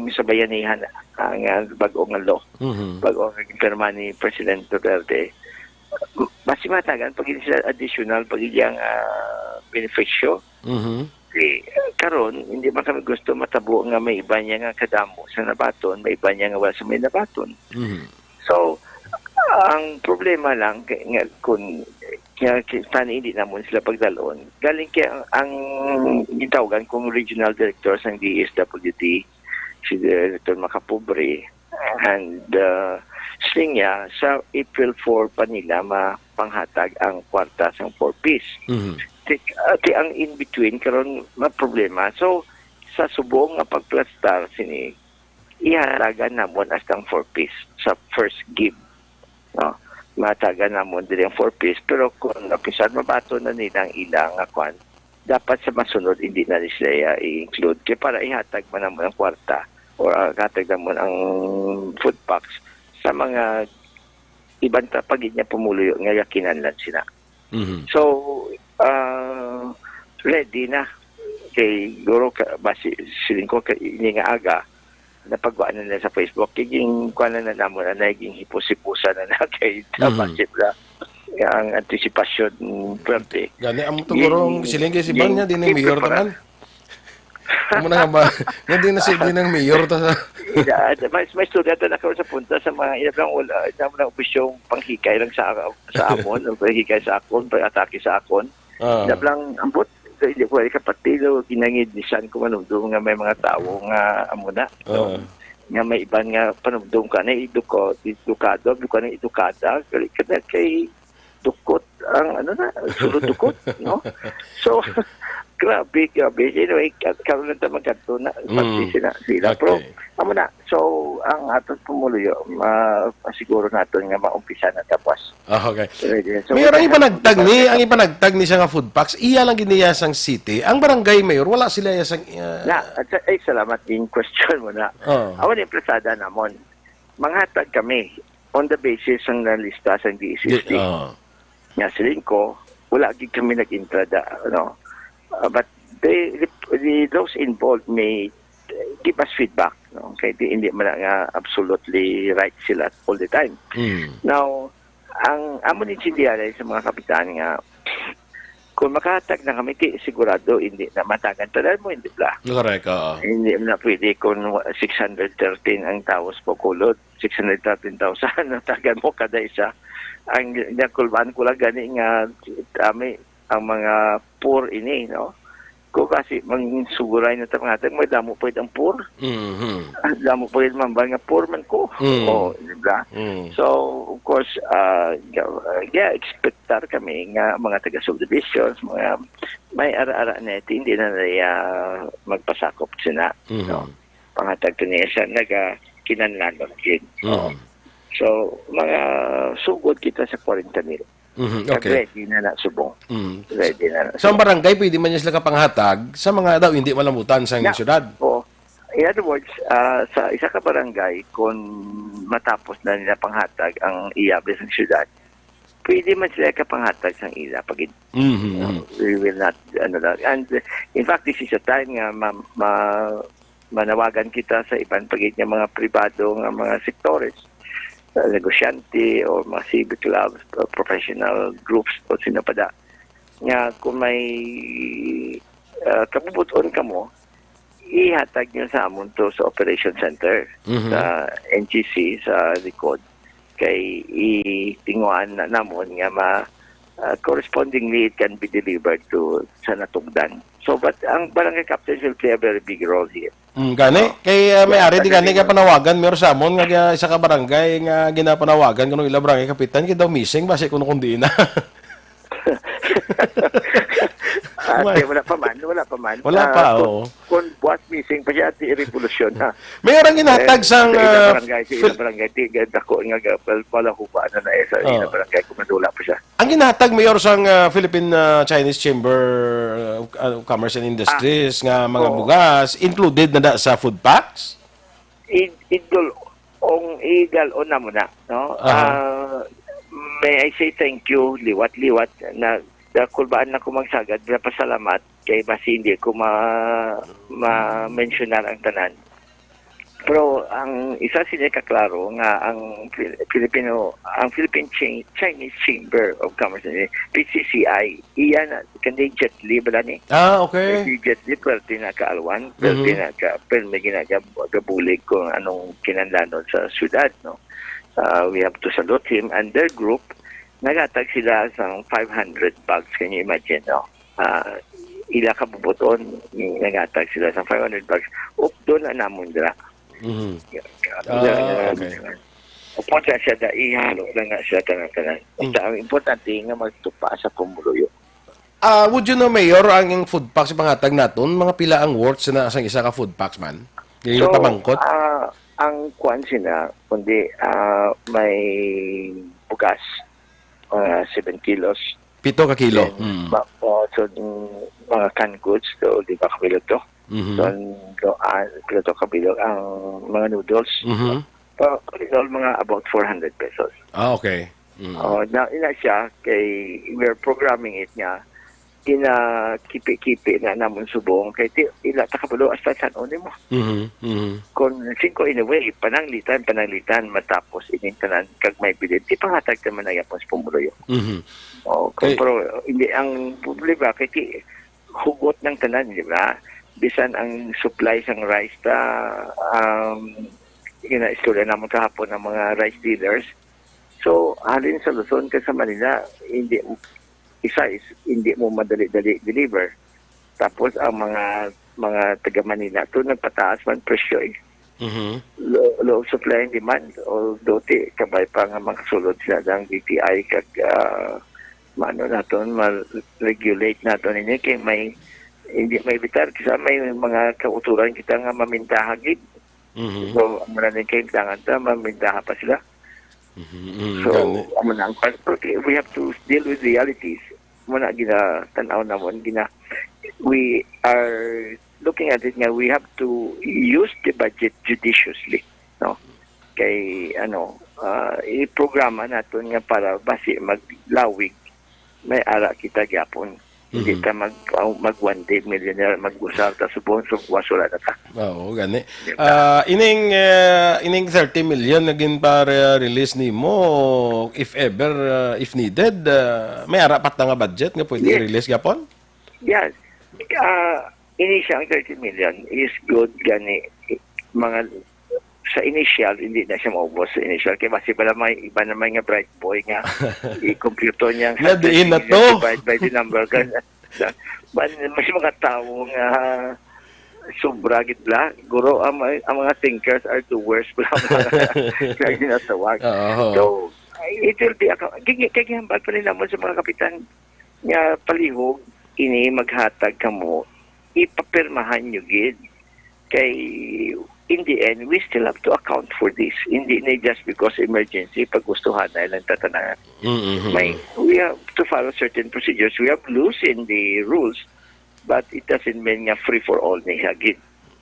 sa bayanihan, ah, nga bag-o nga law, Mhm. bag-o nga ginpirma ni President Duterte, basi mahatagan pa gid sila additional pa gid yang, ah, benepisyo. Mhm. Di, karon, hindi man kami gusto matabo nga may iban niya nga kadamo sa nabaton, may iban niya nga wala sa may nabaton. Mhm. So, ang problema lang kay, nga kun, nga ki-, tani hindi namon sila pagdalon. Galing kay ang, ang gitawgan kong regional director sang D S W D, si Director Macapobre, and, uh, siling niya, sa April four pa nila mapanghatag ang kwarta sang four Ps. Mhm. Ti, ah, ti ang in between karon nga problema. So, sa subong nga pagplastar sini, ihatagan namon as ang four Ps sa first give, no? Mahatagan namon diri ang four Ps, pero kung napisan mabaton na nila ang ila nga kwan, dapat sa masunod hindi na ni sila i-include. Kaya para ihatag man namon ang kwarta o, ah, ihatag namon ang food packs sa mga iban ta pa gid nga pumuluyo nga kinahanglan sila. Mhm. So, ah, ready na. Kay guro ka, basi, siling ko, kay ini nga aga, napagwaan na nila sa Facebook. Kay ging-, kuwan na na namon, na naging hipos-hipusan na na kay Mhm. Basi na. Ang antisipasyon, mm, pwerte. Gani, amo to, gurong Ging-, siling kay si Banya, ging-, di na mayor ta man. Amo na nga ba? Nga di na si, di na mayor ta sa Yeah, may, may istorya ta na karon sa punta sa mga ila lang, wala, ila lang opisyong panghikay lang sa, sa amon, o panghikay sa akon, pag-atake sa akon. Ah. Ila lang, ambot, hindi ko ay kapatid, o ginangid, bisan ko manumdum nga may mga tawo nga amo na, no? Ah. Nga may iban nga panumdum ka na, eduko-, edukado, ka na edukada, kay, kay, kay dukot ang ano na, sulod dukot, no? So, grabe, grabe. Anyway, ka-, karon lang ta magkadto na, Mm. pati sila, sila. Pero, Okay. amo na. So, ang aton pumuluyo, ma-, siguro naton nga maumpisa na tapos. Ah, okay. Ready. So, Mayor, ang we have ipanagtag ni, ang ipanagtag ni siya nga food packs, iya lang gid niya sang city. Ang barangay mayor, wala sila iya sang, ah, Na, at sa, ay, salamat din question mo na. Oh. Amo ni empresada namon. Manghatag kami on the basis sang nalista sang D S S T. Di, oh. Nga siling ko, wala gid kami nag-intra da, ano. Uh, but they, the, the, those involved may give us feedback, no? Kay di, hindi man na nga absolutely right sila all the time. Mm. Now, ang amo ni Chindialay sa mga kapitan nga, kung makahatag na kami, ti, sigurado, hindi na matagan tanan mo, hindi bla? Correct, oo. Hindi na pwede kung six hundred thirteen ang tawo sa Bacolod, six hundred thirteen thousand ang tagan mo kada isa. Ang nakulban ko lang gani nga, kami, ang mga poor ini, no? Kung kasi mangsuguray na ta mga hatag, may damo pa ang poor. Mhm. Ah, damo pa yung mambal nga poor man ko. Mm. Oh, di ba? Mm. So, of course, ah, yeah, yeah, expectar kami nga mga taga subdivisions, mga may ara-ara na ito, hindi na nila magpasakop sina, Mhm. no? Pangatag to niya sa naga kinanlanon gid. Mhm. Oh. So, mga sugod kita sa kwarenta mil. Mhm, Kag okay. ready na na subong. Mm. Ready na na So, ang subong. barangay, pwede man niya sila kapanghatag sa mga daw hindi malamutan sa Yeah. syudad. Oo. In other words, ah, sa isa ka barangay, kung matapos na nila panghatag ang iyabe sa syudad, pwede man sila kapanghatag sa ila pag Mhm, Uh, mhm. we will not, ano lang. And, uh, in fact, this is a time nga ma-, ma-, manawagan kita sa iban pa gid nga mga pribado nga mga sektores, uh, negosyante o mga civic clubs o professional groups o sino pa da. Nga kung may, uh, kabubot-on kamo, ihatag nyo sa amon to sa Operation Center, Mhm. sa N G C, sa likod. Kay itinguhaan na namon nga ma-, ah, correspondingly, it can be delivered to sa natugdan. So, but ang barangay captains will play a very big role here. Mm, gani, So, kay, ah, may yeah, ari di gani barangay ka panawagan, meron sa amon nga, ah, isa ka barangay nga ginapanawagan kuno ila barangay kapitan, kay daw missing, basi kuno kung di na. Ah, May- kaya wala pa man, wala pa man. Wala Ah, pa, kung, oo. kung buwas missing pa siya, di revolusyon na. Mayor, ang ginhatag Eh, sang, sa ilang ah, barangay, sa ilang Phil- barangay, di, ga-, dako nga ga-, wal-, wala ko ba, ano na, eh, sa ilang Oo. barangay, kung madula pa siya. Ang ginhatag, Mayor, sang, ah, Philippine, ah, Chinese Chamber, ah, of Commerce and Industries nga mga Oo. bugas, included na na sa food packs? Id-, idol, ong idol, o na mo na, no? Aha. Ah, may I say thank you, liwat-liwat, na, na kulbaan na ko magsagad, na pasalamat, kay basi hindi ko ma-, ma-mensionar ang tanan. Pero ang isa sila kaklaro nga ang Fil-, Filipino, ang Philippine Chi-, Chinese Chamber of Commerce, eh, P C C I, iya na, kani Jet Li bala ni? Ah, okay. Si Jet Li, pwerte na ka alwan, pwerte Mhm. na ka, pero may ginagabulig kung anong kinahanglanon sa syudad, no? Ah, we have to salute him and their group. Nagatag sila sa five hundred bags, can you imagine, no? Ah, ila kabubuton, nagatag sila sa five hundred bags. Updo na namon dira. Mhm. Ah, okay. Upod sa siya, da, ihalo na nga siya tanan-tanan. Mm. Basta ang importante nga magtupa sa pumuluyo. Ah, would you know, Mayor, ang food packs pangatag naton, mga pila ang worth sa, sa isa ka food packs man? Yung So, pamangkot? ah, ang kuan sina, kundi, ah, may bugas, mga seven kilos. Pito ka kilo. Then, Mm. ma-, oh, so, mm, mga canned goods, so, di ba, kabilog to? Mhm. So, ang, so, ah, pito ka bilog ang mga noodles. Mhm. So, all in all, mga about four hundred pesos. Ah, okay. Mm. Oh, na, ina siya, kay we're programming it nga, ina kipi-kipi na namon subong, kay ti, ila ta kabalo hasta san-o nimo. Mhm, mhm. Kung singko, anyway, pananglitan, pananglitan, matapos ining tanan, kag may bilin, ti pangatag naman na yapon sa pumuluyo. Mhm. Oh, kung Kay pero, hindi, ang problema, kay ti, hugot ng tanan, di ba? Bisan ang supply sang rice ta, um, yun na, istorya naman kahapon ng mga rice dealers. So, halin sa Luzon ka sa Manila, hindi, isa is, hindi mo madali-dali deliver. Tapos, ang mga, mga taga Manila, to nagpataas man presyo eh. Mhm. Lo-, law of supply and demand, although ti, kabay pa nga makasulod sila ng D T I kag, ah, maano naton, ma-regulate naton ini kay may, hindi may bitar, kisa may mga kauturan kita nga mamintaha gid. Mhm. So, amo na ning kailangan ta, mamintaha pa sila. Mhm, mm, So, gani. amo na ang pan-, okay, we have to deal with realities. Amo na ginatan-aw namon, gina-, we are looking at it nga we have to use the budget judiciously, no? Kay, ano, ah, iprograma naton nga para basi maglawig, may ara kita gyapon. Hindi Mhm. ta mag, mag one day millionaire, mag-usar ta subong, so, wala na ta. Oo, gani. Di ba? Ah, ining, eh, ining thirty million nga ginpa-release nimo, if ever, ah, if needed, ah, may ara pa ta nga budget nga pwede Yes. i-release gyapon? Yes. Ah, ini siya ang thirty million is good gani, mga sa initial, hindi na siya maubos sa initial. Kaya basi pala may iba naman nga bright boy nga i-compute niya ang Nga diin na hundred million to. Divide by the number. Kan-, sa, man, may mga tao nga sobra gid bla. Guro, ang, mga- ang mga thinkers are the worst bla. Kaya ginatawag. Oo. So, it will be a, kay, kay gihambal pa rin naman sa mga kapitan nga palihog ini maghatag kamo, ipapirmahan nyo gid. Kay, in the end, we still have to account for this. Hindi na just because emergency, paggustuhan na lang tatanan. Mm-hmm. May, we have to follow certain procedures. We have laws in the rules, but it doesn't mean nga free for all ni hagid.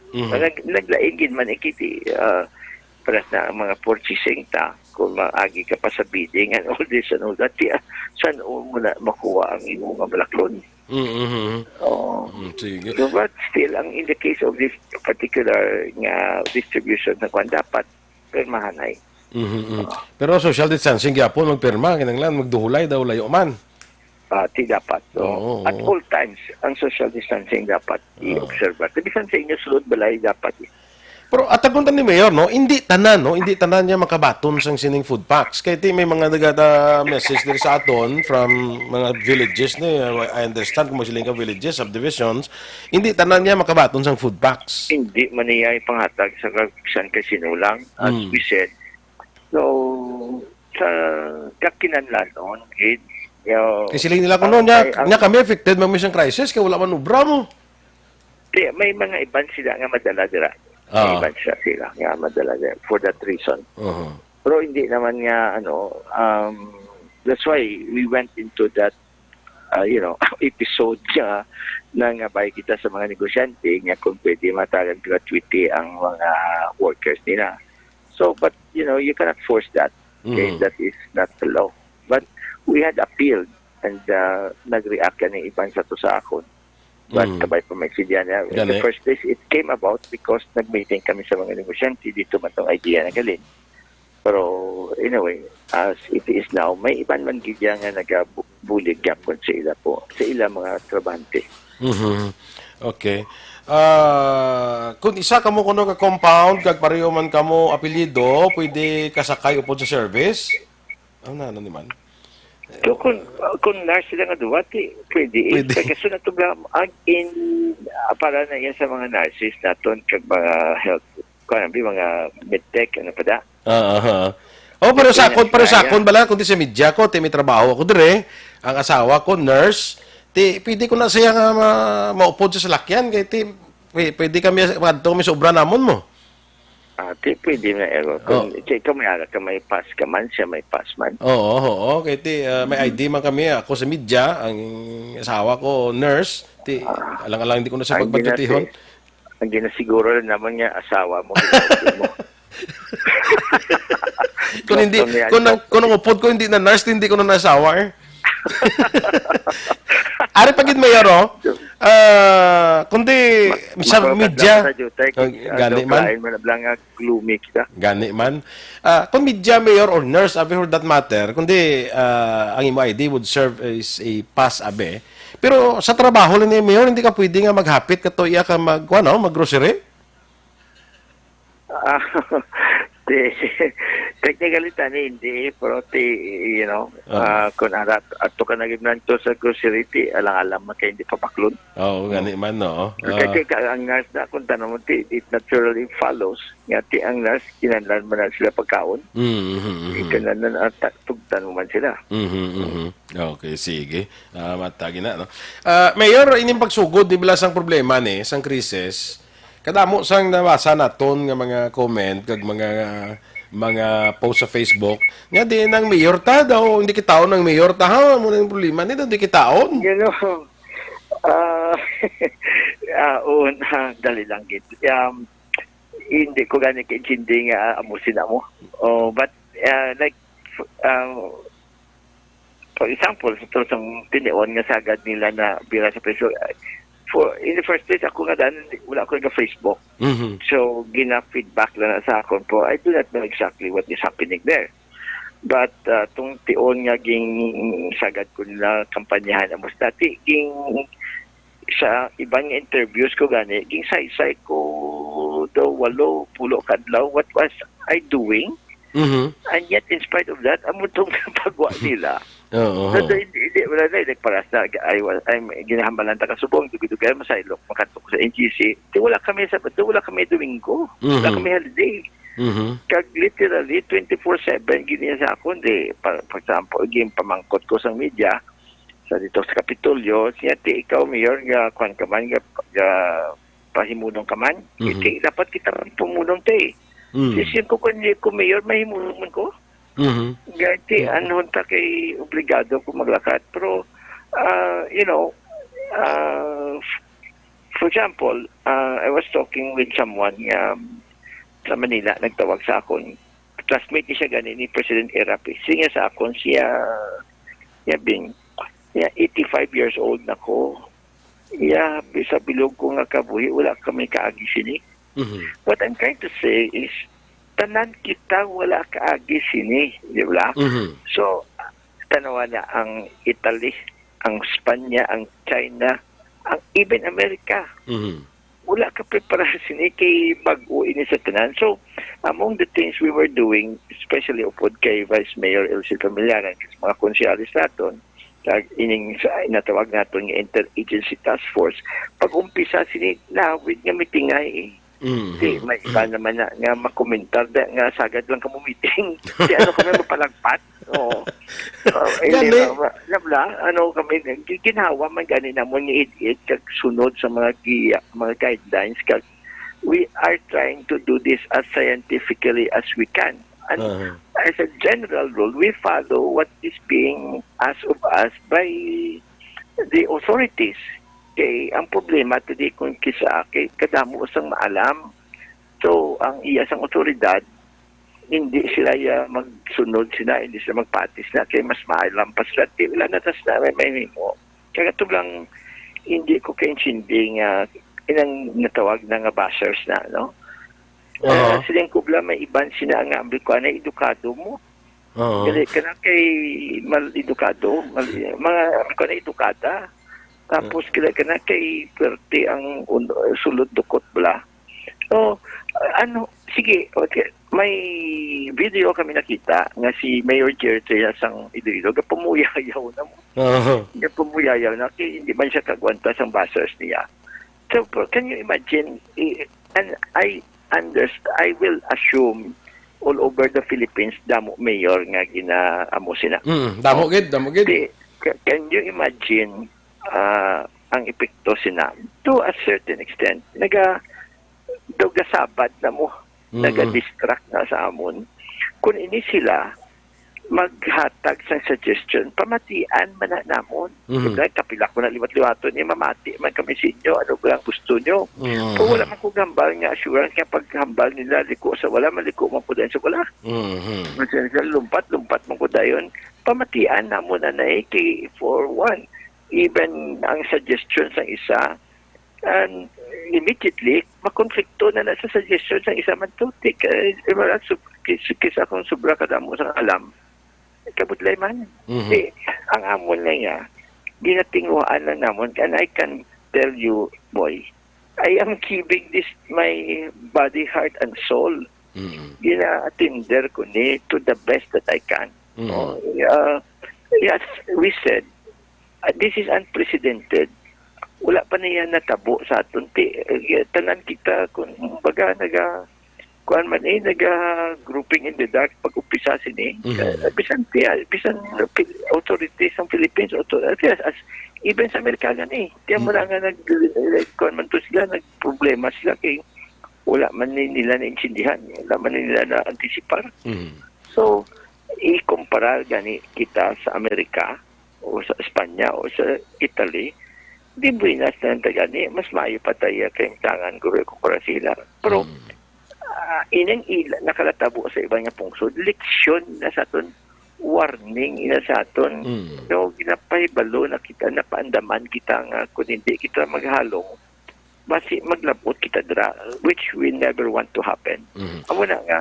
Mhm. Nag-, naglain gid man ikiti, ah, paras na ang mga purchasing ta, kung maagi ka pa sa bidding and all this and all that, yeah, san-o mo na makuha ang imo nga balaklon? Mhm. Oo. Mm, sige. So, but still, ang, in the case of this particular nga distribution sa kwan, dapat pirmahanay. Mhm, mhm. Oo. Pero social distancing gyapon, magpirma, kinahanglan magduhulay daw, layo man. Ah, ti dapat. So, Oo, at oo. all times, ang social distancing dapat Oo. i-observe. At bisan sa inyo sulod balay, dapat. Pero atagon ta ni Mayor, no, hindi tanan, no, hindi tanan niya makabaton sang sining food packs. Kay ti may mga nagata-message diri sa aton from mga villages ni, I understand kung magsiling ka villages, subdivisions, hindi tanan niya makabaton sang food packs. Hindi man niya ipanghatag sa kag-, bisan kay sino lang, as Mm. we said. So, sa kakinahanglanon, gid, yo, Kay siling nila ang, kuno, nya, ay, ang nya kami affected man mi sang crisis kay wala man obra mo. Di, may mga iban sila nga madala dira. May Ah. iban sila, sila nga madala dira for that reason. Uh-huh. Pero hindi naman nga, ano, um, that's why we went into that, uh, you know, episode nga nangabay kita sa mga negosyante nga kung pwede matagan gratuity ang mga workers nila. So, but, you know, you cannot force that. Okay? Mhm. That is not the law. But we had appealed and, uh, nag-react ka ng iban sa to sa akon. But Mm. kabay pa may silya niya. In the Gani. first place, it came about because nag-meeting kami sa mga negosyante, dito man tong idea na galing. Pero, anyway, as it is now, may iban man gid yan nga nagabulig gyapon sa ila po, sa ila mga trabahante. Mhm. Okay. Ah, kung isa kamo kuno ka compound, kag pareho man kamo apelyido, pwede kasakay upod sa service? Ano na, ano ni man? So, kung, kung nurse sila nga duwa, ti, pwede. Pwede. Kaya so na to ba, ag-, in, ah, para na yan sa mga nurses naton, kag mga health, kung ano, mga medtech, ano pa da? Ah, aha. Oh, pero Medtech sakon, na pero sila, sakon yeah. bala, kundi sa media ko, ti may trabaho ako dire, ang asawa ko, nurse, ti, pwede ko na siya nga ma-, maupod sa salakyan, kay ti, pwe-, pwede kami, madto kami sa obra namon mo. Ah, ti, pwede na, Ero. Oh. Kung, kay ikaw may ara ka, may pass ka man, siya may pass man. Oo, oo. Kay ti, ah, may Mm. I D man kami. Ako sa media, ang asawa ko, nurse. Ti, Ah. alang-alang, hindi ko na siya Ang pagpatutihon. ginasi-, ang ginasiguro lang naman nga, asawa mo, ginaupod mo. Kung hindi, Doktor niya, kung ang, doktor. kung ang upod ko, hindi na nurse, hindi ko na asawa, eh. Ari pa gid, Mayor, oh. Ah, kundi Ma-, sa makakadlaw media. Sa jutay, Oh, kay, ah, gani Doc man. Lain man lang nga gloomy kita. Gani man. Ah, kung media, Mayor, or nurse, abi, for that matter, kundi, ah, ang imo I D would serve as a pass, abi. Pero sa trabaho lang ni Mayor, hindi ka pwede nga maghapit ka to iya ka mag, ano, mag-grocery? Ah, ti, technically, tani, hindi, pero ti, you know, Ah. ah, kung ara-, ato ka nagimnanto sa grocery, ti, alang-alang man kay hindi pa baklon. Oo, Oo. gani man, no? Kay, Ah. kay ka-, ang nurse na, kung tanong mo, ti, it naturally follows nga, ti, ang nurse, kinahanglan man na sila pagkaon. Mm, mhm, mhm. Kinahanglan na, ah, ta-, tugtan mo man sila. Mhm, mhm. Okay, sige. Ah, matagi na, no? Ah, Mayor, ining pagsugod, di ba, sang problema ni, sang krisis, kadamo sang nabasa naton nga mga comment kag mga, mga post sa Facebook nga di nang mayor ta daw, hindi kitaon ang mayor ta, ha? Amo na ang problema, hindi daw di kitaon. You know, ah, ah, una, dali lang gid. Um, hindi ko gani kaintindi nga amo sina mo. Oh, but, ah, like, f-, ah, for example, sa to sang tinion nga sagad nila na bira sa Facebook, ah, for, in the first place, ako nga dan, wala ko nga Facebook. Mhm. So, gina-feedback lang na sa akon po, I do not know exactly what is happening there. But, ah, tong tion nga ging sagad ko nila kampanyahan, amo sa dati, ging sa iban nga interviews ko gani, ging saysay ko daw walo, pulo ka adlaw. What was I doing? Mhm. And yet, in spite of that, amo tong pagwa nila. Oo. So, so, hindi, hindi, wala na, like, paras na, I was, I'm, ginahambalan ta ka subong, dugay-dugay, masaylo, makatok sa N G C. Di wala kami sa, di wala kami Domingo. Wala Mhm. kami holiday. Mhm. Kag literally, twenty-four seven, gini sa akon, di, pa, for example, gin pamangkot ko sa media, sa dito sa Kapitolyo, siya, ti, ikaw, Mayor, nga, kwan ka man, nga, nga, pahimulong ka man. Mhm. Ti, dapat kita man pumulong, ti. Mm. Ti, siyempre ko, kung hindi ko Mayor, mahimulong man ko. Mhm. Gati, Mm. ano, ta kay obligado ko maglakat. Pero, ah, you know, ah, f-, for example, ah, I was talking with someone nga sa Manila, nagtawag sa akon. Classmate ni siya gani ni President Erap. Siya sa akon, siya, niya, Bing, niya, eighty-five years old na ko. Iya, sa bilog ko nga kabuhi, wala kami kaagi sini. Mhm. What I'm trying to say is, tanan kita wala kaagi sini, di ba? Mhm. So, tanawa na ang Italy, ang Spanya, ang China, ang even America. Mhm. Wala ka preparasyon sini kay bag-o ini sa tanan. So, among the things we were doing, especially upod kay Vice Mayor Elsie Familiaran, kag mga konsehales naton, kag ining sa, natawag naton nga interagency task force, pag-umpisa sini, nawid nga mitingay, eh. Mhm. Di, may iba naman na, nga makomentar da, nga sagad lang kamo meeting. Di ano kami mapalagpat? Oo. Oh, hindi, Gani. ma-, ma-, alam na, ano kami, gi-, ginhawa man gani namon ni id-id, kag sunod sa mga gi-, mga guidelines, kag we are trying to do this as scientifically as we can. And Aha. as a general rule, we follow what is being asked of us by the authorities. Kay ang problema, today, kung kisa, kay kadamo sang maalam. So, ang iya sang otoridad, hindi sila ya magsunod sina, hindi sila magpatis na, kay mas maalam pa sila. Di, wala na tas na may, may mo. Kaya ito lang, hindi ko kaintindi nga inang natawag na nga bashers na, no? Oo. Ah, siling ko bala, may iban sina nga, ambi ko, "Anay edukado mo?" Oo. Dili ka na kay mal edukado, mal, mga, ambi ko, "Anay edukada." Tapos, Oo. kila ka na kay pwerte ang un-, sulod dukot bala. So, ano, sige, okay. May video kami nakita nga si Mayor Jerry Trias ang Iloilo, gapamuyayaw na mo. Oo. Gapamuyayaw na, kay hindi man siya kagwanta sang bashers niya. So, can you imagine, i-, and I underst-, I will assume all over the Philippines, damo mayor nga ginaamo sina. Mm, damo Oh. gid, damo gid. Di, ca-, can you imagine, ah, ang epekto sina? To a certain extent, naga-, daw gasabad na mo. Mm-mm. Nagadistract na sa amon. Kung ini sila maghatag sang suggestion, pamatian man na namon. Mhm. Kay kapila ko na liwat-liwaton, eh, mamati man kami sa inyo. Ano ba ang gusto nyo? Mhm. Kung wala man ko gambal nga assurance nga paghambal nila, liko sa wala, maliko man ko dayon sa wala. Mhm. Masin sila, lumpat, lumpat man ko dayon. Pamatian namon na na eh, kay for one, even ang suggestion sang isa, and immediately, makonflikto na na sa suggestion sang isa man to. Ti-, eh, eh, wala, sub-, kis-, kisa kung sobra kadamo sang alam, kabudlay man. Mhm. Ti, ang amon na nga, ginatinguhaan lang namon, and I can tell you, boy, I am giving this my body, heart, and soul. Mhm. Gina-attender ko ni to the best that I can. Mhm. Oh, uh, yes, we said, uh, this is unprecedented. Wala pa niya natabo sa aton. Ti, eh, tanan kita, kung baga, naga, kuan man eh, naga grouping in the dark pag-umpisa sini. Mhm. Eh, bisan tiya, bisan Pil-, authorities ng Philippines, author-, yes, as, even sa Amerika gani. Tiyan mo Mhm. na nga nag, nag, kuan man to sila, nagproblema sila kay wala man ni nila naintindihan, wala man ni nila na-anticipar. Mhm. So, ikumparar gani kita sa Amerika o sa Espanya o sa Italy, di buenas na lang ta gani, mas maayo pa tayo kay tangan guro kumpara sila. Pero, Mm. ah, ining ila, nakalatabo sa iba nga pungsod, leksyon na sa aton, warning ina sa aton. Mm. No, ginapahibalo na kita, napaandaman kita nga kung hindi kita maghalong, basi maglabot kita dira, which we never want to happen. Mhm. Amo na nga,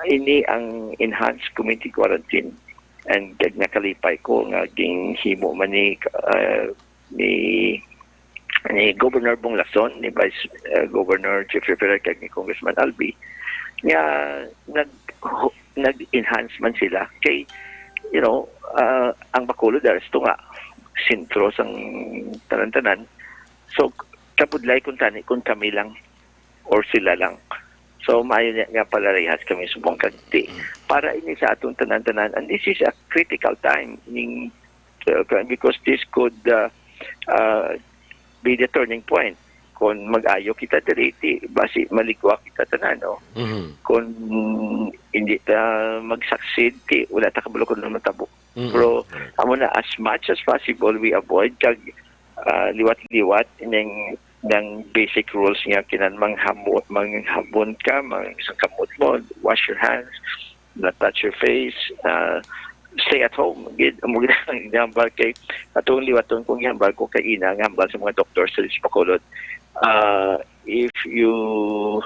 ini ang enhanced community quarantine. And kag nakalipay ko nga ginhimo man ni, uh, ni, ni Governor Bong Lacson, ni Vice, uh, Governor Jeffrey Ferrer, kag ni Congressman Albi, nga nag-, nag-enhance man sila. Kay, you know, uh, ang Bacolod, aresto nga, sentro sang tanan-tanan. So, kabudlay kung tani, kung kami lang or sila lang. So, maayo niya nga palarihas kami subong kag ti. Mm. Para ini sa atong tanan-tanan, and this is a critical time, ning, uh, because this could, uh, uh, be the turning point. Kung mag-ayo kita diri, ti, basi maligwa kita tanan, no? Mhm. Kung hindi ta mag-succeed, ti, wala ta kabalo kung ano matabo. Mm. Pero, Correct. amo na, as much as possible, we avoid kag, ah, liwat-liwat ining, ng basic rules nga kinan manghamo-, manghambon ka, mang-, isang kamot mo, wash your hands, not touch your face, ah, stay at home. Gid, amo gid ang hambal kay atong liwaton kung hambal ko kay ina, ang hambal sa mga doktor sa Bacolod. Ah, if you,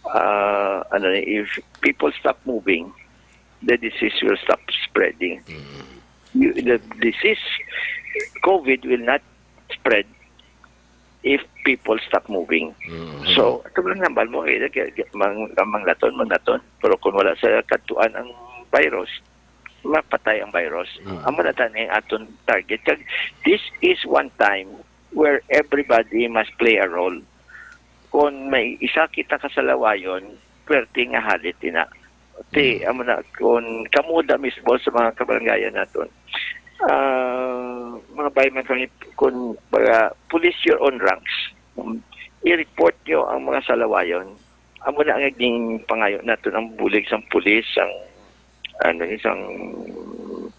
ah, ano ni, if people stop moving, the disease will stop spreading. Mm. You, the disease, COVID will not spread if people stop moving. Mm. So, ito lang nambal mo, eh, mang, manglaton, manglaton. Pero kung wala sa kadtuan ang virus, mapatay ang virus. Mm. Amo na tani ang aton target. Kag, this is one time where everybody must play a role. Kung may isa kita kasalawayon, pwerte nga halit ina. Ti, Mm. amo na, kung kamo da mismo sa mga kabarangayan naton, ah, mga bayman kami, kung, baga, police your own ranks. Um, i-report nyo ang mga salawayon. Amo na ang naging pangayo naton, ang bulig sang pulis, ang, ano, isang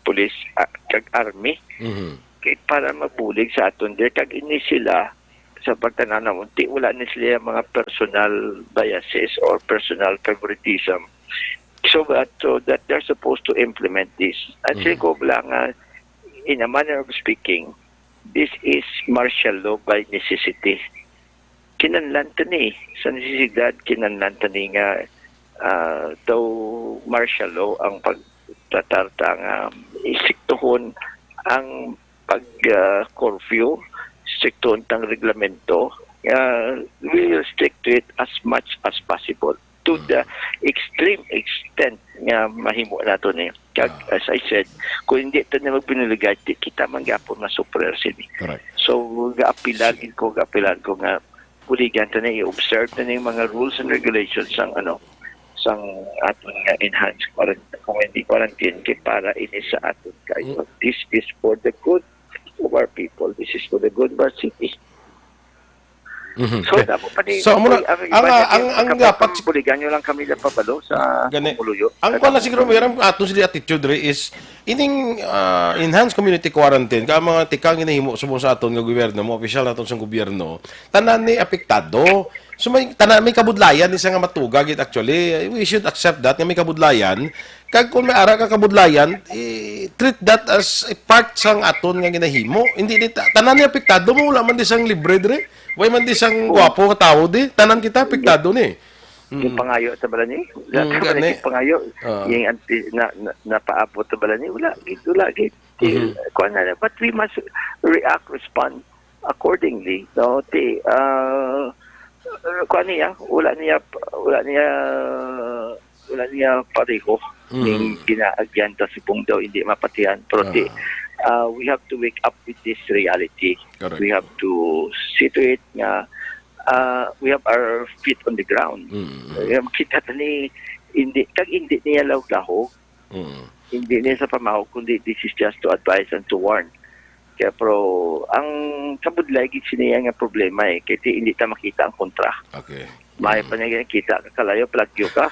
pulis, ah, kag army. Mhm. Kay para mabulig sa aton, di kag ini sila, sa pagtanaw na unti, wala ni sila mga personal biases or personal favoritism. So that, so that they're supposed to implement this. At Mm. sila ko lang nga, in a manner of speaking, this is martial law by necessity. Kinahanglan ta ni, sa necesidad, kinahanglan ta ni nga, ah, daw martial law ang pagtratar ta nga isiktuhon ang pag, ah, curfew, isiktuhon tang reglamento. Ah, we will stick to it as much as possible, to Mm. the extreme extent nga mahimo nato ni. Kag, Ah. as I said, kung hindi ta na magbinuligay, di kita man gyapon masuffer sini. Correct. So, gaapilan gid ko, gaapilan ko nga buligan ta na i-observe na yung mga rules and regulations sang, ano, sang aton nga enhanced quarant-, community quarantine kay para ini sa aton kayo. Mm. This is for the good of our people. This is for the good of our city. Mhm. So, damo pa ni, So, amo na, ang, ang, ang, ang dapat buligan nyo lang kami na pabalo sa Gani. Pumuluyo. Ang kuwan na siguro, meron ato sila attitude re is, ining, ah, enhanced community quarantine, ka mga tikang ginahimo subong sa aton nga gobyerno, mga opisyal naton sa gobyerno, tanan ni apektado. So, may, tanan, may kabudlayan ni sa nga matuga gid actually. We should accept that, nga may kabudlayan. Kag kung may ara ka kabudlayan, i-treat that as a part sang aton nga ginahimo. Hindi ni ta-, tanan ni apektado mo, wala man di sang libre dire. Way man di sang gwapo ka tawo di. Tanan kita apektado ni. Yung pangayo sa bala ni? Wala Mm, sa bala gani. Yung pangayo. Ah. Yung anti, na, na, napaabot sa bala ni? Wala, gid, wala, gid. Mhm. Kuwan na, but we must react, respond accordingly, no? Ti, ah, kuwan niya, wala niya, wala niya, wala niya pareho. Mhm. Yung ginaagyan ta subong daw, hindi mapatihan. Pero ti, Ah. ah, we have to wake up with this reality. Correct. We have to see to it nga, ah, we have our feet on the ground. Mm. Yung kita ta ni, hindi, kag hindi niya lahog-lahog. Mm. Hindi niya sa pamahog, kundi this is just to advise and to warn. Kaya pero, ang kabudlay gid siniya nga problema eh, kay ti hindi ta makita ang kontra. Okay. May Mm. pa niya kita ka kalayo, plagyo ka.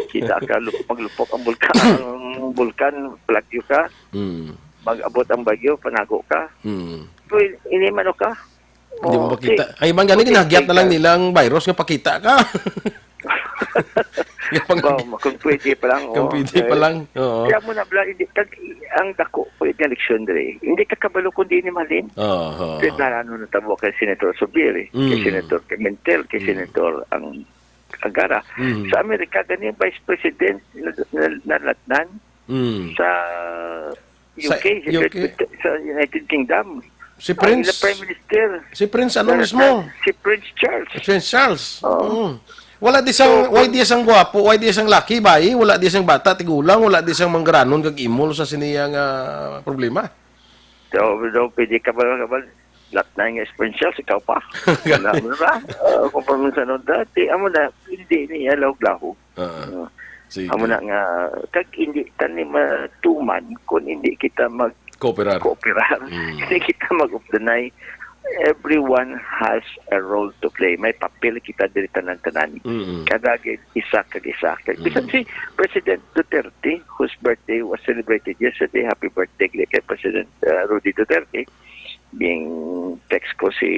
Kita ka, lup-, maglupok ang bulkan, ang bulkan, plagyo ka. Mm. Mag-abot ang bagyo, panago ka. Mm. Pero ini man ka. Hindi mo Oh, makita. Ay, man gani, okay, ginahagyat na lang okay. Nilang virus nga pakita ka. Nga pang- Ba, kung pwede pa lang, Kung oh. pwede pa Eh, lang, oo. Kaya mo na, bla, hindi, kag, ang dako po yung eleksyon, dre. Hindi ka kabalo kung di ni Malin. Oo, oo. Kaya na, ano, natabo kay Senator Subiri, kay Mm. Senator Pimentel, kay Mm. Senator ang Angara. Mm. Sa Amerika, gani yung Vice President na, na, nalatnan Mm. sa Sa U K, sa U K. United, sa United Kingdom. Si Ang Prince, ila Prime Minister. Si Prince ano Nalatnan, mismo? Si Prince Charles. Si Prince Charles. Oo. Mm. Wala di sang, So, why kung di sang gwapo, why di sang laki, bayi, wala di sang bata, tigulang, wala di sang manggaranon kag imol sa siniya nga problema. So, so, pwede ka ba, ka ba, lahat na nga Prince Charles, ikaw pa. Wala mo na ba? Uh, kung pa minsan, no, dati, amo na, hindi niya lahog-lahog. Ah, Uh, sige. Amo na nga, kag hindi tani matuman kung hindi kita mag Kooperar. Kooperar. Mm. Hindi kita mag-updanay. Everyone has a role to play. May papel kita diri tanan-tanan. Mm. Kada gid isa kag isa. Kag Mm. bisan si President Duterte, whose birthday was celebrated yesterday, happy birthday kay President, uh, Rudy Duterte. Ging text ko si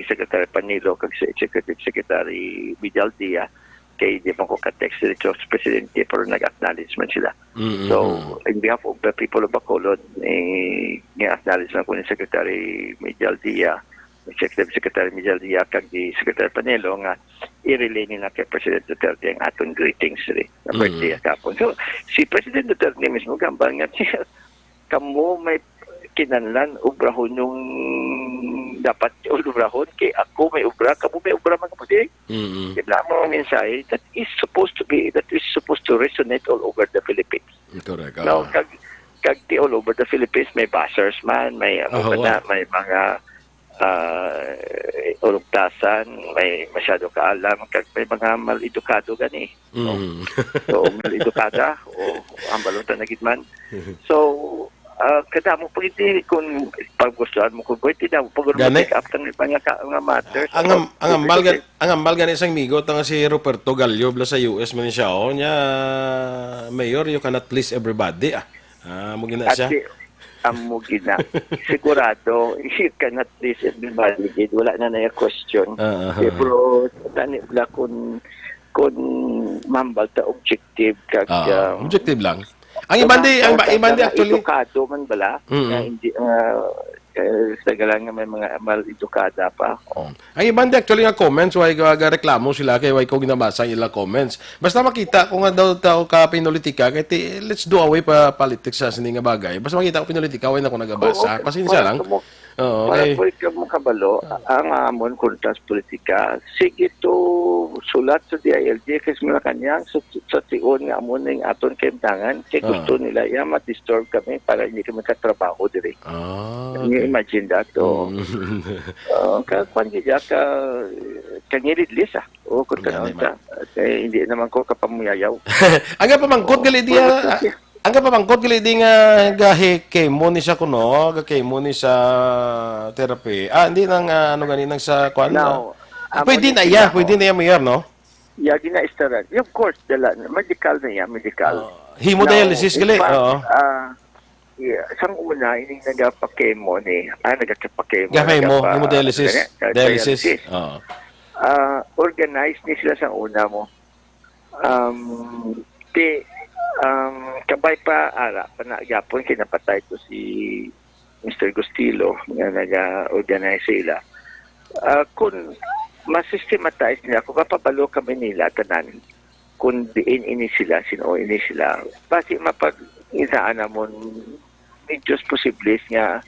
Secretary Panelo kag si Executive Secretary Vidal Dia, kay di man ko ka-text diretso sa presidente, pero nag-acknowledge man sila. Mm, So, mm. in behalf of the people of Bacolod, eh, nga-acknowledge lang ko ni Secretary Mijal Dia, Executive Secretary Mijal Dia, kag di Secretary Panelo nga i-relay nila kay President Duterte ang aton greetings ri, na Mm. birthday kahapon. So, si President Duterte mismo gambal nga siya, kamo may kinahanglan obrahon yung dapat obrahon, kay ako may obra, kamo may obra man kamo di. Mm-mm. Di ba mo ang mensahe that is supposed to be, that is supposed to resonate all over the Philippines. Correct. Now, Ah. kag, kag di all over the Philippines, may buzzers man, may ano Ahaw, pa na, ah. may mga, ah, ulugtasan, may masyado kaalam, kag may mga mal-edukado gani. Mm. So, mal-edukada, o ang balunta na gid man. So, ah, kadamo pa gid kung paggustuhan mo, kung pwede na, pag Gani? Take up ang mga ka-, mga matters. Ang am-, ang ambal gan-, ang ambal gani sang migo, tanga si Roberto Gallo, bla sa U S man siya, oh, niya, "Mayor, you cannot please everybody," ah. Ah, mo gina siya. Ate, amo gina. Sigurado, you cannot please everybody, gid. Wala na na yung question. Ah, ah, Eh, ah. Pero, tani bla kung, kung mambal ta objective, kag, Ah, um, objective lang. Ang iban di, ang iba-, iban di actually. Edukado man bala, Mm. na hindi, ah, eh, sa galang nga may mga mal-edukada pa. Oh. Mm. Ang iban di actually nga comments, way ga-, gareklamo sila kay way ko ginabasa ang ila comments. Basta makita ko nga daw tao ka pinulitika, kay ti-, let's do away pa politics sa sini nga bagay. Basta makita ko pinulitika, way na ko nagabasa. Oo, Pasensya para lang. Sa mo, Oo, para okay. Po ikaw makabalo, Ah. ang amon kontra sa politika, sige to sulat sa D I L G kay sa Malacañang, sa, sa Tion nga amon ning aton kaimtangan, kay Ah. gusto nila iya ma-disturb kami para hindi kami katrabaho diri. Ah, Can you okay. imagine that? Oo. Mm. Ah, ka, kwan gid ya, ka, kangilid lis, ah. O, kung Gani tanawon man. Ka, kay hindi naman ko kapamuyayaw. Ang pamangkot Oo. gali diya, Well, ah, okay. Ang kapamangkot gali di nga gahi kemo ni sa kuno, ga kemo ni sa therapy. Ah, hindi nang, ah, ano gani, nang sa kwan, Now, Amo Pwede ni na sila, iya, oh. Pwede na iya, Mayor, no? Iya, gina-start. Yeah, of course, dala, medical na iya, medical. Oh, hemodialysis Now, gali, in fact, oo. ah, yeah, sang una, ining nagapakemo ni, ah, nagapakemo, Gapakemo, nagapa-, hemodialysis, ano, dialysis. dialysis. Oo. Ah, organized ni sila sang una mo. Um, ti, um, kabay pa, ara, pa na gyapon, kinapatay to si Mister Gustilo, nga naga-organize sila. Ah, kung ma-systematize nila, kung mapabalo kami nila, tanan, kung diin ini sila, sino ini sila, basi mapag-inaan namon, medyo posibles nga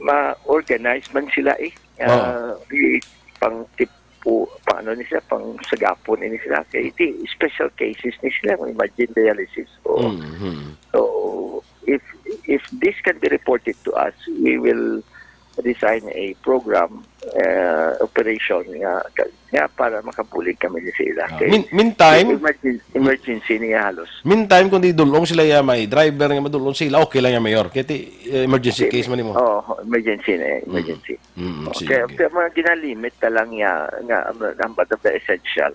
ma-organize man sila eh. Oo. Ah, di, pang tipo, pang ano ni sila, pang sagapon ni sila. Kay di, special cases ni sila, imagine dialysis. O, Mhm. so, if, if this can be reported to us, we will design a program, uh, operation nga, nga para makabulig kami ni sila. Ah, Kay mean-, meantime, emergen-, emergency niya halos. Meantime, kung di dulong sila ya, may driver nga madulong sila, okay lang ya, Mayor. Kaya ti, eh, emergency Di, case man mo. Oo, emergency na, Mm. emergency. Mm, Okay, sige. Kaya mga ginalimit na lang ya, nga, ang, ang, ang essential.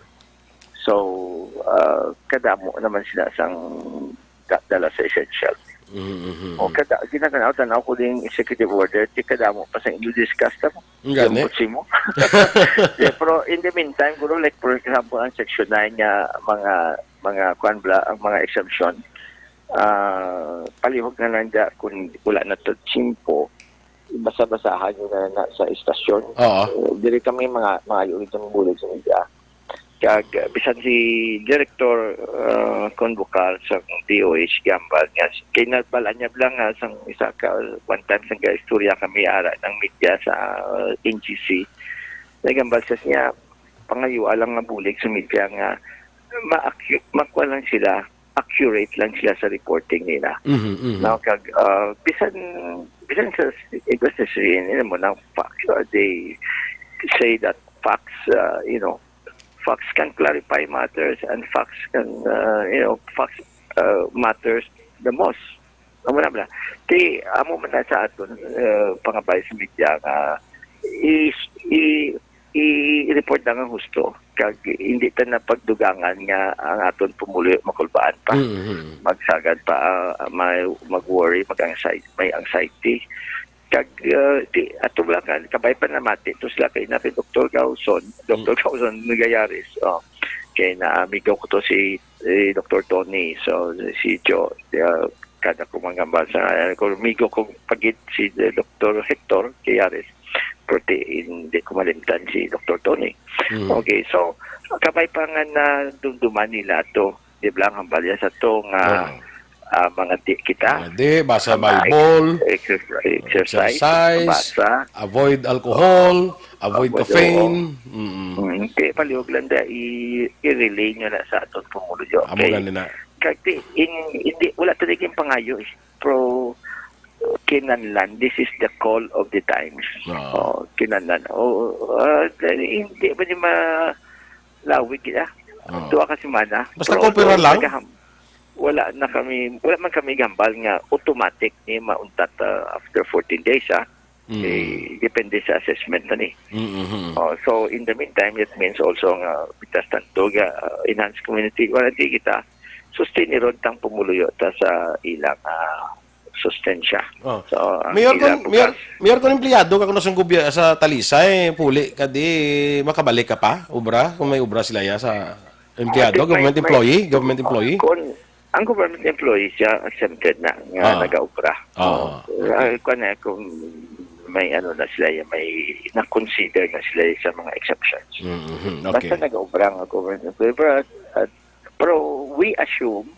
So, ah, kadamo naman sila sang da-, dala sa essential. Mm, mm, mm, O, mm. kada, ginatanaw-tanaw ko din executive order, ti kadamo pa sa inyo discuss na mo. Ang gani. Yung kutsi mo. Yeah, pero in the meantime, guro, like, for example, ang section nine nga mga, mga, kuwan bala, ang mga exemption, ah, palihog na lang dya kung wala na to tsimpo, basa-basahan nyo na, na sa istasyon. Oo. Eh, diri kami mga, mga ayulit ng bulig sa media. Kag, uh, bisan si Director, uh, Convocar sa D O H gambal nga, kay nabalanyab lang nga sang isa ka, one time sang istorya kami ara ng media sa, uh, N G C. Nagambal siya niya, pangayua lang nga bulig sa media nga ma-accu-, makuha lang sila, accurate lang sila sa reporting nila. Mhm, mhm. Now, kag, uh, bisan, bisan sa, it was the same, you know, now, facts, uh, they say that facts, uh, you know, facts can clarify matters and facts can, uh, you know, facts, uh, matters the most. Amo na bala. Kay amo man na sa aton, uh, pangabay sa media nga i-, i-, i-report lang ang husto. Kag hindi ta na pagdugangan nga ang aton pumuluyo makulbaan pa. Mm-hmm. Magsagad pa, uh, may, mag-worry, mag-anxiety, may anxiety. Kag, uh, di, ato lang kan, kabay pa namati to sila kay na kay Doktor Gauson, Doktor Mm. Gauson Migayares. Oh. Kay na amigo ko to si, eh, Doktor Tony. So, si Joe, uh, kada ko manggambal sa, uh, ko amigo ko pagit si, uh, Doktor Hector Gayares. Pero di, hindi ko malimtan si Doktor Tony. Mm. Okay, so, kabay pa nga na dumduman nila to. Di ba lang ang balya sa to nga, Oo. ah, mga di kita? Ah, di, basa Ang Bible, exer-, exercise, exercise, basa. Avoid alcohol, avoid Avoid caffeine. alcohol. Mm-mm. Mm, di, palihog lang da, i-, i-relay nyo na sa aton pumuluyo. Amo Okay. gani na. Kag di, in-, hindi, wala to naging pangayo eh. Pero kinahanglan, this is the call of the times. Oo. Oh, kinahanglan. Oh, ah, hindi ba ni ma-, lawig, ah. Oo. Duha ka semana. Basta Pero kopera although lang? nagaham-, wala na kami, wala man kami gambal nga automatic ni mauntat, ah, after fourteen days, ah. Mm. Eh, depende sa assessment na ni. Mm-hmm. Oh, so, in the meantime, it means also nga, mientras tanto, ga, ah, enhanced community warranty kita, sustain ni Rod tang pumuluyo ta sa ilang, ah, sustensya. Oh. So, ang Mayor, ila kung, Mayor, bugas. Mayor, kung empleyado ka kuno sa gobya-, sa Talisay, puli ka di, makabalik ka pa, obra, kung may obra sila ya sa empleyado, Ah, may, government may, employee, government employee? Kung ang government employee siya, exempted na, nga Ah. nagaobra. Ah. Oh. Ah, kung ano, kung may ano na sila, may na-consider na sila sa mga exceptions. Mm-hmm. Basta Okay. nagaobra nga government employee, pero, ah, Pero we assume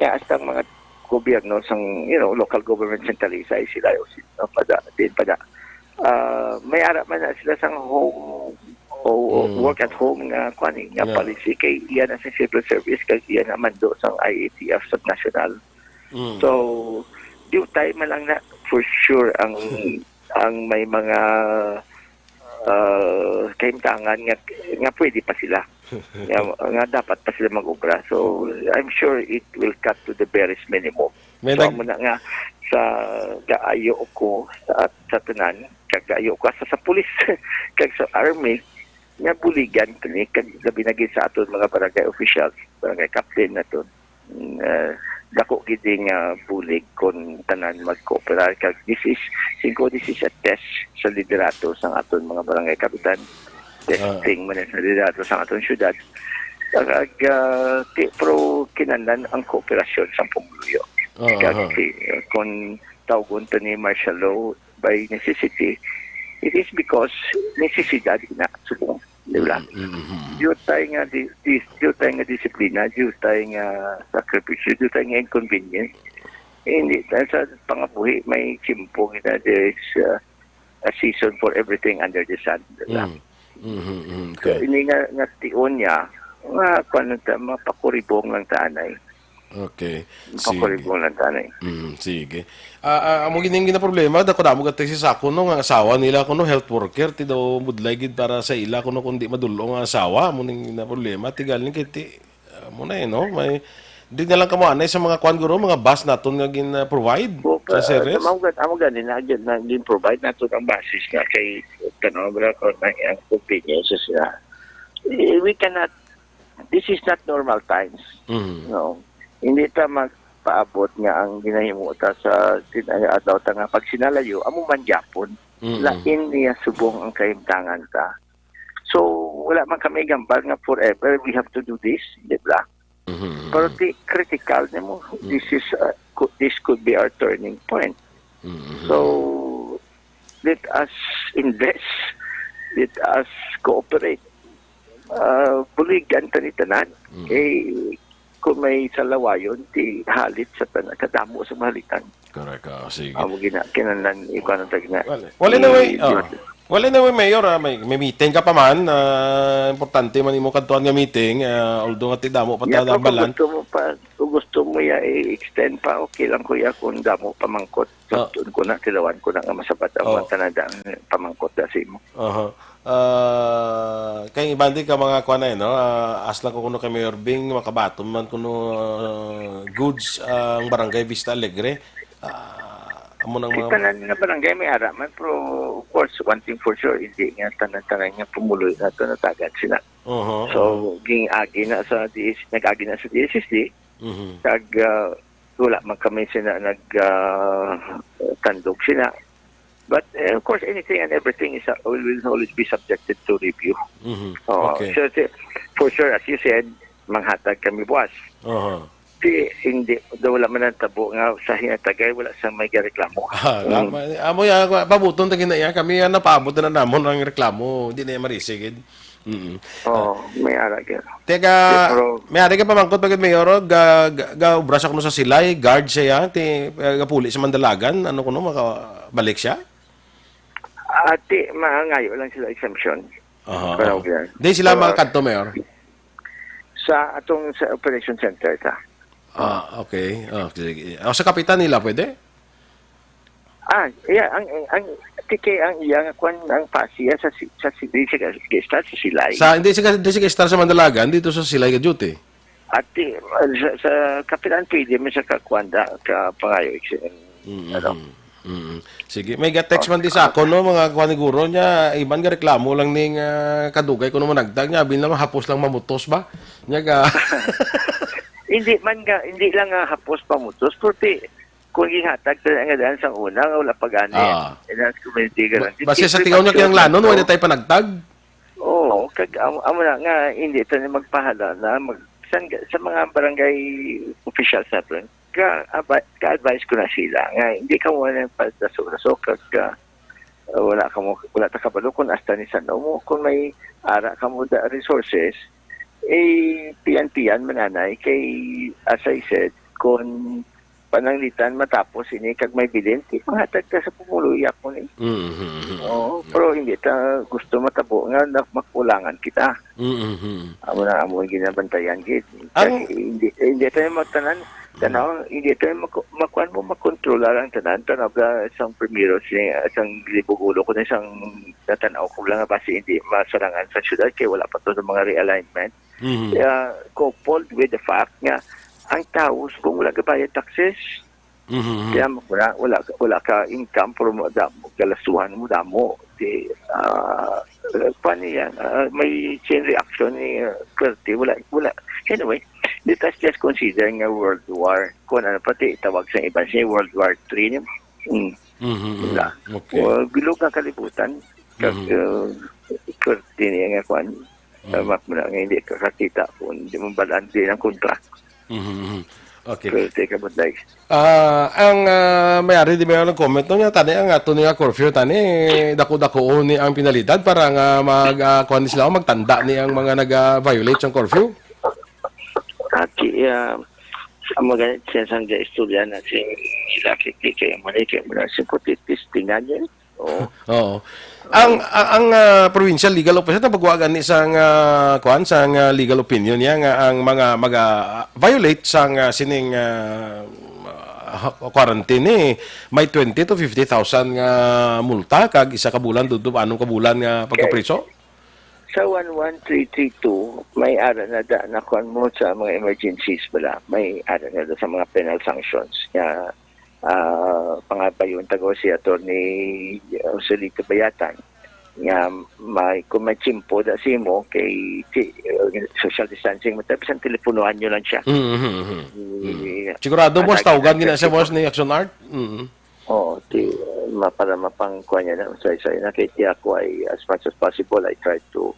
nga hasta ang mga gobyerno sang, you know, local government centralized sila, o si-, o pada, din pada. Ah, may ara man na sila sang home o, o Mm. work at home nga, kuwan eh, nga Yeah. policy kay iya na sa civil service kag iya na mando sang I A T F sa national. Mm. So, diutay man lang na for sure ang, ang may mga, ah, kahimtangan nga, nga pwede pa sila. Nga, nga dapat pa sila mag-obra. So, I'm sure it will cut to the barest minimum. May So, nag- amo na nga sa gaayo ko sa, sa tanan, kag gaayo ko sa, sa pulis, kag sa army, nga buligan kini, kag labi na gid sa aton mga barangay officials, barangay captain naton. Mm, ah, dako gid nga bulig kung tanan magkooperar, kag this is, singko, this is a test sa liderato sa aton mga barangay kapitan. Testing man sa liderato sa aton syudad. Kag, ah, ti-, pero kinahanglan ang kooperasyon sa pumuluyo. Ah, Kag aha. ti-, kung tawgon to ni martial law by necessity, it is because necesidad na subong, di ba? Mm, mm, mm, mm. Diutay nga di, di, diutay nga disiplina, diutay nga sakripisyo, diutay nga inconvenience. Eh, hindi, dahil sa pangabuhi, may tiyempo nga there is, uh, a season for everything under the sun, di ba? Mm. Mhm, mhm, So, okay. ini nga, nga tion niya, nga, kuwan lang ta, mapakuribong lang ta anay. Okay. Sige. Mapakuribong lang ta anay. Mm, sige. Ah, ah, amo gini ang ginaproblema, dako-damo gati si Sako, no, nga asawa nila, kuno, health worker, ti daw budlay gid para sa ila, kuno, kundi madul-ong ang asawa, amo ning ginaproblema, ti galing kay ti, amo na eh, no? May, di na lang kamo anay sa mga kwan, guro, mga bus naton nga gin-provide O, sa ka-, series? amo gani, amo gani na, na gin-provide naton ang buses nga kay, tanaw, bra, ko na ang convenience sila. Eh, we cannot, this is not normal times. Mm. No. Hindi ta magpaabot nga ang ginahimo ta sa tin-, adlaw ta nga pagsinalayo, amo man gyapon. Mm. Lain niya subong ang kahimtangan ta. So, wala man kami gambal nga forever we have to do this, di ba? Mhm, mhm. Pero di critical nimo, Mm. this is, uh, cou-, this could be our turning point. Mhm. So, let us invest, let us cooperate. Uh, buligan ta ni tanan. Mm. Eh, kung may salawayon, di halit sa tanan, kadamo sa mahalitan. Correct, ah, sige. Amo gina-, kinahanglan, ikuan ang tagna. Well, well, anyway, Eh, oh. Well, anyway, Mayor, ah, may, may meeting ka pa man, ah, importante man imo kadtuan nga meeting, ah, although nga ti damo pa Yeah, ta pero kung nabalan. gusto mo pa, kung gusto mo ya i-extend pa, okay lang, kuya, kung damo pamangkot. Ah. Tuon ko na, tilawan ko na nga masabat ang Oh. mga tanada, ang pamangkot na sa imo. Aha. Ah, kay iban di ka mga kuan na, eh, no? Ah, as lang ko kuno kay Mayor Bing, makabaton man kuno, ah, goods, ah, ang Barangay Vista Alegre. Ah, amo nang Kay mga tanan nga barangay may ara man, pero of course, one thing for sure, hindi nga tanan-tanan nga pumuloy nato natagan sila. Oho, So, oho. ging-agi na sa D S, nag-agi na sa D S S D, Mhm. kag, ah, wala man kami sina nag, ah, tandog sina. But, eh, of course, anything and everything is, uh, will, will always be subjected to review. Mhm. Oh, Okay. so, si-, for sure, as you said, manghatag kami buwas. Oho. Di, hindi, daw wala man ang tabo nga sa hinatagay, wala sa may gareklamo. Ah, Mm. la-, ma-, amo ya, pa-, pabuton ta gina iya. Kami, ah, napaabot na namon ang reklamo. Hindi na iya marisigid. Mm. Oo, may ara gyud. Teka, Pero may ari ka pamangkot pa gid, Mayor, ga, ga, ga obra sa kuno sa Silay, guard siya, ti, eh, gapuli sa Mandalagan, ano kuno, makabalik siya? Ati, mangayo lang sila exemption. Aha, Pero aha. yan. Di sila Pero makakadto, Mayor? Sa atong sa operation center ta. Ah, okay. Ah, sige. O, sa kapitan nila, pwede? Ah, yeah, ang, ang, ang, T K, ang iya nga kwan, ang pasi, ah, sa si-, sa si-, di siya ga-start sa Silay. Sa, hindi siya, hindi siya ga-start sa Mandalagan, dito sa Silay ka duty. Ati, ah, sa, sa kapitan, pwede mo sa kakwanda, ka pangayo, ex-, Mm, ano? mm, mm. Sige, may ga-text Oh, man di sa ako, no, mga kwan ni guro niya, iban nga reklamo lang ning, ah, kadugay ko naman nagtag niya, abi na mahapos lang mamutos ba? Niya ga- Hindi man nga, hindi lang nga hapos pamutos, purti kung gihatag sa nga daan sa una, nga wala pa gani. Ah. Enhanced community Ba-, guarantee. base sa Siyempre, tigaw niya mature kiyang lanon, na to. wala tayo panagtag? Oo, kag amo, amo na nga, hindi ito na magpahala na mag, sa, sa mga barangay officials natin, ka, aba-, ka-advise ko na sila nga hindi ka muna pagdaso-daso kag, ah, wala ka mo, wala ta kabalo kung hasta ni san-o mo, kung may ara ka mo da resources, eh, pian-pian mananay kay, as I said, kung pananglitan matapos ini kag may bilin, di panghatag ka sa pumuluyo ko ni. Mhm, mhm. Oo, pero hindi ta gusto matabo nga na-, makulangan kita. Mhm. Amo na, amo ang ginabantayan, gid. Ang Kay hindi, hindi tayo magtanan, tanaw, hindi tayo mak-, makuan mo, makontrolar ang tanan. Tanaw ka, isang primero, si, isang libog ulo ko na isang natanaw ko lang nga basi hindi masarangan sa syudad kay wala pa to sa mga realignment. Mhm. Kaya, coupled with the fact nga ang tao, kung wala ka bayad taxes, Mhm. kaya mo, wala, wala, wala ka income, pero mo, da-, galastuhan mo, damo. Di, ah, pa niya, ah, may chain reaction ni, ah, Kerte. Wala, wala. Anyway, let us just consider nga world war. Kung ano pati itawag sa iban siya, World War Three ni. Mm. Mhm, mhm. Wala. Okay. Well, bilog nga kalibutan. Kag, Mhm. uh, Kerte niya nga kwan. Mhm. Tama mo na nga hindi ka kakita kung hindi mo balaan din ang kontra. Mhm, mhm. Okay. Kerte ka ba, Day? Ah, ang, ah, may ari di ba yung comment no niya, tani ang ato niya curfew, tani, dako-dako ni ang penalidad para nga mag, ah, kuwan ni sila, magtanda ni ang mga nag, ah, violate sang curfew? Aki, ah, ang mga siya sang istorya na si Ilaki, kay mo ni, kay mo na, si Kutitis, tingnan niya. Oo. Oo. Ang, ang, ang, ah, provincial legal officer na pagwagan ni sang, ah, kuwan, sang, ah, legal opinion niya nga ang mga maga-, ah, violate sang, ah, sining, ah, ah, quarantine ni may twenty to fifty thousand nga multa kag isa ka bulan, dudto pa anom ka bulan nga pagkapriso? Sa one one three three two, may ara na da na kuwan mo sa mga emergencies bala. May ara na da sa mga penal sanctions nga, ah, pangabayon tago si Attorney Joselito Bayatan nga may, kung may tiyempo da simo kay ti-, uh, social distancing mo, tapos ang teleponohan nyo lang siya. Mm, mhm, mhm. Mm. Sigurado, boss, tawgan gina siya, boss, ni Action Art? Mm. Oo, ti-, ma-, para mapangkuha niya na, say-say na kay ti ako ay, as much as possible, I try to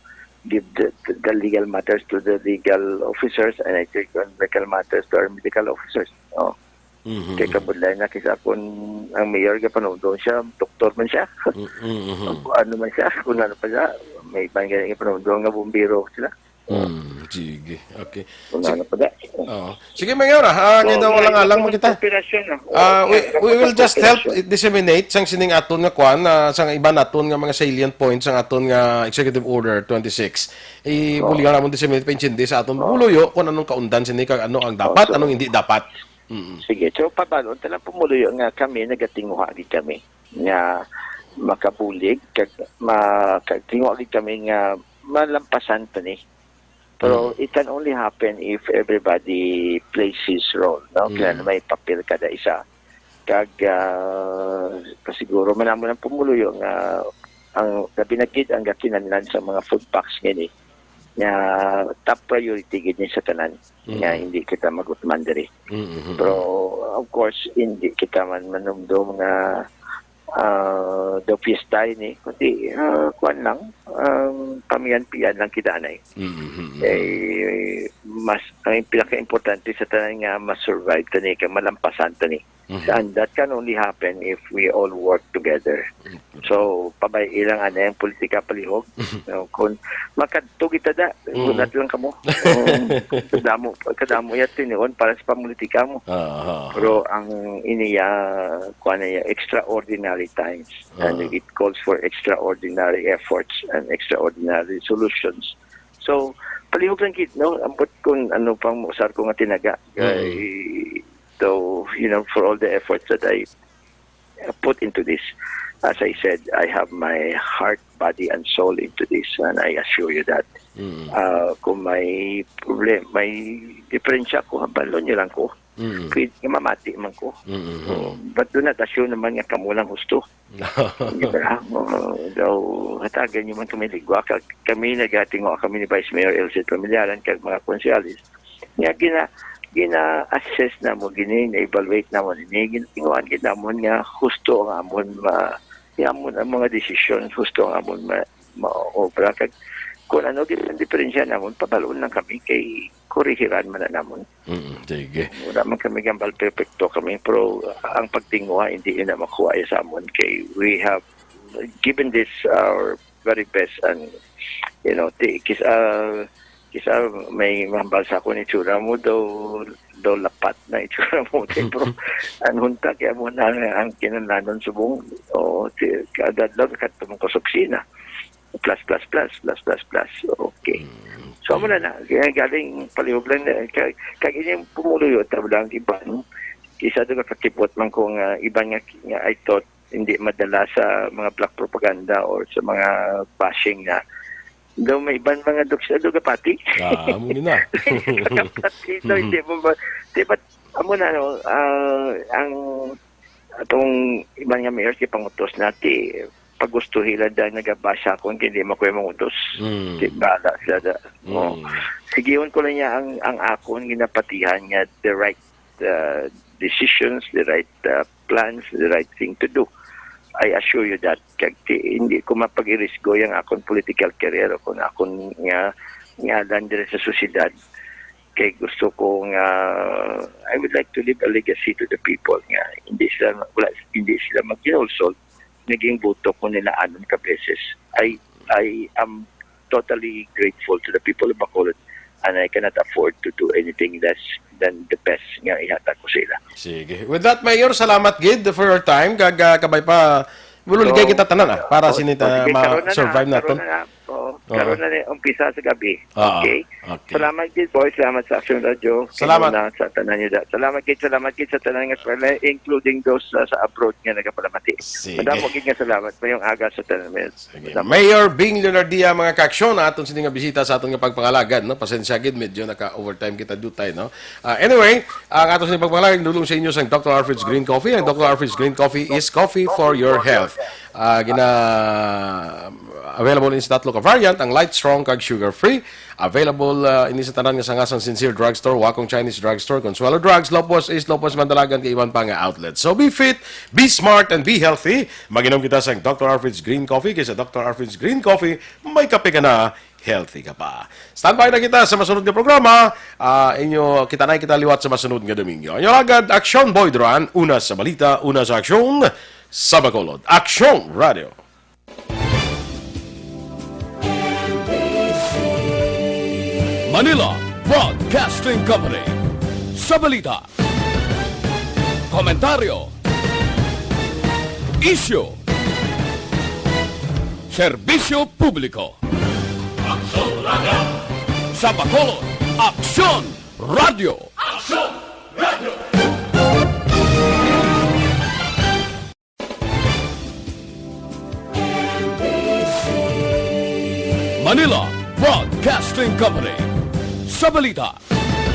give the, the legal matters to the legal officers and I take on medical matters to our medical officers. Oh. Mhm, kay mhm. Kabudlay na kisa kung ang mayor gapanumdom siya, doktor man siya. Mm, mhm, mhm. Kung ano man siya, kung ano pa siya, may iban gani gapanumdom nga bumbiro sila. Mm, sige. Okay. Kung ano pa da. Oo. Sige, Mayor, ah, ah, Oh, kaya daw may walang alang iba mo kita. Operasyon, ah. Ah, Oh, we, may we will iba just help operasyon. Disseminate sang sining aton nga kwan, ah, sang iba naton nga mga salient points ang aton nga Executive Order twenty-six. I-, Oh. Buligan namon disseminate pa intindi sa aton Oh. pumuluyo kung anong kaundan sini kag ano ang Oh, dapat, so, anong hindi dapat. Mm. Sige, so pabalon ta lang pumuluyo nga kami nagatinguha gid kami nga makabulig kag ma-, katinguha gid kami nga malampasan ta ni. Pero Mm. it can only happen if everybody plays his role, no? Mm. Kaya may papel kada isa. Kag, ah, pasiguro man namon ang pumuluyo nga ang labi na gid ang gakinahanglan sa mga food packs ngini nga top priority gid ni sa tanan nga Mm. hindi kita magutman diri. Mm, mm, mm. Pero of course, hindi kita man manumdom nga, ah, daw fiesta ini, kundi, ah, kuwan lang, um, pamiyan-piyan lang kita anay. Mm, mm, mm. Eh, mas, ang pinaka-importante sa tanan nga mas survive tani kay malampasan tani. Mhm. And that can only happen if we all work together. Mhm. So, pabay-i lang anay ang politika palihog. Mhm. No, kung makadto kita da, Mhm. gunat lang kamo. Um, kadamo, kadamo ya tinuon para sa pamulitika mo. Aha. Pero ang iniya, kuwan na ya, extraordinary times. And Aha. it calls for extraordinary efforts and extraordinary solutions. So, palihog lang gid, no? Ambot kung ano pang usar ko nga tinaga. Mhm. Kay, so, you know, for all the efforts that I put into this, as I said, I have my heart, body, and soul into this, and I assure you that. Mhm. Ah, kung may problem, may diferensya ko, habalon niyo lang ko. Mhm. Pwede nga mamati man ko. Mhm. Oh, but do not assume naman nga kamo lang husto. Di ba? Oh, daw, hatagan niyo man kami ligwa. Kag kami, nagatinguha kami ni Vice Mayor Elsie Familiaran kag mga konsehalis. Nga gina-, gina-assess namo gini, na-evaluate namo ini, ginatinguhan gid namon nga husto ang amon ma-, nga amon ang mga desisyon, husto ang amon ma-, maobra. Kag kung ano gid ang diferensya namon, pabalon lang kami kay korihiran man na namon. Mm, sige. Wala man kami gambal perpekto kami, pero ang pagtinguha hindi yun na makuha sa amon kay we have given this our very best and, you know, ti-, kis-, ah, kisa may mahambal sa akon itsura mo daw, daw lapat na itsura mo, ti, pero anong ta, kaya mo na ang, ang kinananon subong, o, ti, kada adlaw, katong ko sa opisina. Plus, plus, plus, plus, plus, plus. Okay. Mm, So, amo na okay. na. Kaya galing palihog lang na. Kag, kag inyong pumuluyo, tabla ang iban. Kisa doon nakakipot man ko nga iban nga, nga I thought hindi madala sa mga black propaganda or sa mga bashing na. Daw may iban mga duksa, daw gapati. Ah, amo na. Pagkapati daw, Mhm. hindi mo ba, di ba, amo na, no, ah, ang atong iban nga mayors, di pangutos na, ti, pagustuhi lang dahil nagabasa akon, kay hindi man ko yung mangutos. Mm. Di bala sila da. Oh. Mm. Sigihon ko lang niya ang, ang akon ginapatihan nga the right, uh, decisions, the right, uh, plans, the right thing to do. I assure you that. Kag ti-, hindi ko mapag-irisgo yung akon political career o kung akon nga, nga lang diri sa sosyedad. Kay gusto ko nga, I would like to leave a legacy to the people nga hindi sila, wala, hindi sila mag-, naging boto ko nila anom ka beses. I, I am totally grateful to the people of Bacolod, and I cannot afford to do anything less than the best nga ihatag ko sa ila. Sige. With that, Mayor, salamat gid for your time. Kag, ah, kabay pa, mulo So, ligay kita tanan, ah, para oh, sini ta oh, sige, ma-survive naton. Karon na, karon na, oh, Oo. Karon na ni umpisa sa gabi. Ah, Okay? okay. Salamat gid, boy. Salamat sa Action Radio. Salamat. Kay una sa tanan niyo da. Salamat gid, salamat gid sa tanan nga eskwela, including those, uh, sa abroad nga nagapalamati. Sige. Madamo gid nga salamat. Mayong aga sa tanan, men. Sige. Madamo. Mayor Bing Leonardia, mga kaaksyon, aton sini nga bisita sa aton nga pagpangalagad, no? Pasensya gid, medyo naka-overtime kita dutay, no? Ah, anyway, ang aton sini pagpangalagad, dulong sa inyo sang Doctor Alfred's Green Coffee. Ang Doctor Alfred's Green Coffee is coffee for your health. Ah, gina-, available in sa tatlo ka variant, ang light, strong, kag sugar-free. Available, ah, ini sa tanan nga sanga sang Sincere Drugstore, Wakong Chinese Drugstore, Consuelo Drugs, Lopez East, Lopez Mandalagan, kag iban pa nga outlet. So, be fit, be smart, and be healthy. Mag-inom kita sang Doctor Alfred's Green Coffee, kay sa Doctor Alfred's Green Coffee, may kape ka na, healthy ka pa. Standby na kita sa masunod nga programa. Ah, inyo, kita na kita liwat sa masunod nga Domingo. Inyo lagad, Aksyon Boy Duran, una sa balita, una sa aksyon, sa Bacolod. Aksyon Radio. Manila Broadcasting Company. Sa balita, komentaryo, isyu, serbisyo publiko. Aksyon Radio. Sa Bacolod, Aksyon Radio. Aksyon Radio. Manila Broadcasting Company. Sa balita,